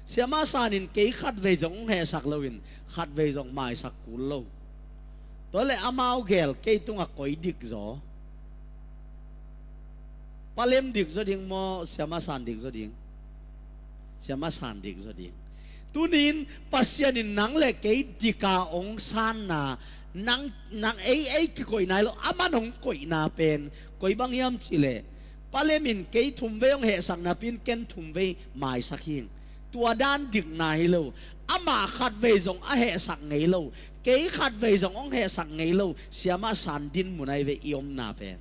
Siamah san in kei khatvei zong hong hehsak loin khatvei zong maisak kul lo. Tua leh amau gel kei tungah koi dik zaw? Palem dik zaw ding maw, siamah san dik zaw ding? Siamah san dik zaw ding. Tuni-in Pasian in nang le kei dika hong sanna, nang, nang ei, ei kikoihna hi lo, aman hong koihna pen koi bang hiam cileh, Palem in kei thumvei hong hehsak napi-in ken thumvei maisak hing. Tua dan dikna hi lo. Amah khatvei zong a hehsak ngei lo, kei khatvei zong hong hehsak ngei lo siamah san dinmun ahi ve i omna pen.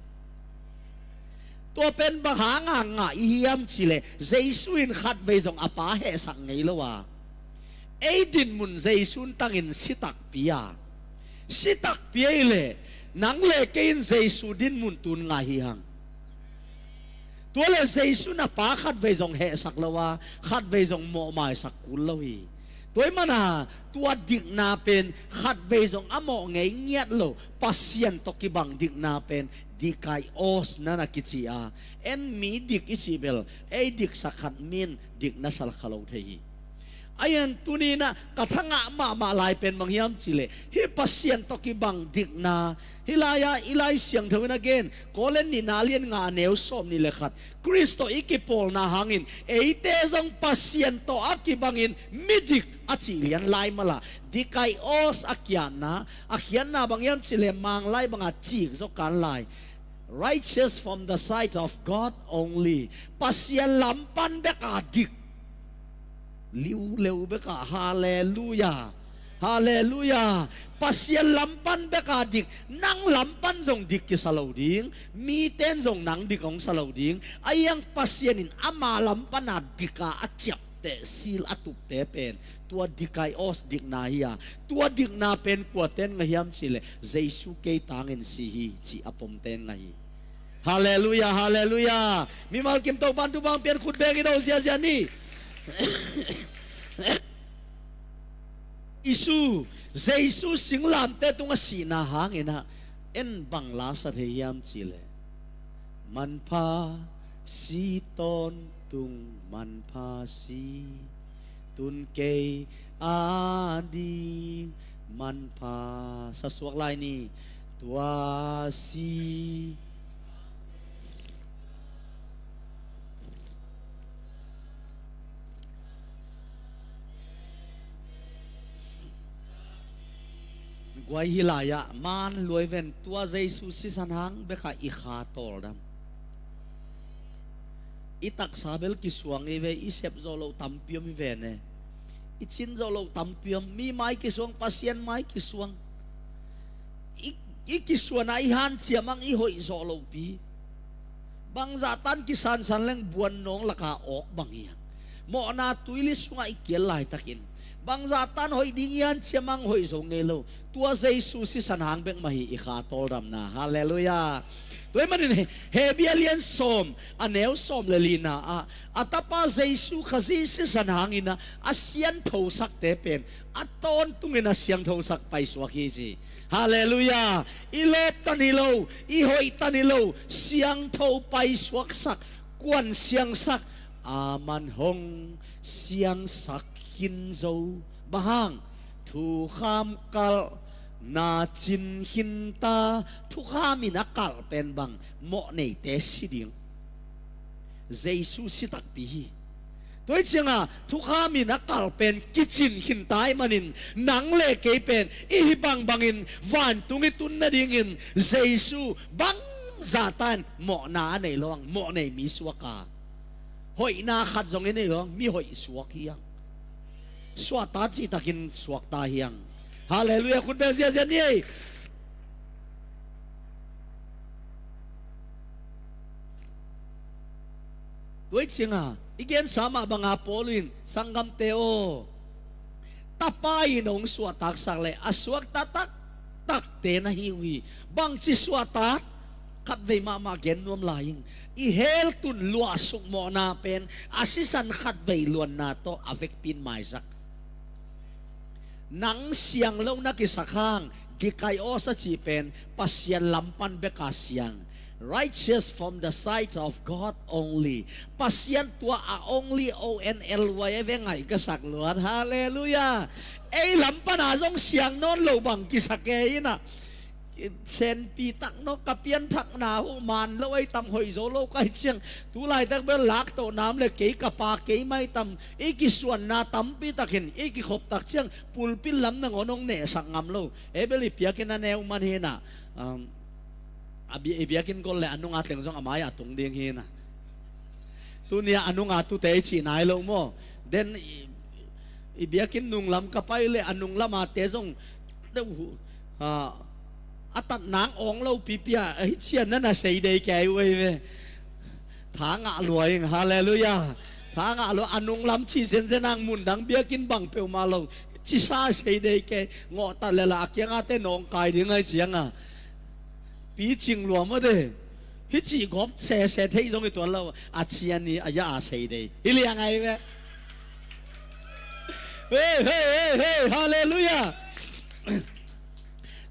Tua pen bang hanga ngah i hiam cileh, Jesu in khatvei zong a Pa hehsak ngei lo a, ei dinmun Jesu tangin si takpi a, si takpi ahih leh, nang le kei in Jesu dinmun tun ngah hi hang. Tua leh Jesu in a Pa khatvei zong hehsak lo a, khatvei zong mawhmaisak kul lo hi. Tua ahih mana tua dikna pen khatvei zong a mawh ngei ngiat lo, Pasian tawh kibang dikna pen dikaios na na kici a. En mi dik i cih bel, ei diksak khat mi in dik na sa kha lo thei hi. Ahi hang tuni-in ah ka thangah mahmah lai pen bang hiam cileh, hih Pasian tawh kibang dikna, hih lai-ah i Lai Siangtho in a gen, Korin nihna lian nga, neu sawm nih le khat, Khrist tawh i kipawlna hangin eite zong Pasian tawh a kibangin midik a cih lian lai mah lah, dikaios a kiatna, a khiatna bang hiam cileh, Manglai banga cik zaw kan lai, righteous from the sight of God only. Pasian lam pan beka dik. Liuleu beka, halleluiah. Halleluiah. Pasian lam pan beka dik, nang lam pan zong dik kisa lo ding, miten zong nang dik hong sa lo ding. Ahi hang Pasian in ama lam pana dika a ciapteh, sil a tupte pen tua dikaios dikna hi a, tua dikna pen kuaten ngah hiam cileh, Jesu kei tangin si hi cih a pomten ngah hi. Halleluiah, halleluiah. Mimal kim Topan thupha pian, khut beng i do ziazia ni. Jesu, Jesu singlamteh tungah sihna hangin ah en bang la sa thei hiam cileh, manpha si tawntung, manpha si, tun kei a ding manpha sa suak lai ni. Tua si guai hi lai-ah man luai ven, tua Jesu sisan hang beka i kha tawldam. I taksa bel kisuang i ve, i sep zawh loh tampi om i ve ne. I cin zawh loh tampi om, mi mai kisuang, Pasian mai kisuang. I, i kisuan a i hanciam ang i hoih zawh lohpi. Bangzah tan kisansan leng buan nawng laka awk bang hiang. Mawhna tuili sungah i kial laitakin bangzah tan hoih ding i hanciam ang hoih zo ngei lo. Tua Jesu sisan hang bek mah hi i kha tawldamna. Halleluiah. Tua ahih manin Hebru a lian sawm, a neu sawm le lina ah, a Tapa Jesu Khazih sisan hangin ah a sianthosakte pen a tawntungin a siangthosak paisuak hi ci. Halleluiah. I lawptan hi lo, i hoihtan hi lo, siangtho paisuaksak, kuan siangsak, a man hong siangsak khin zo. Bang hang? Thukham kalh na cin khin ta. Thukham in a kalh pen bang? Mawhneite si ding. Jesu si takpi hi. Tua hi cianga thukham in a kalh pen kicin khin ta ahih manin nang le kei pen i hih bangbangin vantung i tun nadingin Jesu bangzah tan mawhna a nei lo ang, mawhnei mi suak a, hoihna khat zong i nei lo ang, mi hoih suak hi ang. Suahtak cihtakin suakta hi ang. Halleluiah. Khut beng ziazia ni ei. Tua hi cianga i gensa mah banga Paul in, sanggamte aw, Tapa in hong suahtaksak leh a suakta taktakte na hi uh hi. Bangci suahtak? Khatvei mahmah gen nuam lai ing. I hell tun luahsuk mawhna pen a sisan khatvei luanna tawh a vekpi in maisak. Nang siang lo na kisak hang, dikaios a cih pen Pasian lam pan beka siang. Righteous from the sight of God only. Pasian tua a only, O N L Y, a ve ngaih ka sak luat. Halleluiah. Ei lam pana zong siang nawn lo bang kisak e inah. Senpi tak nawh, ka pianthakna uh man lo ei tam, hoih zo lo ka hih ciang, tu laitak bel lak toh nam le kei ka pa kei mai tam, i kisuanna tampi takin i kikhop tak ciang pulpit lam nangawn hong nehsak ngam lo. Ei bel i biakinn a neu man hinah, um, a bi-, i biakinn gol le a nunga teng zong a mai-ah tung ding hinah. Tunia a nunga tute i cih nai lo maw? Den i, i biakinn nunglam ka pai le a nunglam ate zong deuh hu, a, a tat nang awng lo pipia, a hi cian na na sei dei kei uh ei ve. Tha ngah lua ing, halleluiah. Tha ngah lua, a nunglam cih zenzen ang, mundang biakinn bang peuhmah lo. Cisa sei dei kei, ngawh tat le la a kiangate nawngkai ding ai cianga. Picing lua mawte. Hih cih gawp sese thei zong i tuan lo. A cian ni a ya a sei dei hi liang ai ve. Hei, hei, hei, hei, halleluiah.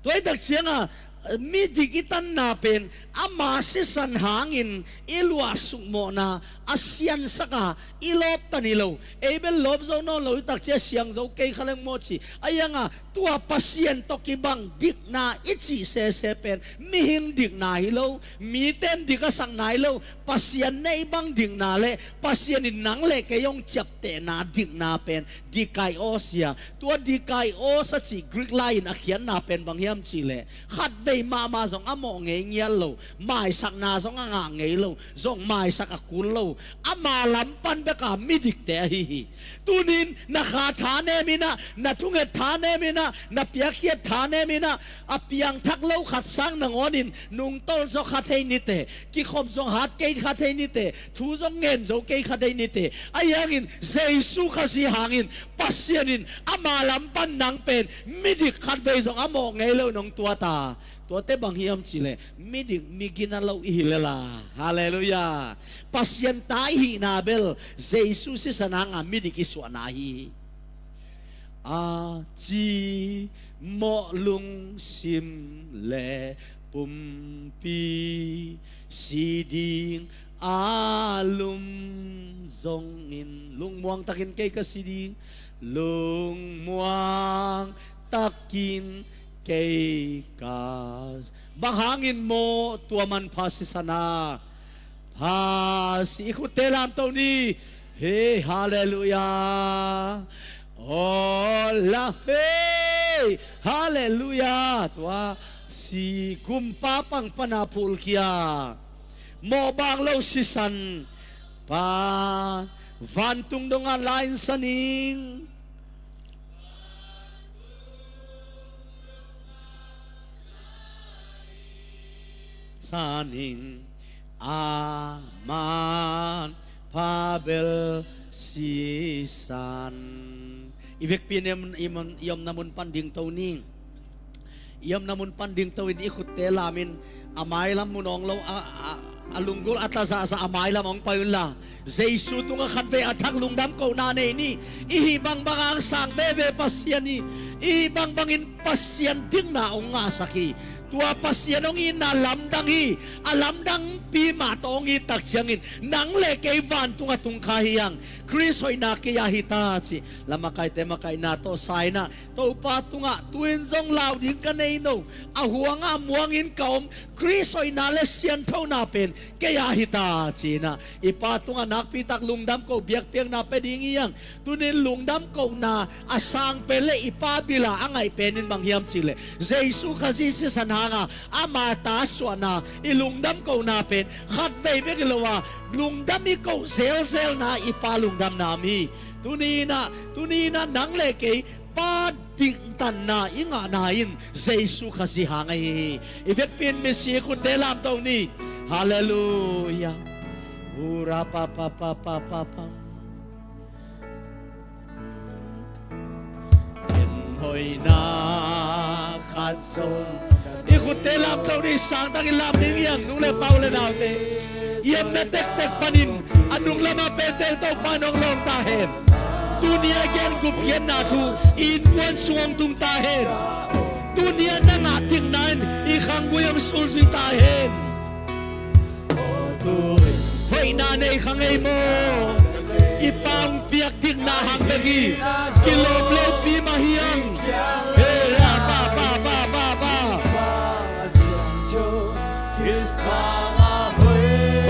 Tua hi tak cianga midik i tanna pen ama sisan hangin i luahsuk mawhna a siansak a, i lawptan hi lo. Ei bel lawp zo nawn lo i tak cia siang zo kei kha leng maw ci. A ianga tua Pasian tawh kibang dikna i cih sese pen mihing dikna hi lo, miten dik a sakna hi lo, Pasian neih bang dikna le Pasian in nang le kei hong ciaptehna dikna pen dikaios hi a. Tua dikaios a cih Greek lai-in a khiatna pen bang hiam cihleh, khatvei mahmah zong a mawh ngei ngial lo, maisakna zong a ngah ngei lo, zong maisak a kul lo, ama lam pan beka midikte ahi hi. Tunin na kha thanem inah, na thunget thanem inah, na piakkhiat thanem inah, a piangthak lo khat sang nangawnin nungtolh zaw kha thei nite, kikhop zong hat kei kha thei nite, thu zong ngen zo kei kha thei nite. Ahi hangin Jesu Khazih hangin Pasian in ama lam pan nang pen midik khatvei zong a mawh ngei lo in hong tuat a. Tuate bang hiam cihleh, midik migina lo i hi lela. Halleluiah. Pasian ta i hihna bel Jesu sisan hanga midik i suahna hi. A cimawh lungsim le pumpi si ding a lum zongin, lungmuang takin kei ka si ding, lungmuang takin kei ka. Bang hangin maw tua manpha sisan a? Pha si, i khutte lamto ni. Hei, halleluiah. Aw la, hei, halleluiah. Tua si kumpa pang pana phulkhia. Mawh bang lo sisan pa, vantung dongah lainsan ing. San ing a manpha bel sisan. I vekpi in i om, i om, i omna mun pan dingto ni. I omna mun pan dingto in i khutte lamin a mailam mun awng lo, a, a, a lunggulh a tla zahzah a mailam hong pai unla, Jesu tungah khatvei a thak lungdam kohna nei ni. I hih bangbang a hong sang veve Pasian hi. I hih bangbangin Pasian dikna hong ngahsak hi. Tua Pasian hong itna lamdang hi. A lamdangpi mah tawh hong it tak ciangin nang le kei vantung a tung kha hi hang. Khrist hoihna kei ah hi ta ci. La makaite makaihna tawh sa in ah Topa tungah tu-in zong lau ding ka nei no. A huang a muangin ka om. Khrist hoihna le sianthona pen kei ah hi ta ci in ah i Pa tungah nakpi tak lungdam ko, biakpiakna pia ding hi hang. Tuni-in lungdam kohna a sang pen le i Pa bil a a ngaih pen in bang hiam cih leh Jesu Khazih sisan hanga ama ta suahna i lungdam kohna pen khatvei bek hi lo a, lungdam i koh zelzelna i Pa lungdamna om hi. Tuni in ah, tuni in ah nang le kei Pa diktanna i ngahna in Jesu Khazih hang ahi hi. I vekpi in mitsi khutte lamto ni. Halleluiah. Ura pa pa pa pa pa pa. En hoihna khat zong. I khutte lamto ni, sangtakin lam ding hi hang, nu le pa u le naute. I omna tektek panin a nung lamah pente Topa in hong lawng ta hen. Tuni a gen gupkhiatna thu i innkuan sung hong tung ta hen. Tuni a na ngah dikna in i khanggui hong sulzui ta hen. Hoihna nei kha ngei maw? I Pa hong piak dikna hang bek hi. Kilawm lopi mah hi hang. He, ra, ba, ba, ba, ba, ba.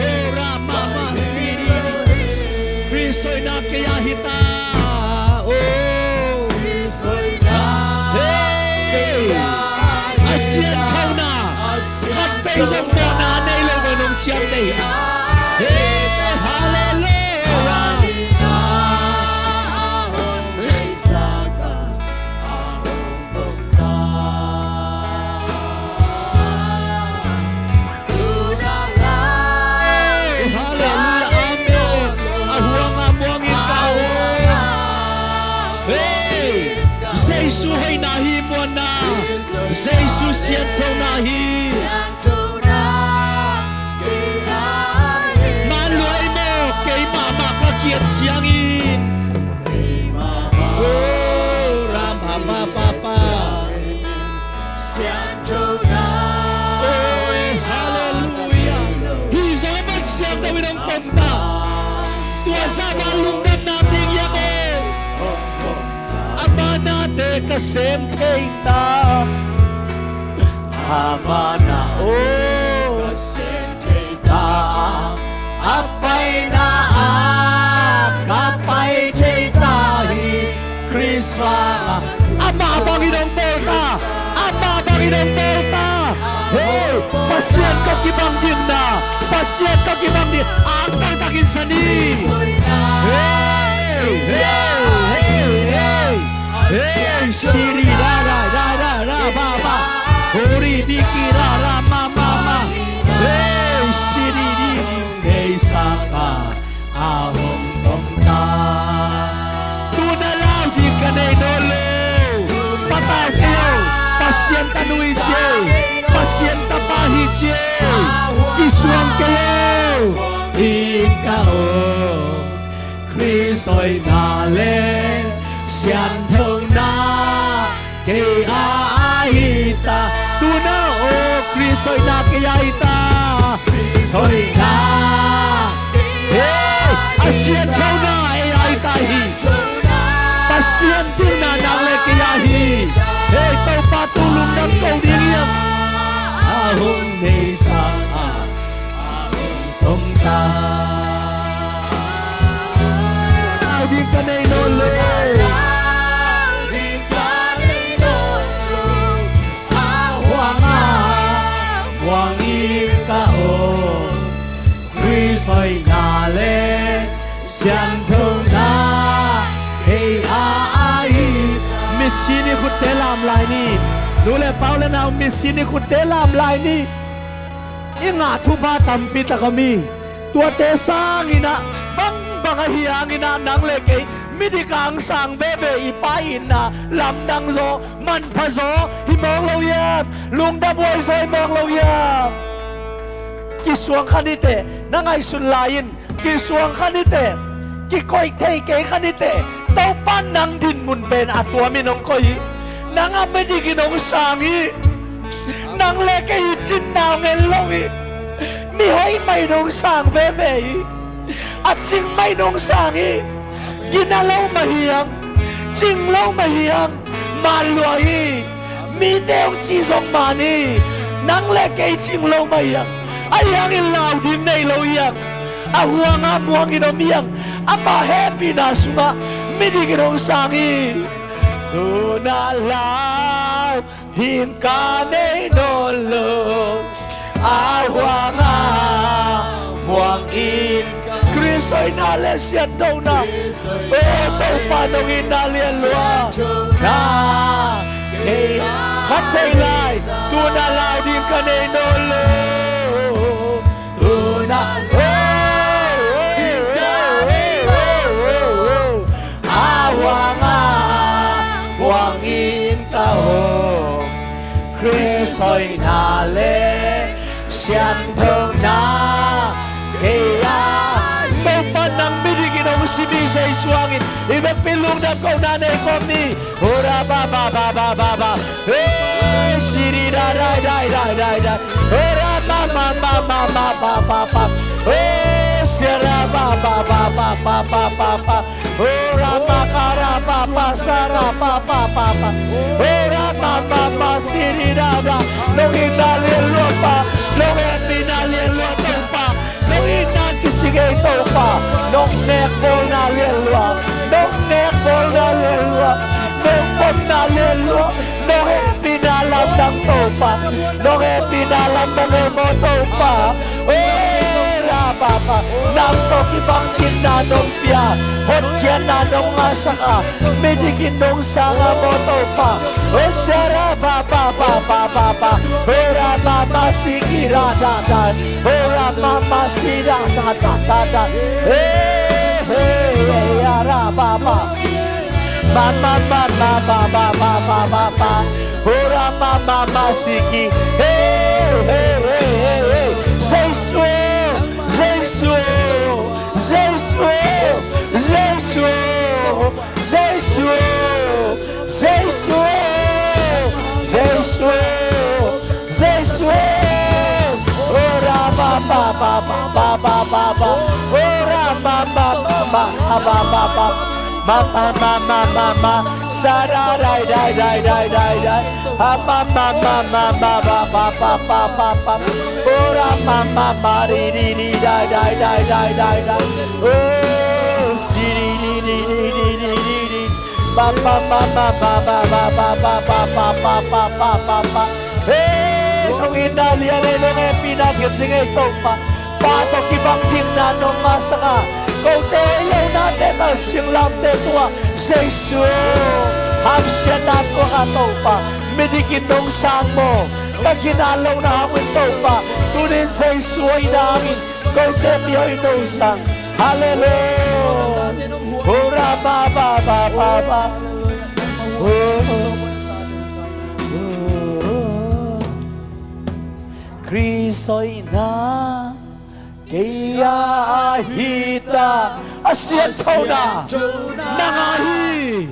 Oh, ra, ma, ma, si, di, di. Khrist hoihna kei ah hi ta. Oh. Hey! A sianthona khatvei zong mawhna nei lo bangin hong ciamteh hi. Hey, halleluiah. Hey, halleluiah, amen. A huang a muangin ka om. Hey, Jesu hoihna hi muanna. Jesu sianthona hi. Man lua ei maw, kei mahmah ka kiat ciangin. Oh, ram, pa, pa, pa, pa. Oi, halleluiah. Hih zong a man siangtho in hong pom ta. Tua zah bang lungdamna ding hiam aw? Ama nate ka sem thei ta. Ama na, oh, ka sem thei ta. A paina ah ka pai thei ta hi. Khrist hang ah. Amah bangin hong bawl ta. Amah bangin hong bawl ta. Hey, Pasian tawh kibang dikna, Pasian tawh kibang dik. Angtang takin sa ni. Hey, hey, hey, hey. Hey, siri ra ra ra ra ra ba ba. Hori diki ra ra ma ma ma. Hey, siri di. Nei saka a hong tong ta. Tuna lau ding ka nei nawn lo. Patau kei o. Pasian tanu hi ci e. Pasian tapa hi ci e. Kisuang kei o. Ing ka o. Khrist hoihna le sianthona kei a hi ta. Tuna o, Khrist hoihna kei a hi ta. Khrist hoihna. Hey, a sianthona ei a hi ta hi. Pasian dikna nang le kei a hi. Hey, Topa tung lungdam ko ding hiam? A hun nei sang a, a hun tong ta. Lau ding ka nei nawn lo. A huang a muang in ka om. Khrist hoihna le sianthona kei a hi. Mitsi ni, khutte lam lai ni. Nu le pa u le nau, mitsi ni, khutte lam lai ni. I ngah thupha tampi tak om hi. Tuate sangin ah, bangbang ahi hangin ah, nang le kei Midik a hong sang veve i Pa itna lamdang zaw, manpha zaw hi mawk lo hiam? Lungdam huai zaw hi mawk lo hiam? Kisuang kha ni teh, na ngaihsun lai in, kisuang kha ni teh, kikoih thei kei kha ni teh, Topa nang dinmun pen a tuamin hong koih hi. Nang a midik in hong sang hi. Nang le kei i cinna hong en lo hi. Mihoih mah in hong sang veve hi. A cing mah in hong sang hi. Gina lo mah hi hang, cing lo mah hi hang, man lua hi. Mite hong cih zong man hi. Nang le kei cing lo mah hi hang, ahi hangin lau ding nei lo hi hang. A huang a muang in om hi hang. Ama hehpihna sungah midik in hong sang hi. Tu-in a lau ding ka nei nawn lo, a huang a muang in ka. Khrist hoihna le sianthona, o Topa nong itna lian lua. Na kei khat thei lai, tu-in a lau ding ka nei nawn lo. Tu-in a, oh, oh, oh, oh, oh, oh, oh, a huang a muang in ka om. Khrist hoihna le sianthona kei a. Topa nang midik in hong sim hi Jesu hangin. I vekpi lungdam kohna nei kawm ni. Ora ba ba ba ba ba ba. Hey, siri da dai dai dai dai dai. Ora ma ma ma ma ma ba ba ba. Oh, sira ba ba ba ba ba ba ba ba. Ora ma ka ra ba ba sa ra ba ba ba ba. Ora ma ma ma siri da da. Nong itna lian lua Pa, nong hehpihna lian lua Topa. Nong itna kici ngei Topa, nong nekbawlna lian lua, nong nekbawlna lian lua, nong pomna lian lua, nong hehpihna lamdang Topa, nong hehpihna lamdang ei maw Topa. O ra Papa, nang tawh kibang dingna nong pia, hotkhiatna nong ngahsak a, midik in nong sang a maw Topa. O sia ra Papa, Papa, Papa, Papa, o ra Papa, siki ra da da. Ora mama sida da da da da. Hey, hey, hey, ara baba. Mama, mama, baba, baba, baba. Ora mama masiki. Hey, hey, hey, hey, hey. Jesu, Jesu, Jesu, Jesu. Jesu, Jesu, Jesu, Jesu. Ora ba ba ba ba ba ba ba ba. Ora ba ba ba ba ba ba ba ba. Ma ma ma ma ma ma. Sa da dai dai dai dai dai dai. Ha ma ma ma ma ma ba ba ba ba ba ba. Ora ma ma ma ri ri ri dai dai dai dai dai dai. Oh, si ri ri ri ri ri ri ri ri. Ba ba ba ba ba ba ba ba ba ba ba ba ba ba ba ba. Hey, nong itna lian ei, nong hehpihna kici ngei Topa. Pa tawh kibang dingna nong ngahsak a, kote hoih lonate, singlamteh tungah Jesu hamsiatna tuak a Topa, midik in nong sang maw. Ka gina lohna hang un Topa, tuni in Jesu hoihna hangin kote mihoih nong sang. Halleluia. Hurra ba ba ba ba ba. Oh, oh, oh. Khrist hoihna kei a ahi ta. A sianthona nang a hi.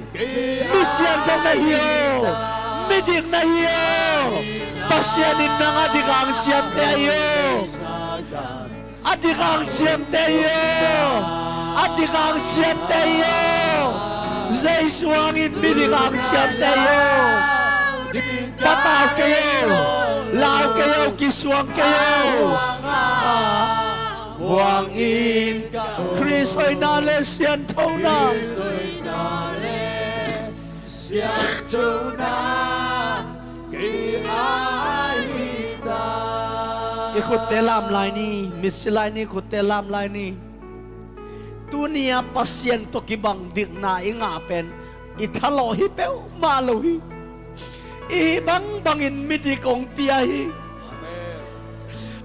Mi siangtho na hi aw. Midik na hi aw. Pasian in nang a dik hang ciamteh ahi aw. A dik hang ciamteh ahi aw. A dik hang ciamteh ahi aw. Jesu hangin midik hang ciamteh ahi aw. Patau kei aw. Lau kei aw. Kisuang kei aw. Muang in ka. Khrist hoihna le sianthona. Khrist hoihna le sianthona kei a hi ta. I khutte lam lai ni, mitsi lai ni, khutte lam lai ni. Tuni a Pasian tawh kibang dikna i ngah pen i thalawh hi peuhmah lo hi. I bangbangin midik hong pia hi. Amen.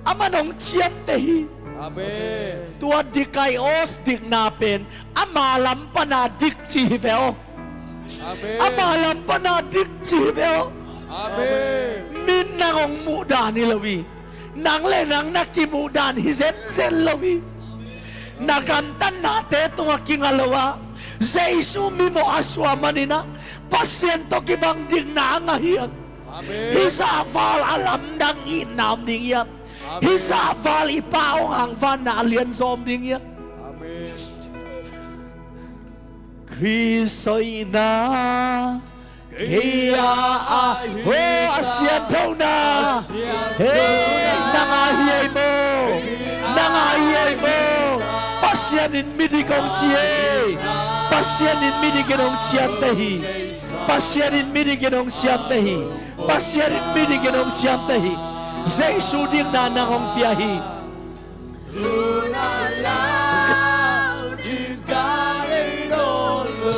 Aman hong ciamteh hi. Amen. Tua dikaios dikna pen ama lam pana dik ci hi ve aw. Amen. Ama lam pana dik ci hi ve aw. Amen. Min nang hong muh dan hi lo hi. Nang le nang na kimuh dan hi zenzen lo hi. Na gamtatnate tungah kinga lo a, Jesu mimawh a suah manin ah Pasian tawh kibang dikna a ngah hi a. Amen. Hih zah val a lamdang itna om ding hi a. Amen. Hih zah val i Pa hong hang vanna a lianzaw om ding hi a. Amen. Khrist hoihna kei a, a, ho, a sianthona. Hei, nang a hi ei maw? Nang a hi ei maw? Pasian in midik hong ci ei. Pasian in midik in hong ciamteh hi. Pasian in midik in hong ciamteh hi. Pasian in midik in hong ciamteh hi. Jesu dikna nang hong pia hi.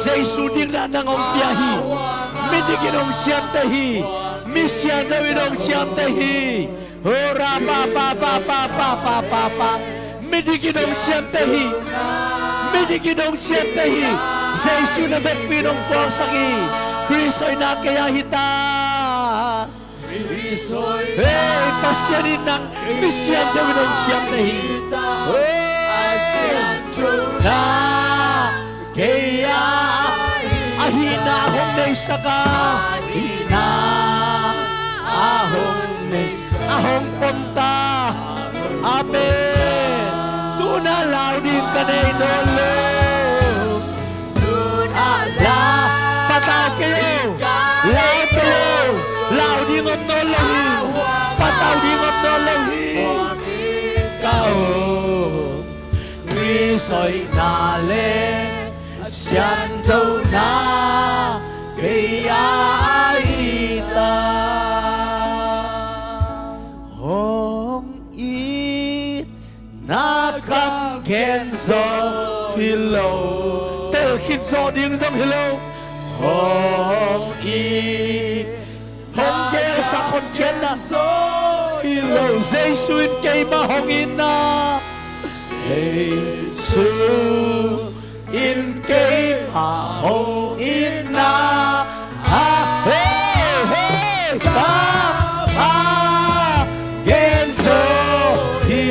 Jesu dikna nang hong pia hi. Midik in hong ciamteh hi. Misiangtho in hong ciamteh hi. Hora pa pa pa pa pa pa pa pa. Midik in hong ciamteh hi. Midik in hong ciamteh hi. Jesu na vekpi in hong puangsak hi. Khrist hoihna kei a hi ta. Hei, Pasian in nang misiangtho in hong ciamteh hi. Hei, na kei a, ahihna hong neisak a, ahihna a hong neisak a, hong pom ta. Amen. Tu-in ah lau ding ka nei nawn lo. Tu-in ah la, patau kei o. Lau kei o. Lau ding om nawn lo hi. Patau ding om nawn lo hi. Ka o. Khrist hoihna le sianthona kei a hi ta. Hong it na kam gen zaw hi lo. Tel khit zawh ding zong hi lo. Hong it, hong gelsak, hong khiatna zaw hi lo. Jesu in keimah hong itna. Jesu in keimah hong itna. A, hei, hei, ka, a, gen zaw hi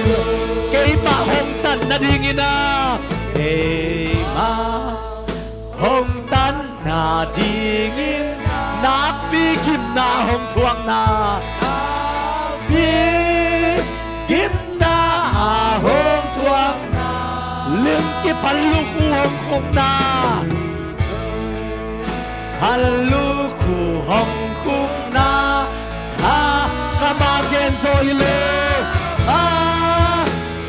lo. Keimah hong tan nadingin a, keimah hong tan nadingin nakpi gimna hong thuakna. Nakpi gimna a hong thuakna. Limkip hal lukhu hong khukna. Hal lukhu hong khukna. A, kam a gen zaw hi lo. A,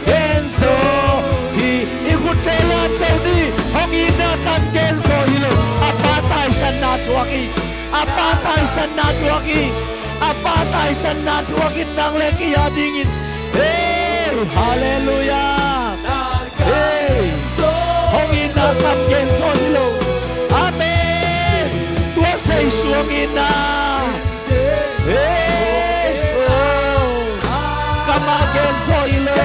gen zaw hi. I khut te la to ni. Hong itna kam gen zaw hi lo. A Pa taisanna thuak hi. A Pa taisanna thuak hi. A Pa taisanna thuak hi, nang le kei a dingin. Hei, halleluiah. Hei, hong itna kam gen zaw hi lo. Amen. Tua Jesu hong itna. Hei, oh. Kam a gen zaw hi lo.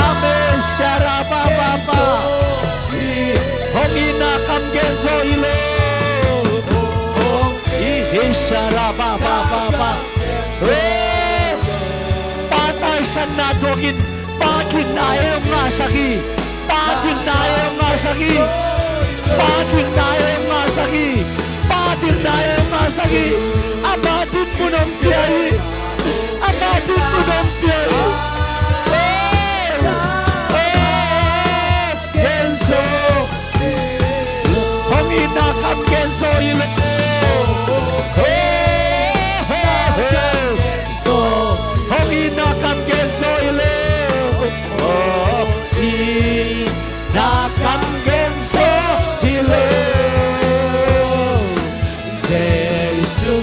Amen. Sharabababa. Hong itna kam gen zaw hi lo. Hong it, hei, sharabababa. Hei. Pa taisanna thuakin, Pa dikna ei hong ngahsak hi. Pa dikna ei hong ngahsak hi. Pa dikna ei hong ngahsak hi. Pa dikna ei hong ngahsak hi. Ama dinmun hong pia hi. Ama dinmun hong pia hi. Hey! Hey! Gen zaw. Hong itna kam gen zaw hi lo. Hey! Hey! Hey! Hong itna kam gen zaw hi lo. Hong itna kam gen zaw hi lo. Jesu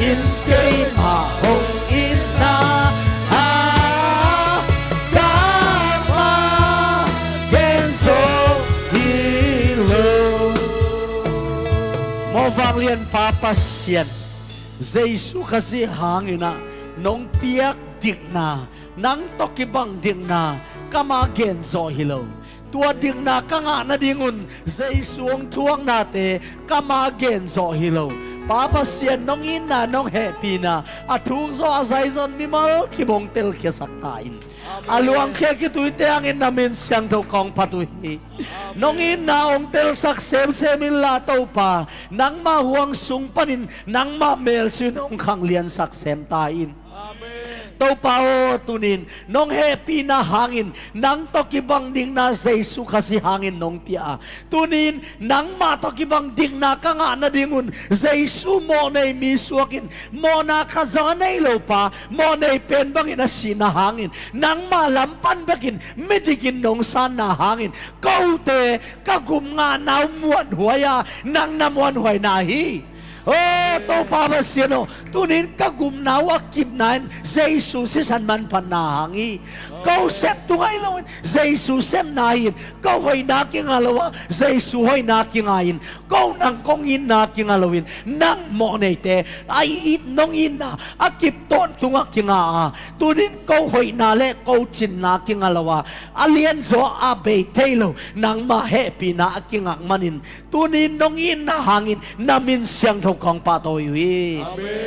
in keimah hong itna a, kam a gen zaw hi lo. Mawh vanglian Pa Pasian, Jesu Khazih hangin ah nong piak dikna, Nang tawh kibang dikna kama gen zawh hi lo. Tua dikna ka ngah nadingun Jesu hong thuaknate kama gen zawh hi lo. Pa Pasian, nong itna, nong hehpihna a thuk zawh a zai zawh mimal kim hong telkhiasak ta in. A luangkhia kituite hangin na min siangtho kong phat uh hi. Nong itna hong telsak semsem inla Topa, nangmah huang sung panin nangmah melsuin hong khangliansak sem ta in. Topa aw, tunin nong hehpihna hangin, nang tawh kibang dikna Jesu Khazih hangin nong pia a, tunin nangmah tawh kibang dikna ka ngah nadingun Jesu mawhnei mi suakin, mawhna khat zong a nei lopa mawhnei pen bangin a sihna hangin, nangmah lam pan bekin midikin nong sanna hangin, kote ka gum ngahna uh muanhuai a, nang na muanhuaina hi. Aw Topa Pasian aw, tunin ka gumna uh a kipna in Jesu sisan manphatna hang hi. Ko sep tu ngai loin Jesu sepna hi in, ko hoihna kinga lo a, Jesu hoihna kinga in, ko nang kong itna kinga loin, nang mawhneite a it, nong itna a kip tawntungah kinga a, tunin ko hoihna le ko cinna kinga lo a, a lianzaw a bei thei lo nangmah hehpihna a kingak manin, tunin nong itna hangin na min siangtho kong pahtawi uh hi.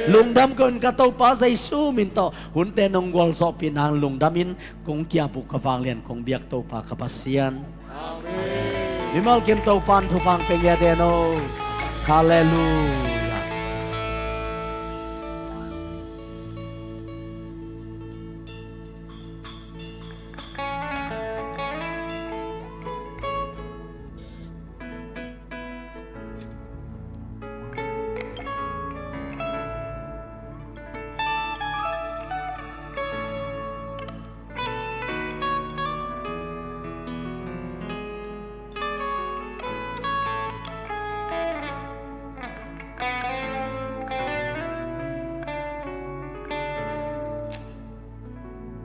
Lungdam ko in ka Topa Jesu min tawh hunte nong gualzawhpih nang lungdam in kong kiap uh ka vanglian kong biak Topa ka Pasian. Mimal kim Topa in thupha hong pia ngiat hen aw. Halleluia.